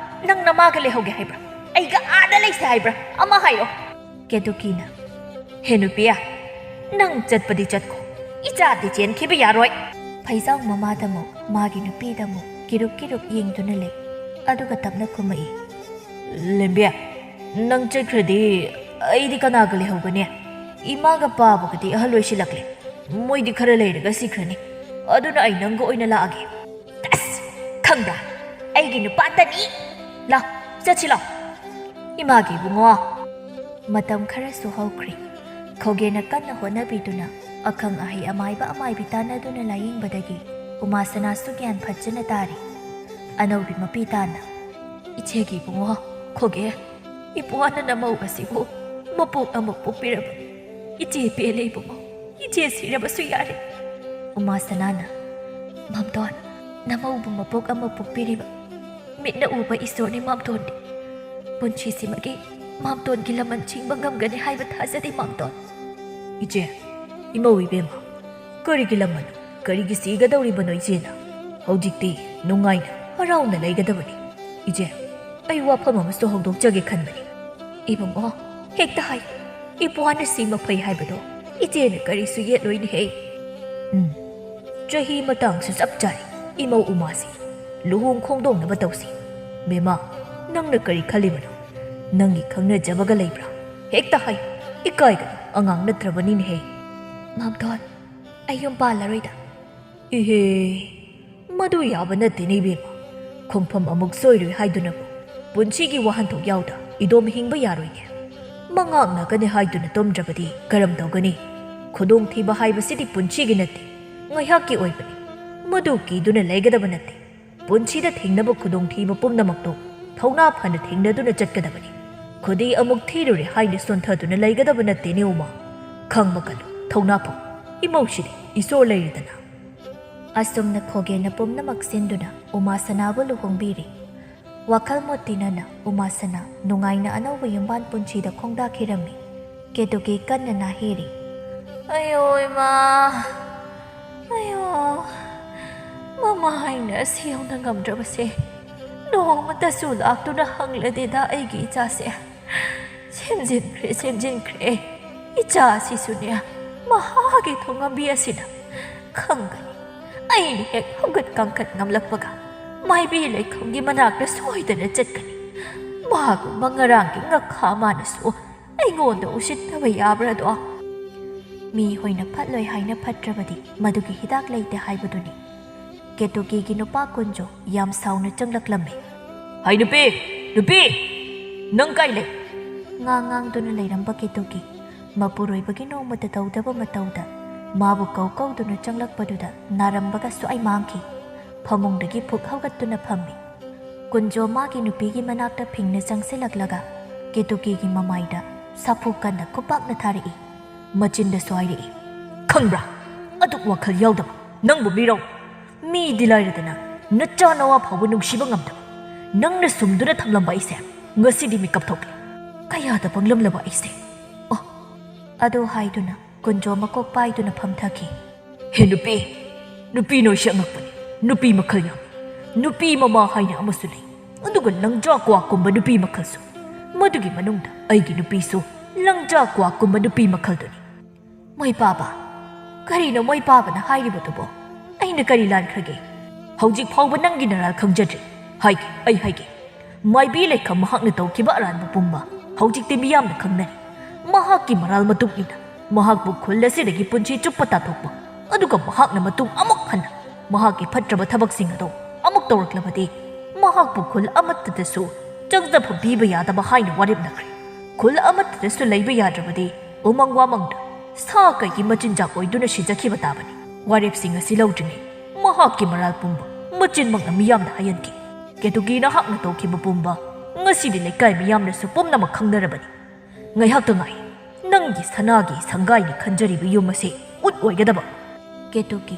ꯅꯪ ꯅꯃꯥꯒ ꯂꯩꯍꯧꯒꯦ ꯍꯥꯏꯕ꯭ꯔꯥ? ꯑꯩꯒ ꯑꯥꯗ ꯂꯩꯁꯦ ꯍꯥꯏꯕ꯭ꯔꯥ? ꯑꯃ ꯍꯥꯏꯔꯣ꯫ ꯀꯦꯇꯨꯀꯤꯅ, ꯍꯦ ꯅꯨꯄꯤ, ꯅꯪ ꯆꯠꯄꯗꯤ ꯆꯠꯈꯣ꯫ ꯏꯆꯥꯗꯤ ꯆꯦꯟꯈꯤꯕ ꯌꯥꯔꯣꯏ꯫ ꯐꯩꯖꯥꯎ ꯃꯃꯥꯗꯃꯨꯛ, ꯃꯥꯒꯤ ꯅꯨꯄꯤꯗꯃꯨꯛ ꯀꯤꯔꯨꯛ ꯀꯤꯔꯨꯛ ꯌꯦꯡꯗꯨꯅ ꯂꯩ꯫ ꯑꯗꯨꯒ ꯇꯞꯅ ꯈꯨꯝꯃꯛꯏ꯫ "ꯂꯦꯝꯕꯤ, ꯅꯪ ꯆꯠꯈ꯭ꯔꯗꯤ ꯑꯩꯗꯤ ꯀꯅꯥꯒ ꯂꯩꯍꯧꯒꯅꯤ? ꯏꯃꯥꯒ ꯄꯥꯕꯒꯗꯤ ꯑꯍꯜ ꯑꯣꯏꯁꯤꯜꯂꯛꯂꯦ꯫ ꯃꯣꯏꯗꯤ ꯈꯔ ꯂꯩꯔꯒ ꯁꯤꯈ꯭ꯔꯅꯤ꯫ ꯑꯗꯨꯅ ꯑꯩ ꯅꯪꯒ ꯑꯣꯏꯅ ꯂꯥꯛꯑꯒꯦ꯫" "ꯑꯁ, ꯈꯪꯕ꯭ꯔꯥ? ꯑꯩꯒꯤ ꯅꯨꯄꯥꯇꯅꯤ꯫ ꯂꯥꯎ, ꯆꯠꯁꯤ ꯂꯥꯎ꯫ ꯏꯃꯥꯒꯤ ꯏꯕꯨꯡꯉꯣ꯫" ꯃꯇꯝ ꯈꯔꯁꯨ ꯍꯧꯈ꯭ꯔꯦ꯫ ꯈꯣꯒꯦꯅ ꯀꯟꯅ ꯍꯣꯠꯅꯕꯤꯗꯨꯅ ꯑꯈꯪ ꯑꯍꯩ ꯑꯃꯥꯏꯕ ꯑꯃꯥꯏꯕꯤ ꯇꯥꯟꯅꯗꯨꯅ ꯂꯥꯌꯦꯡꯕꯗꯒꯤ ꯎꯃꯥꯁꯅꯥꯁꯨ ꯒ꯭ꯌꯥꯟ ꯐꯖꯅ ꯇꯥꯔꯤ꯫ ꯑꯅꯧꯕꯤ ꯃꯄꯤ ꯇꯥꯟꯅ, "ꯏꯆꯦꯒꯤ ꯏꯕꯨꯡꯉꯣ, ꯈꯣꯒꯦ, ꯏꯄ꯭ꯋꯥꯅ ꯅꯃꯧ ꯑꯁꯤꯕꯨ ꯃꯄꯣꯛ ꯑꯃ ꯄꯣꯛꯄꯤꯔꯕꯅꯤ꯫ ꯏꯆꯦ ꯄꯦꯜꯂꯦ ꯏꯕꯨꯡꯉꯣ, ꯏꯆꯦ ꯁꯤꯔꯕꯁꯨ ꯌꯥꯔꯦ꯫" ꯎꯃꯥꯁꯅꯥꯅ, "ꯃꯥꯝꯇꯣꯟ, ꯅꯃꯧꯕꯨ ꯃꯄꯣꯛ ꯑꯃ ꯄꯣꯛꯄꯤꯔꯤꯕ ꯃꯤꯠꯅ ꯎꯕ ꯏꯁꯣꯔꯅꯤ ꯃꯥꯝꯇꯣꯟꯗꯤ꯫ ꯄꯨꯟꯁꯤꯁꯤꯃꯒꯤ ꯃꯥꯝꯇꯣꯟꯒꯤ ꯂꯃꯟ ꯁꯤꯡꯕ ꯉꯝꯒꯅꯤ ꯍꯥꯏꯕ ꯊꯥꯖꯗꯦ ꯃꯥꯝꯇꯣꯟ꯫" "ꯏꯆꯦ, ꯏꯃꯧ ꯏꯕꯦꯝꯃ, ꯀꯔꯤꯒꯤ ꯂꯃꯟ, ꯀꯔꯤꯒꯤ ꯁꯤꯒꯗꯧꯔꯤꯕꯅꯣ ꯏꯆꯦꯅ? ꯍꯧꯖꯤꯛꯇꯤ ꯅꯨꯡꯉꯥꯏꯅ ꯍꯔꯥꯎꯅ ꯂꯩꯒꯗꯕꯅꯤ꯫ ꯏꯆꯦ, ꯑꯩ ꯋꯥꯐꯝ ꯑꯃꯁꯨ ꯍꯧꯗꯣꯛꯆꯒꯦ ꯈꯟꯕꯅꯤ꯫" "ꯏꯕꯨꯡꯉꯣ, ꯍꯦꯛꯇ ꯍꯥꯏ꯫ ꯏꯄ꯭ꯋꯥꯅ ꯁꯤꯃ ꯐꯩ ꯍꯥꯏꯕꯗꯣ ꯏꯆꯦꯅ ꯀꯔꯤꯁꯨ ꯌꯦꯠꯂꯣꯏꯅꯦꯍꯦ꯫" "ꯎꯝ, ꯆꯍꯤ ꯃꯇꯥꯡꯁꯨ ꯆꯞ ꯆꯥꯔꯦ꯫ ꯏꯃꯧ ꯎꯃꯥꯁꯤ, ꯂꯨꯍꯣꯡ ꯈꯣꯡꯗꯣꯡꯅꯕ ꯇꯧꯁꯤ꯫ ꯕꯦꯝꯃ, ꯅꯪꯅ ꯀꯔꯤ ꯈꯜꯂꯤꯕꯅꯣ? ꯅꯪꯒꯤ ꯈꯪꯅꯖꯕꯒ ꯂꯩꯕ꯭ꯔꯥ? ꯍꯦꯛꯇ ꯍꯥꯏ꯫ ꯏꯀꯥꯏꯒꯅꯨ, ꯑꯉꯥꯡ ꯅꯠꯇ꯭ꯔꯕꯅꯤꯅꯦꯍꯦ꯫" "ꯃꯥꯝꯇꯣꯟ, ꯑꯩ ꯌꯨꯝ ꯄꯥꯜꯂꯔꯣꯏꯗ꯫" "ꯏꯍꯦ, ꯃꯗꯨ ꯌꯥꯕ ꯅꯠꯇꯦꯅꯦ ꯏꯕꯦꯝꯃ꯫ ꯈꯣꯡꯐꯝ ꯑꯃꯨꯛ ꯁꯣꯏꯔꯣꯏ ꯍꯥꯏꯗꯨꯅꯕꯨ ꯄꯨꯟꯁꯤꯒꯤ ꯋꯥꯍꯟꯊꯣꯛ ꯌꯥꯎꯗ ꯏꯗꯣꯝ ꯍꯤꯡꯕ ꯌꯥꯔꯣꯏꯅꯦ꯫ ꯃꯉꯥꯛꯅꯒꯅꯤ ꯍꯥꯏꯗꯨꯅ ꯇꯨꯝꯗ꯭ꯔꯕꯗꯤ ꯀꯔꯝ ꯇꯧꯒꯅꯤ? ꯈꯨꯗꯣꯡꯊꯤꯕ ꯍꯥꯏꯕꯁꯤꯗꯤ ꯄꯨꯟꯁꯤꯒꯤ ꯅꯠꯇꯦ, ꯉꯥꯏꯍꯥꯛꯀꯤ ꯑꯣꯏꯕꯅꯤ꯫ ꯃꯗꯨ ꯀꯤꯗꯨꯅ ꯂꯩꯒꯗꯕ ꯅꯠꯇꯦ꯫ ꯄꯨꯟꯁꯤꯗ ꯊꯦꯡꯅꯕ ꯈꯨꯗꯣꯡꯊꯤꯕ ꯄꯨꯝꯅꯃꯛꯇꯨ ꯊꯧꯅꯥ ꯐꯅ ꯊꯦꯡꯅꯗꯨꯅ ꯆꯠꯀꯗꯕꯅꯤ꯫ ꯈꯨꯗꯤ ꯑꯃꯨꯛ ꯊꯤꯔꯨꯔꯦ ꯍꯥꯏꯅ ꯁꯣꯟꯊꯗꯨꯅ ꯂꯩꯒꯗꯕ ꯅꯠꯇꯦꯅꯦ ꯎꯃꯥ꯫ ꯈꯪꯕ ꯀꯜꯂꯨ, ꯊꯧꯅꯥ ꯐꯧ꯫ ꯏꯃꯧꯁꯤꯗꯤ ꯏꯁꯣꯔ ꯂꯩꯔꯤꯗꯅ꯫" ꯑꯁꯨꯝꯅ ꯈꯣꯒꯦꯅ ꯄꯨꯝꯅꯃꯛ ꯁꯤꯟꯗꯨꯅ ꯎꯃꯥꯁꯅꯥꯕꯨ ꯂꯨꯍꯣꯡꯕꯤꯔꯤ꯫ ꯋꯥꯈꯜ ꯃꯣꯠ ꯇꯤꯟꯅꯅ ꯎꯃꯥꯁꯅꯥ ꯅꯨꯡꯉꯥꯏꯅ ꯑꯅꯧꯕ ꯌꯨꯝꯕꯥꯟ ꯄꯨꯟꯁꯤꯗ ꯈꯣꯡꯗꯥꯈꯤꯔꯝꯃꯤ꯫ ꯀꯦꯇꯨꯀꯤ ꯀꯟꯅ ꯅꯥꯍꯦꯔꯤ꯫ "ꯑꯌꯣ ꯏꯃꯥ, ꯑꯌꯣ, ꯃꯃꯥ ꯑꯩꯅ ꯑꯁꯤ ꯌꯧꯅ ꯉꯝꯗ꯭ꯔꯕꯁꯦ ꯅꯣꯡꯃꯇꯁꯨ ꯂꯥꯛꯇꯨꯅ ꯍꯪꯂꯗꯦꯗ ꯑꯩꯒꯤ ꯏꯆꯥꯁꯦ꯫ ꯁꯦꯝꯖꯤꯟꯈ꯭ꯔꯦ, ꯁꯦꯝꯖꯤꯟꯈ꯭ꯔꯦ꯫ ꯏꯆꯥ ꯑꯁꯤꯁꯨꯅꯦ, ꯃꯍꯥꯛꯀꯤ ꯊꯣꯡꯉꯝꯕꯤ ꯑꯁꯤꯅ ꯈꯪꯒꯅꯤ꯫ ꯑꯩꯅ ꯍꯦꯛ ꯍꯧꯒꯠ ꯀꯥꯡꯈꯠ ꯉꯝꯂꯛꯄꯒ ꯃꯥꯏꯕꯤ ꯂꯩꯈꯣꯝꯒꯤ ꯃꯅꯥꯛꯇ ꯁꯣꯏꯗꯅ ꯆꯠꯀꯅꯤ꯫ ꯃꯥꯒꯨꯝꯕ ꯉꯔꯥꯡꯒꯤ ꯉꯥꯈꯥ ꯃꯥꯅꯁꯨ ꯑꯩꯉꯣꯟꯗ ꯎꯁꯤꯠꯇꯕ ꯌꯥꯕ꯭ꯔꯥꯗꯣ? ꯃꯤꯍꯣꯏꯅ ꯐꯠꯂꯣꯏ ꯍꯥꯏꯅ ꯐꯠꯇ꯭ꯔꯕꯗꯤ ꯃꯗꯨꯒꯤ ꯍꯤꯗꯥꯛ ꯂꯩꯇꯦ ꯍꯥꯏꯕꯗꯨꯅꯤ꯫ ꯀꯦꯇꯨꯀꯤꯒꯤ ꯅꯨꯄꯥ ꯀꯨꯟꯖꯣ ꯌꯥꯝ ꯁꯥꯎꯅ ꯆꯪꯂꯛꯂꯝꯃꯤ꯫ "ꯍꯩ ꯅꯨꯄꯤ! ꯅꯨꯄꯤ! ꯅꯪ ꯀꯥꯏ ꯂꯩ?" ꯉꯥꯡ ꯉꯥꯡꯗꯨꯅ ꯂꯩꯔꯝꯕ ꯀꯦꯇꯨꯀꯤ ꯃꯄꯨꯔꯣꯏꯕꯒꯤ ꯅꯣꯡꯃꯇ ꯇꯧꯗꯕ ꯃꯇꯧꯗ ꯃꯥꯕꯨ ꯀꯧ ꯀꯧꯗꯨꯅ ꯆꯪꯂꯛꯄꯗꯨꯗ ꯅꯥꯔꯝꯕꯒ ꯁ꯭ꯋꯥꯏ ꯃꯥꯡꯈꯤ꯫ ꯐꯃꯨꯡꯗꯒꯤ ꯐꯨꯛ ꯍꯧꯒꯠꯇꯨꯅ ꯐꯝꯃꯤ꯫ ꯀꯨꯟꯖꯣ ꯃꯥꯒꯤ ꯅꯨꯄꯤꯒꯤ ꯃꯅꯥꯛꯇ ꯐꯤꯡꯅ ꯆꯪꯁꯤꯜꯂꯛꯂꯒ ꯀꯦꯇꯨꯀꯤꯒꯤ ꯃꯃꯥꯏꯗ ꯁꯥꯐꯨ ꯀꯟꯅ ꯈꯨꯄꯥꯛꯅ ꯊꯥꯔꯛꯏ꯫ ꯃꯆꯤꯟꯗꯁꯨ ꯍꯥꯏꯔꯛꯏ, "ꯈꯪꯕ꯭ꯔꯥ? ꯑꯗꯨꯛ ꯋꯥꯈꯜ ꯌꯥꯎꯗꯕ ꯅꯪꯕꯨ ꯃꯤꯔꯣ? ꯃꯤꯗꯤ ꯂꯥꯏꯔꯗꯅ ꯅꯆꯥ ꯅꯋꯥ ꯐꯥꯎꯕ ꯅꯨꯡꯁꯤꯕ ꯉꯝꯗꯕ ꯅꯪꯅ ꯁꯨꯝꯗꯨꯅ ꯊꯝꯂꯝꯕ ꯑꯩꯁꯦ ꯉꯁꯤꯗꯤ ꯃꯤꯀꯞ ꯊꯣꯛꯂꯦ꯫ ꯀꯌꯥꯗ ꯄꯪꯂꯝꯂꯕ ꯑꯩꯁꯦ!" ꯑꯣ꯫ ꯑꯗꯨ ꯍꯥꯏꯗꯨꯅ ꯀꯨꯟꯖꯣ ꯃꯀꯣꯛ ꯄꯥꯏꯗꯨꯅ ꯐꯝꯊꯈꯤ꯫ "ꯍꯦ ꯅꯨꯄꯤ! ꯅꯨꯄꯤ ꯅꯣꯏꯁꯦ ꯑꯉꯛꯄꯅꯤ꯫ ꯅꯨꯄꯤ ꯃꯈꯜ ꯌꯥꯝꯃꯤ꯫ ꯅꯨꯄꯤ ꯃꯃꯥ ꯍꯥꯏꯅ ꯑꯃꯁꯨ ꯂꯩ꯫ ꯑꯗꯨꯒ ꯂꯪꯖꯥ ꯀ꯭ꯋꯥꯛꯀꯨꯝꯕ ꯅꯨꯄꯤ ꯃꯈꯜꯁꯨ꯫ ꯃꯗꯨꯒꯤ ꯃꯅꯨꯡꯗ ꯑꯩꯒꯤ ꯅꯨꯄꯤꯁꯨ ꯂꯪꯖꯥ ꯀ꯭ꯋꯥꯛꯀꯨꯝꯕ ꯅꯨꯄꯤ ꯃꯈꯜꯗꯨꯅꯤ꯫" "ꯃꯣꯏ ꯄꯥꯕ, ꯀꯔꯤꯅꯣ ꯃꯣꯏ ꯄꯥꯕꯅ ꯍꯥꯏꯔꯤꯕꯗꯨꯕꯣ? ꯑꯩꯅ ꯀꯔꯤ ꯂꯥꯟꯈ꯭ꯔꯒꯦ? ꯍꯧꯖꯤꯛ ꯐꯥꯎꯕ ꯅꯪꯒꯤ ꯅꯔꯥꯜ ꯈꯪꯖꯗ꯭ꯔꯤ꯫ ꯍꯥꯏꯒꯦ, ꯑꯩ ꯍꯥꯏꯒꯦ꯫ ꯃꯥꯏꯕꯤ ꯂꯩꯈꯝ ꯃꯍꯥꯛꯅ ꯇꯧꯈꯤꯕ ꯑꯔꯥꯟꯕ ꯄꯨꯝꯕ ꯍꯧꯖꯤꯛꯇꯤ ꯃꯤꯌꯥꯝꯅ ꯈꯪꯅꯔꯦ꯫ ꯃꯍꯥꯛꯀꯤ ꯃꯔꯥꯜ ꯃꯇꯨꯡ ꯏꯟꯅ ꯃꯍꯥꯛꯄꯨ ꯈꯨꯜ ꯑꯁꯤꯗꯒꯤ ꯄꯨꯟꯁꯤ ꯆꯨꯞꯄ ꯇꯥꯟꯊꯣꯛꯄ, ꯑꯗꯨꯒ ꯃꯍꯥꯛꯅ ꯃꯇꯨꯡ ꯑꯃꯨꯛ ꯍꯟꯅ ꯃꯍꯥꯛꯀꯤ ꯐꯠꯇ꯭ꯔꯕ ꯊꯕꯛꯁꯤꯡ ꯑꯗꯨ ꯑꯃꯨꯛ ꯇꯧꯔꯛꯂꯕꯗꯤ ꯃꯍꯥꯛꯄꯨ ꯈꯨꯜ ꯑꯃꯠꯇꯗꯁꯨ ꯆꯪꯖꯐꯝ ꯄꯤꯕ ꯌꯥꯗꯕ ꯍꯥꯏꯅ ꯋꯥꯔꯦꯞꯅꯈ꯭ꯔꯦ꯫ ꯈꯨꯜ ꯑꯃꯠꯇꯗꯁꯨ ꯂꯩꯕ ꯌꯥꯗ꯭ꯔꯕꯗꯤ ꯎꯃꯪ ꯋꯥꯃꯪꯗ ꯁꯥ ꯀꯩꯒꯤ ꯃꯆꯤꯟꯖꯥꯛ ꯑꯣꯏꯗꯨꯅ ꯁꯤꯖꯈꯤꯕ ꯇꯥꯕꯅꯤ꯫ ꯋꯥꯔꯦꯞꯁꯤꯡ ꯑꯁꯤ ꯂꯧꯗ꯭ꯔꯤꯉꯩ ꯃꯍꯥꯛꯀꯤ ꯃꯔꯥꯜ ꯄꯨꯝꯕ ꯃꯆꯤꯟꯃꯛꯅ ꯃꯤꯌꯥꯝꯗ ꯍꯥꯏꯍꯟꯈꯤ꯫ ꯀꯦꯇꯨꯀꯤ ꯅꯍꯥꯛꯅ ꯇꯧꯈꯤꯕ ꯄꯨꯝꯕ ꯉꯁꯤꯗꯤ ꯂꯩꯀꯥꯏ ꯃꯤꯌꯥꯝꯅꯁꯨ ꯄꯨꯝꯅꯃꯛ ꯈꯪꯅꯔꯕꯅꯤ꯫ ꯉꯥꯏꯍꯥꯛꯇ ꯉꯥꯏ, ꯅꯪꯒꯤ ꯁꯅꯥꯒꯤ ꯁꯪꯒꯥꯏꯅꯤ ꯈꯟꯖꯔꯤꯕ ꯌꯨꯝ ꯑꯁꯤ ꯎꯠ ꯑꯣꯏꯒꯗꯕ꯫" ꯀꯦꯇꯨꯀꯤ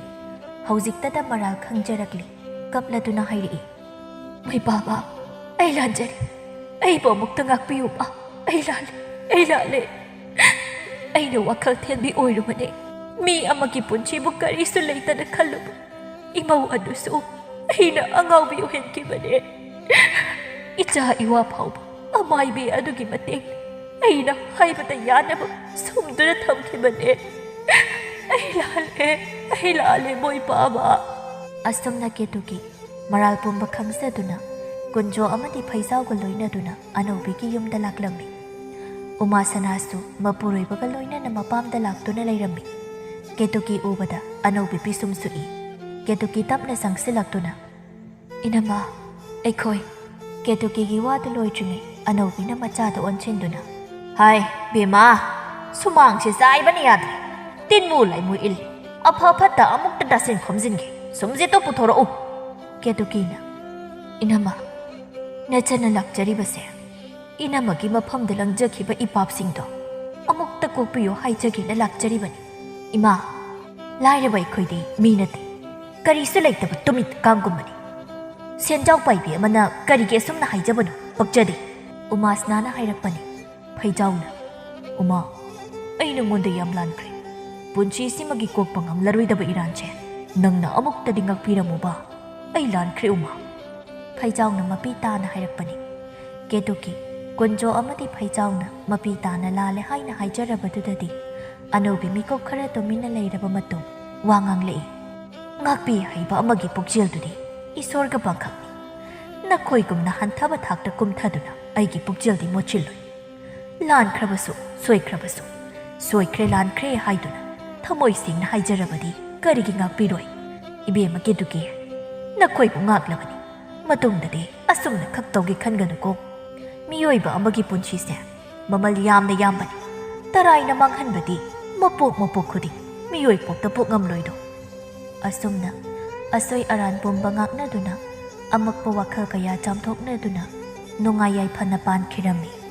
ꯍꯧꯖꯤꯛꯇꯗ ꯃꯔꯥꯜ ꯈꯪꯖꯔꯛꯂꯤ꯫ ꯀꯞꯂꯗꯨꯅ ꯍꯥꯏꯔꯛꯏ, "ꯃꯩ ꯄꯥꯕ, ꯑꯩ ꯂꯥꯟꯖꯔꯦ꯫ ꯑꯩꯕꯨ ꯑꯃꯨꯛꯇ ꯉꯥꯛꯄꯤꯌꯨꯕ꯫ ꯑꯩ ꯂꯥꯜꯂꯦ, ꯑꯩ ꯂꯥꯜꯂꯦ꯫ ꯑꯩꯅ ꯋꯥꯈꯜ ꯊꯦꯟꯕꯤ ꯑꯣꯏꯔꯨꯕꯅꯦ꯫ ꯃꯤ ꯑꯃꯒꯤ ꯄꯨꯟꯁꯤꯕꯨ ꯀꯔꯤꯁꯨ ꯂꯩꯇꯅ ꯈꯜꯂꯨꯕ ꯏꯃꯧ ꯑꯗꯨꯁꯨ ꯑꯩꯅ ꯑꯉꯥꯎꯕꯤ ꯑꯣꯏꯍꯟꯈꯤꯕꯅꯦ꯫ ꯏꯆꯥ ꯏꯋꯥ ꯐꯥꯎꯕ ꯑꯃꯥꯏꯕꯤ ꯑꯗꯨꯒꯤ ꯃꯇꯦꯡ ꯑꯩꯅ ꯍꯥꯏꯕꯗ ꯌꯥꯅꯕ ꯁꯨꯝꯗꯨꯅ ꯊꯝꯈꯤꯕꯅꯦ꯫ ꯑꯩ ꯂꯥꯜꯂꯦ, ꯑꯩ ꯂꯥꯜꯂꯦ, ꯃꯣꯏ ꯄꯥꯕ꯫" ꯑꯁꯨꯝꯅ ꯀꯦꯇꯨꯀꯤ ꯃꯔꯥꯜ ꯄꯨꯝꯕ ꯈꯪꯖꯗꯨꯅ ꯀꯨꯟꯖꯣ ꯑꯃꯗꯤ ꯐꯩꯖꯥꯎꯒ ꯂꯣꯏꯅꯗꯨꯅ ꯑꯅꯧꯕꯤꯒꯤ ꯌꯨꯝꯗ ꯂꯥꯛꯂꯝꯃꯤ꯫ ꯎꯃꯥꯁꯅꯥꯁꯨ ꯃꯄꯨꯔꯣꯏꯕꯒ ꯂꯣꯏꯅꯅ ꯃꯄꯥꯝꯗ ꯂꯥꯛꯇꯨꯅ ꯂꯩꯔꯝꯃꯤ꯫ ꯀꯦꯇꯨꯀꯤ ꯎꯕꯗ ꯑꯅꯧꯕꯤ ꯄꯤꯁꯨꯝ ꯁꯨꯛꯏ꯫ ꯀꯦꯇꯨꯀꯤ ꯇꯞꯅ ꯆꯪꯁꯤꯜꯂꯛꯇꯨꯅ, "ꯏꯅꯝꯃ, ꯑꯩꯈꯣꯏ꯫" ꯀꯦꯇꯨꯀꯤꯒꯤ ꯋꯥꯗꯨ ꯂꯣꯏꯗ꯭ꯔꯤꯉꯩ ꯑꯅꯧꯕꯤꯅ ꯃꯆꯥꯗ ꯑꯣꯟꯁꯤꯟꯗꯨꯅ, "ꯍꯥꯏ, ꯕꯦꯝꯃ, ꯁꯨꯃꯥꯡꯁꯦ ꯆꯥꯏꯕꯅ ꯌꯥꯗ꯭ꯔꯦ꯫ ꯇꯤꯟꯃꯨ ꯂꯩꯃꯨ ꯏꯜꯂꯤ꯫ ꯑꯐ ꯐꯠꯇ ꯑꯃꯨꯛꯇ ꯇꯥꯁꯤꯟ ꯈꯣꯝꯖꯤꯟꯒꯦ꯫ ꯁꯨꯝꯁꯤꯠꯇꯨ ꯄꯨꯊꯣꯔꯛꯎ꯫" ꯀꯦꯇꯨꯀꯤꯅ, "ꯏꯅꯝꯃ, ꯅꯆꯟꯅ ꯂꯥꯛꯆꯔꯤꯕꯁꯦ ꯏꯅꯝꯃꯒꯤ ꯃꯐꯝꯗ ꯂꯪꯖꯈꯤꯕ ꯏꯄꯥꯞꯁꯤꯡꯗꯣ ꯑꯃꯨꯛꯇ ꯀꯣꯛꯄꯤꯌꯨ ꯍꯥꯏꯖꯒꯦꯅ ꯂꯥꯛꯆꯔꯤꯕꯅꯤ꯫ ꯏꯃꯥ, ꯂꯥꯏꯔꯕ ꯑꯩꯈꯣꯏꯗꯤ ꯃꯤ ꯅꯠꯇꯦ, ꯀꯔꯤꯁꯨ ꯂꯩꯇꯕ ꯇꯨꯃꯤꯠ ꯀꯥꯡꯒꯨꯝꯕꯅꯤ꯫ ꯁꯦꯟꯖꯥꯎ ꯄꯥꯏꯕꯤ ꯑꯃꯅ ꯀꯔꯤꯒꯤ ꯑꯁꯨꯝꯅ ꯍꯥꯏꯖꯕꯅꯣ? ꯄꯛꯆꯗꯦ꯫" ꯎꯃꯥꯁꯅꯥꯅ ꯍꯥꯏꯔꯛꯄꯅꯤ꯫ ꯐꯩꯖꯥꯎꯅ, "ꯎꯃꯥ, ꯑꯩ ꯅꯉꯣꯟꯗ ꯌꯥꯝ ꯂꯥꯟꯈ꯭ꯔꯦ꯫ ꯄꯨꯟꯁꯤꯁꯤꯃꯒꯤ ꯀꯣꯛꯄ ꯉꯝꯂꯔꯣꯏꯗꯕ ꯏꯔꯥꯟꯁꯦ ꯅꯪꯅ ꯑꯃꯨꯛꯇꯗꯤ ꯉꯥꯛꯄꯤꯔꯝꯃꯨꯕ꯫ ꯑꯩ ꯂꯥꯟꯈ꯭ꯔꯦ, ꯎꯃꯥ꯫" ꯐꯩꯖꯥꯎꯅ ꯃꯄꯤ ꯇꯥꯅ ꯍꯥꯏꯔꯛꯄꯅꯤ꯫ ꯀꯦꯇꯨꯀꯤ, ꯀꯨꯟꯖꯣ ꯑꯃꯗꯤ ꯐꯩꯖꯥꯎꯅ ꯃꯄꯤ ꯇꯥꯅ ꯂꯥꯜꯂꯦ ꯍꯥꯏꯅ ꯍꯥꯏꯖꯔꯕꯗꯨꯗꯗꯤ ꯑꯅꯧꯕꯤ ꯃꯤꯀꯨꯞ ꯈꯔ ꯇꯨꯃꯤꯟꯅ ꯂꯩꯔꯕ ꯃꯇꯨꯡ ꯋꯥ ꯉꯥꯡꯂꯛꯏ꯫ "ꯉꯥꯛꯄꯤ ꯍꯩꯕ ꯑꯃꯒꯤ ꯄꯨꯛꯆꯦꯜꯗꯨꯗꯤ ꯏꯁꯣꯔꯒ ꯄꯥꯡꯈꯛꯅꯤ꯫ ꯅꯈꯣꯏꯒꯨꯝꯅ ꯍꯟꯊꯕ ꯊꯥꯛꯇ ꯀꯨꯝꯊꯗꯨꯅ ꯑꯩꯒꯤ ꯄꯨꯛꯆꯦꯜꯗꯤ ꯃꯣꯠꯁꯤꯜꯂꯣꯏ꯫ ꯂꯥꯟꯈ꯭ꯔꯕꯁꯨ, ꯁꯣꯏꯈ꯭ꯔꯕꯁꯨ, ꯁꯣꯏꯈ꯭ꯔꯦ ꯂꯥꯟꯈ꯭ꯔꯦ ꯍꯥꯏꯗꯨꯅ ꯊꯃꯣꯏ ꯁꯦꯡꯅ ꯍꯥꯏꯖꯔꯕꯗꯤ ꯀꯔꯤꯒꯤ ꯉꯥꯛꯄꯤꯔꯣꯏ? ꯏꯕꯦꯝꯃ ꯀꯦꯇꯨꯀꯤ, ꯅꯈꯣꯏꯕꯨ ꯉꯥꯛꯂꯕꯅꯤ꯫ ꯃꯇꯨꯡꯗꯗꯤ ꯑꯁꯨꯝꯅ ꯈꯛ ꯇꯧꯒꯦ ꯈꯟꯒꯅꯨꯀꯣ꯫ ꯃꯤꯑꯣꯏꯕ ꯑꯃꯒꯤ ꯄꯨꯟꯁꯤꯁꯦ ꯃꯃꯜ ꯌꯥꯝꯅ ꯌꯥꯝꯕꯅꯤ꯫ ꯇꯔꯥꯏꯅ ꯃꯥꯡꯍꯟꯕꯗꯤ ꯃꯄꯣꯛ ꯃꯄꯣꯛ ꯈꯨꯗꯤꯡ ꯃꯤꯑꯣꯏ ꯄꯣꯛꯇ ꯄꯣꯛ ꯉꯝꯂꯣꯏꯗꯣ꯫" ꯑꯁꯨꯝꯅ ꯑꯁꯣꯏ ꯑꯔꯥꯟ ꯄꯨꯝꯕ ꯉꯥꯛꯅꯗꯨꯅ ꯑꯃꯛꯄ ꯋꯥꯈꯜ ꯀꯌꯥ ꯆꯥꯝꯊꯣꯛꯅꯗꯨꯅ ꯅꯨꯡꯉꯥꯏ ꯌꯥꯏꯐꯅ ꯄꯥꯟꯈꯤꯔꯝꯃꯤ꯫